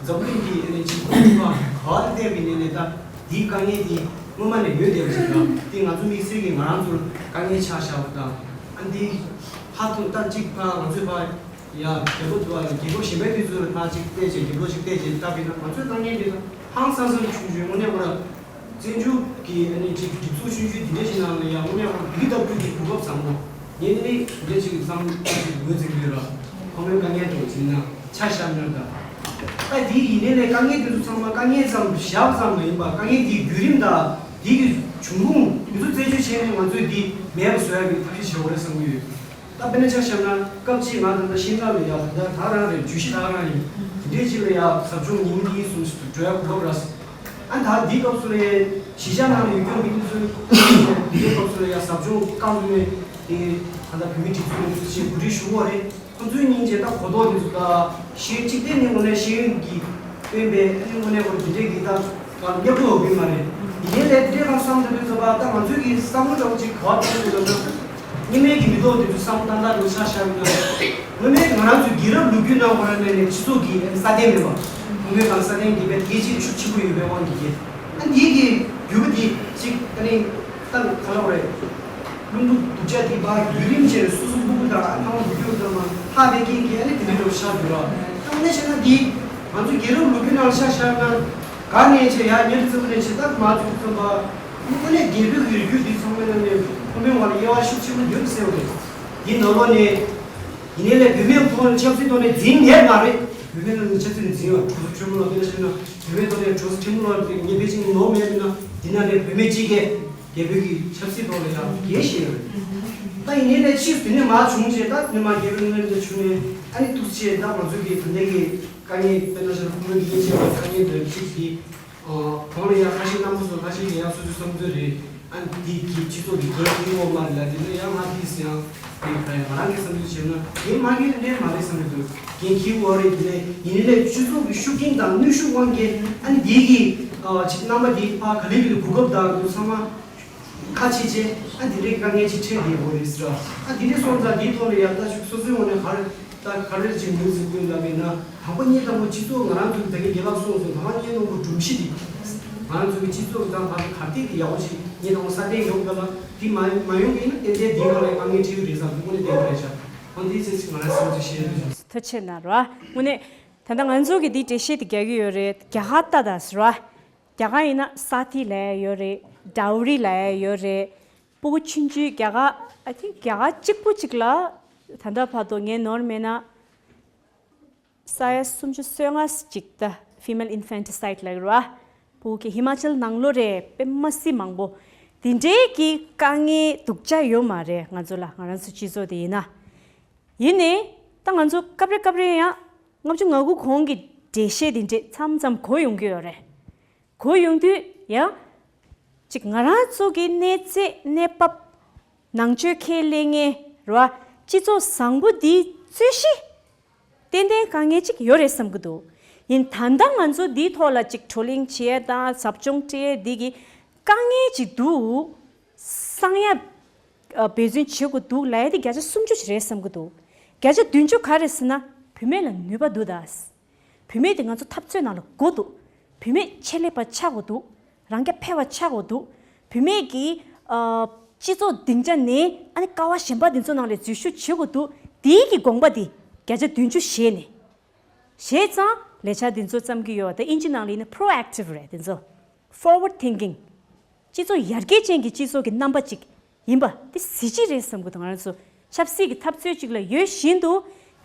འཛམ་གླིང་གི་ཨ་ནི་སྤྱི་ཚོགས་ཁག་ག་བ་ལ་བལྟས་པ་ཡིན་ནའི་ད་དེའི་དཀའ་ངལ་དེ་སྔོན་མ་ནས་ཡོད་བསྡད་པ་ཞིག་རེད། དེ་ང་ཚོ་དམིགས་བསལ་གྱི་ང་རང་ཚོར་དཀའ་ངལ་ཆགས་བཞག་པ་དང་། ཨ་ནི་དེ་ཧ་ཐུག་ད་གཅིག་ཕར་ང་ཚོས་ཕར་ཡ་རྒྱལ་པོ་འདུག་ཨ་ལ་རྒྱལ་པོ་གཞན་པའི་དུས་ཚོད་ལ་ཕར་གཅིག་བལྟས་བྱས། རྒྱལ་པོ་གཅིག་བལྟས་བྱས་ལྟ་བུ་ཡིན་ན། ང་ཚོའི་དཀའ་ངལ་འདི་ད་ཧང་སང་སང་ཆུང་ཆུང་དངོས་གནས་ཁོ་ར་བཙན་བྱོལ་གྱི་ཨ་ནི་གཅིག་སྒྲིག་འཛུགས་ཆུང་ཆུང་འདི་འདྲ་ཞིག་ནང་ལ་ཡ་དངོས་གནས་ཁོ་ར་འདི་ལྟ་བུ་གི་གོ་སྐབས་བཟང་པོ་ངས་ནི་ནི་འདི་འདྲ་ཞིག་བསམ་ཅིག་ངོས་འཛིན་གྱི་ཡོད་ར། ཁོ་མོའི་དཀའ་ངལ་དང་ཅིག་ན་ཆ་བཞག་ན། ད་ད་འདི་ཡིན་ནའི་ལས་དཀའ་ངལ་འདི་ཚོ་ཚང་མ་དཀའ་ངལ་ཙམ་བཞག་ཙམ་མ་ཡིན་པ། དཀའ་ངལ་འདིའི་བརྒྱུད་རིམ་དང་འདི་གི་འབྱུང་ཁུངས་འདི་ཚོ་རྩད་གཅོད་བྱས་ནས་ང་ཚོས་འདི་མེད་པ་བཟོ་ཡ་གི་ཐབས་ཤེས་བྱེད་དགོས་རེད་བསམ་གྱི་ཡོད། ད་དཔེར་ན་ཆ་བཞག་ན་སྐབས་གཅིག་ང་ད་ལྟ་ཤིང་ནགས་ལ་ཡ་ད་ད་རང་རེད། བརྗོད་གཞི་ད་རང་ཡིན། དེ་འདྲའི་ཅིག་ལ་ཡ་ཟབ་སྦྱོང་ཉིན་གཉིས་གསུམ་ཞིག་འགྲོ་ཡ་གོ་སྐབས་རག་སོང་། ཨ་ད་འདིའི་སྐབས་སུ་ལ་གཞིས་ཆགས་ནང་ལ་ཡོད་མཁན་མི་དེ་ཚོའི་འདིའི་སྐབས་སུ་ལ་ཡ་ཟབ་སྦྱོང་བཀའ་འདུག་ནས་དེ་ད་ལྟ་བོད་མིའི་སྒྲིག་འཛུགས་ནས་ཅིག་གོ་སྒྲིག་ཞུ་དགོས་རེད། ཁོ་ཚོའི་སྙིང་རྗེ་ད་གོ་རྟོགས་དེ་ཚོ་ད་ཤེས་གཅིག་དེ་ནི་དངོས་གནས་ཤེས་ཡོན་གྱི་སྟོན་པའི་ཨ་ནི་དངོས་གནས་ཁོ་འདི་འདྲའི་གི་ད་ད་མཉམ་དུ་ཡོད་གི་མ་རེད། ཡིན་ནའི་ལས་དེ་འདྲའི་ཁ་བསམ་ད་དུས་ཚོད་པ་ད་ང་ཚོའི་གི་བསམ་བློ་འདྲ་བོ་ཅིག་ག་བ་གཏོང་དགོས་ལབ་ན། སྔོན་མའི་གི་མི་ཐོག་དེ་ཚོ་བསམ་བློ་ཏག་ཏག་རུ་ཆ་བཞག་ཡོད་ན། སྔོན་མའི་ང་རང་ཚོའི་རྒྱལ་རབས་ལོ་རྒྱུས་ནང་ཁོ་རང་ནས་ནས་སྤྱི་ཚོགས་ཀྱི་ས་བརྟན་མེད་པ། སྔོན་མའི་གང་ས་བརྟན་གྱི་བས་དེ་ཅིག་ཤུགས་ཆེན་པོ་ཡོད་པའི་དབང་གིས་ཀྱི། ཨ་འདིའི་གི་རྒྱུ་བ་འདི་ཅིག་ཨ་ནི་ད་ག་ལབ་རེད། རླུང་འབྲུ་དུག་ཆ་འདི་ཕར་བརྒྱུད་རིམ་བྱས་སོ་སོ་སྤུ་གུ་དང་ཨ་ཐང་བ་ལོ་རྒྱུས་དང་མ་ཧ་བའི་རྐྱེན་གྱིས་ཨ་ནི་དེ་འདྲ་འདྲ་བོ་ཆགས་འདུག་ར། ད་དངོས་གནས་བྱས་ན་འདི་ང་ཚོའི་རྒྱལ་རབས་ལོ་རྒྱུས་ནང་ཆ་བཞག་ན་ག་ནས་བྱས་ཡར་ཉེར་ཙམ་ནས་བྱས་ད་མ་ཚུགས་ཙམ་པ། དངོས་གནས་རྒྱལ་པོའི་གི་རྒྱུད་འདི་ཚང་མའི་ནང་ནས་ཁོ་མོའི་ངོ་ལ་དབྱེ་བ་ཤུགས་ཆེན་པོ་ཡོད་ཟེར་བ་རེད། འདི་ནང་ལོགས་ནས་ཡིན་ནའི་ལས་བུད་མེད་ཐོག་ནས་ཆབ་སྲིད་ཐོག་ནས་འཛིན་མེད་མ་རེད། བུད་མེད་ནང་ནས་ཆབ་སྲིད་འཛིན་བ་གྲོས་ཚོགས་ཆེན་མོ་ལ་དེ་ལ་བཤད་ན་བུད་མེད་ཐོག་ནས་གྲོས་ཚོགས་ཆེན་མོ་ལ་ངས་ཕལ་ཆེར་ནོར་མེད་མིན་ན་འདི་ནང་ནས་བུད་མེད་གཅིག་གིས་རྒྱལ་པོའི་གི་ཆབ་སྲིད་ཐོག་ལ་ཡང་འགན་བཞེས་ཡོད་རེད། ད་ཡིན་ནའི་ལས་ཕྱིས་སུ་དེ་ནས་མར་བྱུང་རྗེས་ད་དེ་ནས་མར་རྒྱལ་པོའི་དངོས་གནས་དེ་བྱུང་ནས་ཨ་ནི་ཐུགས་རྗེ་ཆེ། ད་ང་ཚོའི་གི་དེ་འདྲའི་གི་དཀའ་ངལ་དཔེར་ན་ཆ་ཁོ་མོའི་གི་དབྱེ་འབྱེད་པ་དཀའ་ངལ་འདི་ཕྱིས་ཀྱི་གང་ལ་ཡང་ཁ་ཤས་རྣམ་པ་ཚོ་ཁ་ཤས་ཀྱི་ཡང་སོ་སོའི་བསམ་ཚུལ་རེད། ཨ་ནི་དེ་གི་སྤྱི་ཚོགས་ཀྱི་འགན་འཁྱེར་ཡོད་མ་རེད་ལ། དེ་ལ་ཡང་ང་དེས་ཡང་དེ་ག་ཡང་ང་རང་གི་བསམ་ཚུལ་བྱས་ན་དེ་མ་འགན་འདྲེན་མ་རེད་བསམ་གྱི་འདུག་འགན་འཁྱེར་ཡོད་རེད། དེ་ལས་ཡིན་ནའི་ལས་སྤྱི་ཚོགས་ཀྱི་ཤུགས་རྐྱེན་དང་གནོན་ཤུགས་དབང་གིས་ཨ་ནི་དེ་གི་ཅིག་རྣམ་པ་དེ་ཕར་ག་ལེར་གི་གོ་སྐབས་དང་དུ་ཚང་མ་ཁ་ཕྱེ་བྱས་ཨ་དེ་འདྲའི་དཀའ་ངལ་ཅིག་འཕྲད་བསྡད་ཡོད་རེད་ཟེར། ཨ་དེ་འདྲའི་སོང་ཙང་དེའི་ཐོག་ལ་ཡང་ད་ཅིག་སོ་སོའི་ངོས་ནས་ག་རེ་ད་ག་རེ་ཅིག་མུ་མཛུབ་སྟོན་ལབ་པས་ན་དང་པོ་ཉིད་དང་པོ་སྤྱི་ཚོགས་ང་རང་ཚོའི་ད་གིན་རྒན་ལགས་གསུངས་སོང་། དང་པོ་ཉིད་དང་པོ་སྒྲོམ་གཞི་དེ་ང་རང་ཚོའི་གི་སྤྱི་ཚོགས་ཀྱི་ད་ཕར་ག་དེ་གི་ཡག་པོ་ཅིག་ཉིད་དང་པོ་སྲ་བརྟན་ཡོང་དགོས་ལ། དེ་མ་མ་ཡོང་གི་ཡིན་ན་ཏན་ཏན་དེའི་སྒང་ལ་དཀའ་ངལ་འཕྲད་ཀྱི་རེད་བསམ་དངོས་གནས་བདེན་པ་རེད་ཤག་འོ་འདི་ཚེ་ཚིག་ང་རང་སོང་ཚེ་བཤད་ཡོད། ཐུགས་རྗེ་ཆེ་གནང་རོགས། དངོས་གནས་ད་ལྟ་ང་ཚོ་གི་འདི་འགྲེལ་བཤད་དེ་རྒྱག་གི་ཡོད་རེད། རྒྱ་གར་ལྟ་ད་ཟེར་བ། རྒྱ་གར་ཡིན་ན་ས་ཐི་ལབ་ཡ་ཡོད་རེད། ཌའོ་རི་ལབ་ཡ་ཡོད་རེད། སྤུ་གུ་ཆུང་ཆུང་རྒྱ་གར་I think རྒྱ་གར་གཅིག་པུ་གཅིག་ལ་ད་ལྟ་བར་དུ་ངས་ནོར་མེད་ན་ས་ཡ་སུམ་ཅུ་སོ་ལྔ་ཅིག་ད་female infanticide ལབ་ཡོད་རེད་བ། སྤུ་གུ་གི་ཧི་མ་ཅལ་ནང་ལོགས་རེད། དཔེ་མ་སྲིད་མང་པོ། དེ་འདྲའི་གི་དཀའ་ངལ་སྡུག་ཅག་ཡོད་མ་རེད། ང་ཚོ་ལ་ང་རང་ཚོ་སྤྱི་ཚོགས་དེ་ཡིན་ན། ཡིན་ནའི་ད་ང་ཚོ་སྐབས་རེ་སྐབས་རེ་ཡང་ལྔ་བཅུ་ང་དགུ་གོང་གི་འགྲེལ་བཤད་དེ་འདྲས་མཚམས་མཚམས་གོ་ཡོང་གི་ཡོད་རེད། གོ་ཡོང་དུས་ཡང་ཅིག་ང་རང་ཚོ་གི་གནས་ཚད་གནས་བབ་ནང་ཆོས་ཁས་ལེན་མཁན་རེད་བ། སྤྱི་ཚོགས་བཟང་པོ་འདིའི་རྩོད་གཞི་ཏན་ཏན་དཀའ་ངལ་ཅིག་ཡོད་རེད་བསམ་གི་འདུག་ཡིན་ད་ལྟ་ང་ཚོ་འདིའི་ཐོག་ལ་ཅིག་བགྲོ་གླེང་བྱེད་ཡས་དང་ཟབ་སྦྱོང་སྤྲད་ཡས་འདི་གི་དཀའ་ངལ་ཅིག་འདུག་གསང་ཡ་འབད་བརྩོན་བྱེད་དགོས་འདུག་ལབ་ཡ་དེ་བརྒྱ་ཆ་སུམ་ཅུ་ཞིག་རེད་བསམ་གི་འདུག་བརྒྱ་ཆ་བདུན་ཅུ་ག་རེ་ཟེར་ན་བུད་མེད་ལ་ནུས་པ་འདུག་ད། བུད་མེད་དེ་ང་ཚོ་འཐབ་རྩོད་ནང་ལ་དགོས་འདུག་བུད་མེད་ཆེད་ལས་པ་ཆགས་དགོས་འདུག་རང་རྐྱ་འཕེར་བ་ཆགས་དགོས་འདུག་བུད་མེད་ཀྱིས་ཨ་སྤྱི་ཚོགས་སྡིངས་ཆ་ནས་ཨ་ནི་ཀ་བ་གཞན་པ་དེ་ཚོ་ནང་ལ་འཛུལ་ཞུགས་བྱེད་དགོས་འདུག་དེའི་གི་དགོངས་པ་དེ་བརྒྱ་ཆ་བདུན་ཅུ་བཞེས་ནས། བྱས་ཙང་ལས་འཆར་འདི་ཚོ་བརྩམས་ཀྱི་ཡོད། ད་ཨིན་ཇི་ནང་ལ་ཡིན་ན་proactive རེད། འདི་ཚོ་forward thinking སྤྱི་ཚོགས་ཡར་རྒྱས་ཅན་གྱི་སྤྱི་ཚོགས་ཀྱི་རྣམ་པ་ཅིག་ཡིན་པ་འདི་གཟི་བརྗིད་རེད་བསམ་གི་འདུག་ང་རང་ཚོ་ཆབ་སྲིད་ཀྱི་འཐབ་རྩོད་ཅིག་ལ་ཡོད་བཞིན་དུ་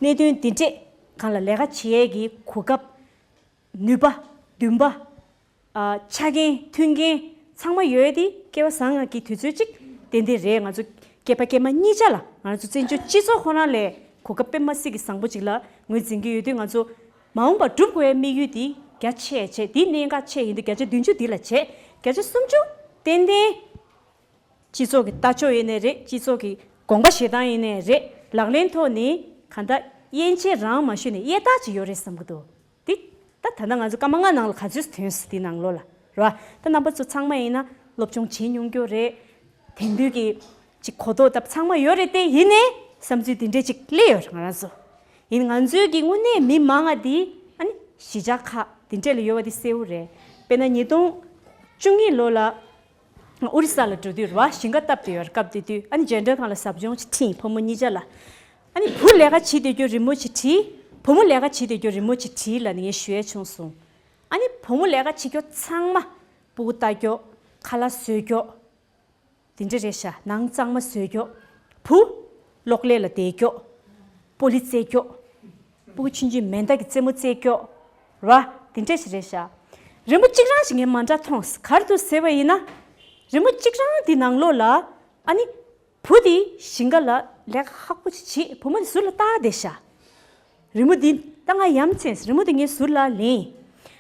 གནད་དོན་འདི་འདྲས་སྒང་ལ་ལས་ཀ་བྱེད་ཡས་ཀྱི་གོ་སྐབས་ནུས་པ་འདུན་པ་ཨ་ཆ་རྐྱེན་མཐུན་རྐྱེན་ཚང་མ་ཡོད་དེ་སྐལ་བ་བཟང་ང་གི་དུས་ཚོད་ཅིག་ཏན་ཏན་རེད། ང་ཚོ་སྐྱེས་པ་སྐྱེས་མ་གཉིས་ཆ་ལ་ང་ཚོ་བཙན་བྱོལ་སྤྱི་ཚོགས་ཁོ་རང་ལས་གོ་སྐབས་དཔེ་མ་སྲིད་ཀྱི་བཟང་པོ་ཅིག་ལ་ངོས་འཛིན་གྱི་ཡོད་དུས་ང་ཚོ་མ་འོངས་པར་སྒྲུབ་དགོས་ཡ་དམིགས་ཡུལ་འདི་རྒྱ་ཆེ་ཆེ་འདི་གནད་འགག་ཆེ་ཡིན་དུས་བརྒྱ་ཆ་བདུན་ཅུ་འདི་ལ་བྱས་བརྒྱ་ཆ་སུམ་ཅུ་ཏན་ཏན་སྤྱི་ཚོགས་ཀྱི་ལྟ་ཕྱོགས་ཡིན་ནའི་རེད། སྤྱི་ཚོགས་ཀྱི་དགོངས་པ་བཞེས་སྟངས་ཡིན་ནའི་རེད། ལག་ལེན་ཐོག་ནས་གང་ལྟར་དབྱེ་འབྱེད་རང་མ་ཞུས་ནས་དབྱེ་ཐག་ཅིག་ཡོད་རེད་བསམ་གྱི་འདུག་འདི་ད་ད་ལྟ་ང་ཚོ་སྐར་མ་ལྔ་ནང་ལ་ག་ཚོད་ཐོན་སོང་འདི་ནང་ལོགས་ལ་རེད་བ། ད་རྣམ་པ་ཚོ་ཚང་མ་ཡིན་ན་སློབ་སྦྱོང་བྱེད་མྱོང་རྒྱུ་རེད། དེང་དུས་ཀྱི་ཅིག་གོ་རྟོགས་ད་ཚང་མ་ཡོད་རེད་དེ། ཡིན་ནའི་བསམ་ཚུལ་འདི་འདྲས་ཅིག་སླེབས་ཡོད་རེད་ང་རང་ཚོ། ཡིན་ང་ཚོའི་གི་དངོས་གནས་མི་མང་ང་འདི་ཨ་ནི་གཞིས་ཆགས་ཁག་འདི་འདྲས་ལ་ཡོད་པ་འདི་གསལ་བོ་རེད། དཔེར་ན་ཉིས་སྟོང་བཅུ་གཉིས་ལོ་ལ་ཨོ་རི་ས་ལ་འགྲོ་དུས་རེད་བ། ཞིང་ཁ་བཏབ་བསྡད་ཡོད་རེད། སྐབས་དེ་དུས་ཨ་ནི་འཇོན་འདྲ་ཁང་ལ་ཟབ་སྦྱོང་ཅིག་ཁྲིད། ཕོ་མོ་གཉིས་ཆ་ལ་ཨ་ནི་བུ་ལས་ཀ་བྱེད་སྡོད་རྒྱུ་རི་མོ་ཅིག་བྲིས། བུ་མོ་ལས་ཀ་བྱེད་སྡོད་རྒྱུ་རི་མོ་ཅིག་བྲིས་ལབ་ནས་ངས་ཞུ་ཡས་བྱུང་སོང་། ཨ་ནི་བུ་མོ་ལས་ཀ་བྱེད་རྒྱུ་ཚང་མ་སྤུ་གུ་ལྟ་རྒྱུ་ཁ་ལག་བཟོ་རྒྱུ་དེ་འདྲ་རེད་ཤག་ནང་གཙང་མ་བཟོ་རྒྱུ། བུ་གློག་ཀླད་ལ་བསྡད་རྒྱུ། སྤོ་ལོ་རྩེད་རྒྱུ། སྤུ་གུ་ཆུང་ཆུང་མེ་མདའ་གི་རྩེད་མོ་རྩེད་རྒྱུ། ར་དེ་འདྲ་ཞིག་རེད་ཤག་རི་མོ་གཅིག་རང་ཞིག་ངས་མ་འདྲ་མཐོང་། ག་རེ་འདུག་ཟེར་བ་ཡིན་ན། རི་མོ་གཅིག་རང་དེ་ནང་ལོགས་ལ་ཨ་ནི་བུ་དེ་ཞིང་ཁ་ལ་ལས་ཀ་ཧག་པོ་ཅིག་བྱེད། བུ་མོ་དེ་ཟུར་ལ་ལྟ་བསྡད་ཤག་རི་མོ་འདི་ད་ང་ཡ་མཚན། རི་མོ་འདི་ངས་ཟུར་ལ་ལེན།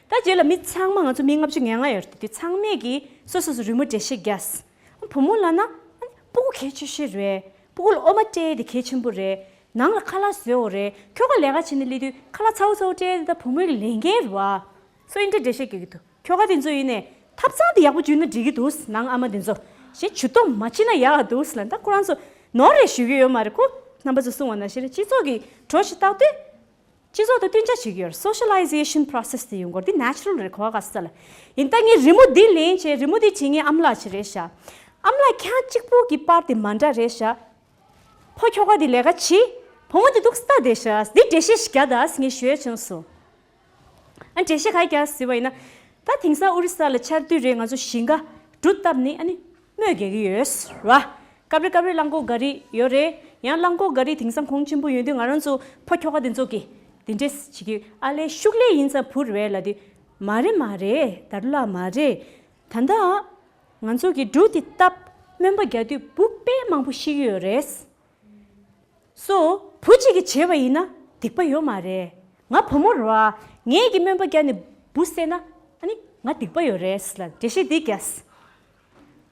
ད་རྗེས་ལ་མི་ཚང་མ་ང་ཚོ་མི་ལྔ་བཅུ་ང་ལྔ་ཡོད་རེད་དེ། ཚང་མས་ཀྱིས་སོ་སོ་སོ་རི་མོ་འགྲེལ་བཤད་རྒྱག་བུ་མོ་ལབ་ན་ཨ་ནི་སྤུ་གུ་གལ་ཆེ་ཤོས་རེད། སྤུ་གུ་ལ་འོ་མ་སྤྲད་དེ་གལ་ཆེན་པོ་རེད། ནང་ལ་ཁ་ལག་བཟོས་འོ་རེད། ཁྱོ་ག་ལས་ཀ་བྱེད་ནས་སླེབས་དུས་ཁ་ལག་ཚ་བོ་ཚ་བོ་སྤྲད་དེ་ད་བུ་མོའི་ལས་འགན་རེད་བ། སོ་ཨིན་འདྲ་འགྲེལ་བཤད་རྒྱག་གི་འདུག་ཁྱོ་ག་དེ་ཚོ་ཡིན་ནས་ཐབ་ཚང་དེ་ཡག་པོ་འཇུས་ན་འགྲིག་གི་འདུག་ནང་ཨ་མ་དེ་ཚོ་གཞན་ཇུས་གཏོགས་མ་བྱེད་ན་ཡག་འདུག་ལ། ད་ཁོ་རང་ཚོ་ནོར་རེ་ཞུ་གི་ཡོད་མ་རེད། ཁོ་རྣམ་པ་ཚོ་གསུང་བ་ནང་བཞིན་རེད། སྤྱི་ཚོགས་ཀྱི་གྲོས་ཤིག་བཏགས་དུས་སྤྱི་ཚོགས་དང་བསྟུན་བྱ་བྱེད་ཀྱི་ཡོད་རེད། Socialization process དེ་ཡོང་གི་ཡོད་རེད། འདི་natural རེད། གོ་བ་ག་ས་ལ་ཡིན། ད་ངས་རི་མོ་འདི་ལེན་བྱས་རི་མོ་འདི་བྱེད་མཁན་ཨ་མ་ལགས་ཅིག་རེད་ཤག་ཨ་མ་ལགས་ཁྱེད་གཅིག་པུ་གི་པར་དེ་མ་འདྲ་རེད་ཤག་ཕོ་ཁྱོ་ག་དེ་ལས་ཀ་བྱེད། བུ་མོ་དེ་འདུག་ལྟ་བསྡད་ཤག་འདི་འགྲེལ་བཤད་ཞིག་རྒྱག་དང་ངས་ཞུ་ཡས་བྱུང་སོང་། ཨ་འགྲེལ་བཤད་ག་རེ་རྒྱག་ཟེར་བ་ཡིན་ན། ད་དེང་སང་ཨོ་རི་ས་ལ་ཆར་དུས་རེད། ང་ཚོ་ཞིང་ཁ་ འབྲུ་བཏབ་ནི་ཨ་ནི་སྨོས་རྒྱག་གི་ཡོད་ར། སྐབས་རེ་སྐབས་རེ་གླང་གོག་འགའ་རེ་ཡོད་རེད། ཡང་གླང་གོག་འགའ་རེ་དེང་སང་གོང་ཆེན་པོ་ཡོད་དུས་ང་རང་ཚོ་ཕོ་ཁྱོ་ག་དེ་ཚོ་གི་དེ་འདྲས་བྱེད་ཀྱི་ཨ་ལས་ཤུགས་ལས་ཡིན་ཙང་བུ་རེད་ལབ་དུས། མ་རེད་མ་རེད། དར་ལ་མ་རེད། ད་ལྟ་ང་ཚོ་གི་འབྲུ་དེ་བཏབ་སྨན་པ་རྒྱག་དུས་བུ་དཔེ་མང་པོ་ཤི་གི་ཡོད་རེད། སོ། བུ་གཅིག་གིས་བྱས་པ་ཡིན་ན་སྡིག་པ་ཡོད་མ་རེད། ང་བུ་མོ་རེད་བ། ངས་ཀྱི་སྨན་པ་རྒྱག་ནས་བུ་བསད་ན་ཨ་ནི་ང་སྡིག་པ་ཡོད་རེད་ལ་འགྲེལ་བཤད་འདི་རྒྱག་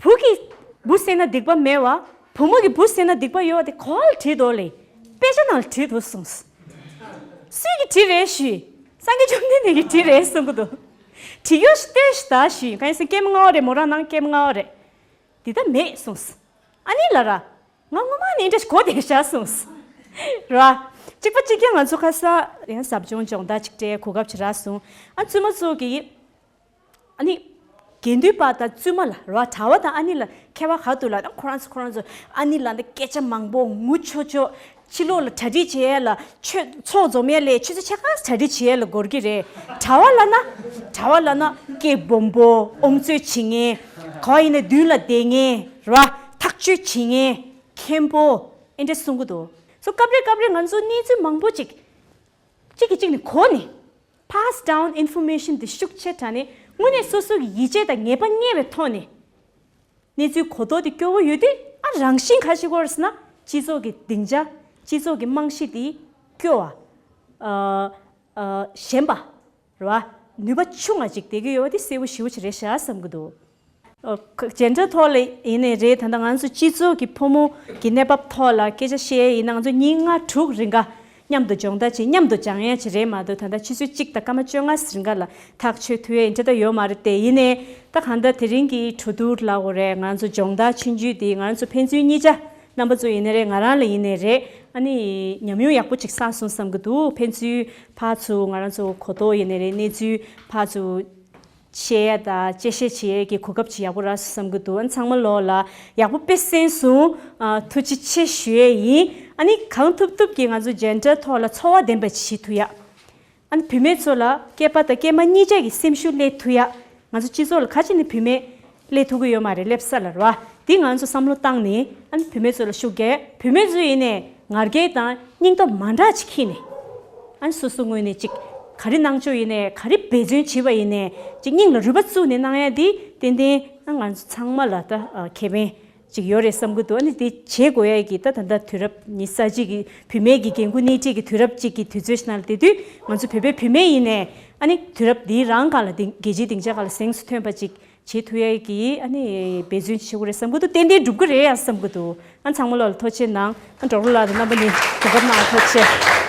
བུ་གིས་བུ་བསད་ན་སྡིག་པ་མེད་བ། བུ་མོ་གིས་བུ་བསད་ན་སྡིག་པ་ཡོད་བ་དེ་ག་པར་བྲིས་འདུག་ལེ། དཔེ་ཆ་ནང་ལ་བྲིས་འདུག་གསུངས། སུས་ཀྱིས་བྲིས་རེད་ཞུས། སངས་རྒྱས་བཅོམ་ལྡན་འདས་ཀྱིས་བྲིས་རེད་གསུང་གི་འདུག་བྲིས་ཡོད་ཤི་ལྟོས་ཤི་ད་ཞུས། གང་ཡིན་ཟེར་ན་ཀེམ་ལྔ་པ་རེད། མོ་རང་ནང་ཀེམ་ལྔ་པ་རེད། འདི་ལྟ་མེད་གསུངས། ཨ་ནི་ལ་ར། ང་ངོ་མ་ནི་འདྲ་ཞིག་གོ་བསྡད་ཤག་གསུངས། ར། གཅིག་པ་གཅིག་རྐྱང་ང་ཚོ་ཁ་ས་ཡང་ཟབ་སྦྱོང་སྦྱོང་བརྡར་ཅིག་སྤྲད་གོ་སྐབས་ཅིག་རག་སོང་། ཨ་བཙུན་མ་ཚོ་གིས། ཨ་ནི། དགེ་འདུན་པ་དང་བཙུན་མ་ལ་ར་གྲྭ་པ་དང་ཨ་ནི་ལ་ཁྱད་པར་ག་འདུག་ལ། ཁོ་རང་ཚོ་ཁོ་རང་ཚོ་ཨ་ནི་ལ་འདི་སྐད་ཆ་མང་པོ་ངུ་ཆོ་ཆོ། ཕྱི་ལོགས་ལ་གྲ་སྒྲིག་བྱེད་ཡས་ལ་ཆོས་ཚོགས་འཛོམས་ཡས་ལ་ཆུ་ཚོད་ཕྱེད་ཀ་གྲ་སྒྲིག་བྱེད་ཡས་ལ་འགོར་གི་རེད། གྲྭ་པ་ལ་ན། གྲྭ་པ་ལ་ན་སྐད་སྦོམ་པོ་ཨོམ་ཚོད་བྱེད་མཁན། ག་པར་ཡིན་ན་མདུན་ལ་བསྡད་མཁན་ར་ཐག་གཅོད་བྱེད་མཁན་མཁན་པོ་ཨེ་འདྲ་གསུང་གི་འདུག་སོ་སྐབས་རེ་སྐབས་རེ་ང་ཚོ་གནས་ཚུལ་མང་པོ་ཅིག་གཅིག་གིས་གཅིག་ནས་གོ་ནས། Pass down information དེ་ཤུགས་ཆེ་དྲགས་ནས་དངོས་གནས་སོ་སོ་གི་ཡིད་ཆེས་དང་ངེས་པ་རྙེད་པའི་ཐོག་ནས། གནས་ཚུལ་གོ་རྟོགས་དེ་སྐྱོ་བོ་ཡོད་དུས་ཨ་རང་བཞིན་ག་ཞིག་གོ་རེད་ཟེར་ན་སྤྱི་ཚོགས་ཀྱི་སྡིངས་ཆ། སྤྱི་ཚོགས་ཀྱི་རྨང་གཞི་དེ་སྐྱོ་བ། ཨ་ཨ་ཞན་པ། རེད་བ། ནུས་པ་ཆུང་བ་ཅིག་བསྡད་ཀྱི་ཡོད་པ་དེ་གསལ་པོ་ཞེ་པོ་ཅིག་རེད་ཤག་བསམ་གྱི་འདུག་ཨ་ཁ་ཇེན་ཌར་ཐོག་ལ་ཡིན་ནའི་རེད། ད་ལྟ་ང་ཚོ་སྤྱི་ཚོགས་ཀྱི་ཕོ་མོ་གི་གནས་བབ་ཐོག་ལ་སྐད་ཆ་བཤད་ཡིན་ན་ང་ཚོ་ཉིན་ལྔ་དྲུག་རིང་ག་མཉམ་དུ་སྦྱོང་བརྡར་བྱེད། མཉམ་དུ་སྦྱང་ཡ་ཅིག་རེད་མ་གཏོགས་ད་ལྟ་ཆུ་ཚོད་གཅིག་དང་སྐར་མ་བཅོ་ལྔ་རིང་ག་ལ་ཐག་ཆོད་ཐུབ་ཡ་ཡིན་འདྲ་ད་ཡོད་མ་རེད་དེ། ཡིན་ནའི་ད་གང་ལྟར་དེ་རིང་གི་གྲོས་བསྡུར་ལབ་དགོས་རེད། ང་ཚོ་སྦྱོང་བརྡར་ཆུང་ཆུང་དེ་ང་ཚོ་ཕན་ཚུན་གཉིས་ཆ་རྣམ་པ་ཚོ་ཡིན་ནའི་རེད། ང་རང་ལ་ཡིན་ནའི་རེད། ཨ་ནི་ཉམས་མྱོང་ཡག་པོ་ཅིག་བསགས་སོང་བསམ་གྱི་འདུག་ཕན་ཚུན་ཕར་ཚུར་ང་རང་ཚོ་གོ་རྟོགས་ཡིན་ནའི་རེད། གནས་ཚུལ་ཕར་ཚུར་བཤད་ཡ་དང་དཔྱད་ཞིབ་བྱེད་ཡ་གི་གོ་སྐབས་ཅིག་ཡག་པོ་རག་སོང་བསམ་གྱི་འདུག་ཨ་ནི་ཚང་མ་ལོག་ལ་ཡག་པོ་དཔེ་གསན་སོང་། ཨ་ཐུགས་རྗེ་ཆེ་ཞུ་ཡས་ཡིན། ཨ་ནི་གང་ཐུབ་ཐུབ་ཀྱིས་ང་ཚོ་ཇེན་ཌར་ཐོག་ལ་འཚོ་བ་ལྡན་པ་ཅིག་བྱེད་ཐུབ་ཡ། ཨ་ནི་བུད་མེད་ཚོ་ལ་སྐྱེས་པ་དང་སྐྱེས་མ་གཉིས་ཆ་གི་སེམས་ཤུགས་སླེབས་ཐུབ་ཡ། ང་ཚོ་སྤྱི་ཚོགས་ལ་ག་ཅི་ནས་བུད་མེད་སླེབས་ཐུབ་ཀྱི་ཡོད་མ་རེད། སླེབས་ས་ལ་རེད་བ། འདི་ང་ཚོ་བསམ་བློ་བཏང་ནས་ཨ་ནི་བུད་མེད་ཚོ་ལ་ཤུགས་རྒྱག་བུད་མེད་ཚོ་ཡིན་ནས་ང་རྒྱལ་དང་སྙིང་སྟོབས་མ་འདྲ་ཅིག་ཁྱེར་ནས། ཨ་ནི་སོ་སོ་ངོས་ནས་ཅིག་ག་རེ་གནང་ཕྱོགས་ཡིན་ནས་ག་རེ་འབད་བརྩོན་བྱེད་པ་ཡིན་ནས་ཅིག་སྙིང་ལ་རུས་པ་བཙུགས་ནས་གནང་ཡ་འདི་ཏན་ཏན་ཨ་ང་ཚོ་ཚང་མ་ལ་ད་ཨ་ཁེ་ཕན་ཅིག་ཡོད་རེད་བསམ་གྱི་འདུག་ཨ་ནི་འདི་བྱེད་དགོས་ཡ་གི་ད་ད་ལྟ་དུས་རབས་ཉི་ཤུ་རྩ་གཅིག་གི་བུད་མེད་ཀྱི་འགན་ཁུར་སྣེ་ཁྲིད་ཀྱི་དུས་རབས་གཅིག་གི་དུས་ཚོད་ཞིག་ནང་ལ་བསྡད་དུས་ང་ཚོ་བོད་པའི་བུད་མེད་ཡིན་ནས་ཨ་ནི་དུས་རབས་འདིའི་རང་སྒང་ལ་འདི་རྒྱལ་སྤྱིའི་སྡིངས་ཆ་སྒང་ལ་གཟེངས་སུ་ཐོན་པ་ཅིག་བྱེད་ཐུབ་ཡ་གི་ཨ་ནི་འབད་བརྩོན་བྱེད་དགོས་རེད་བསམ་གྱི་འདུག་ཏན་ཏན་འགྲུབ་ཀྱི་རེད་ཡ་བསམ་གྱི་འདུག་ཨ་ཚང་མ་ལོག་ལ་ཐུགས་རྗེ་ཆེ་གནང་། ཨ་འབྲོག་རུ་ལགས་དང་རྣམ་པ་གཉིས་གོ་སྐབས་གནང་བ་ཐུགས་རྗེ་ཆེ།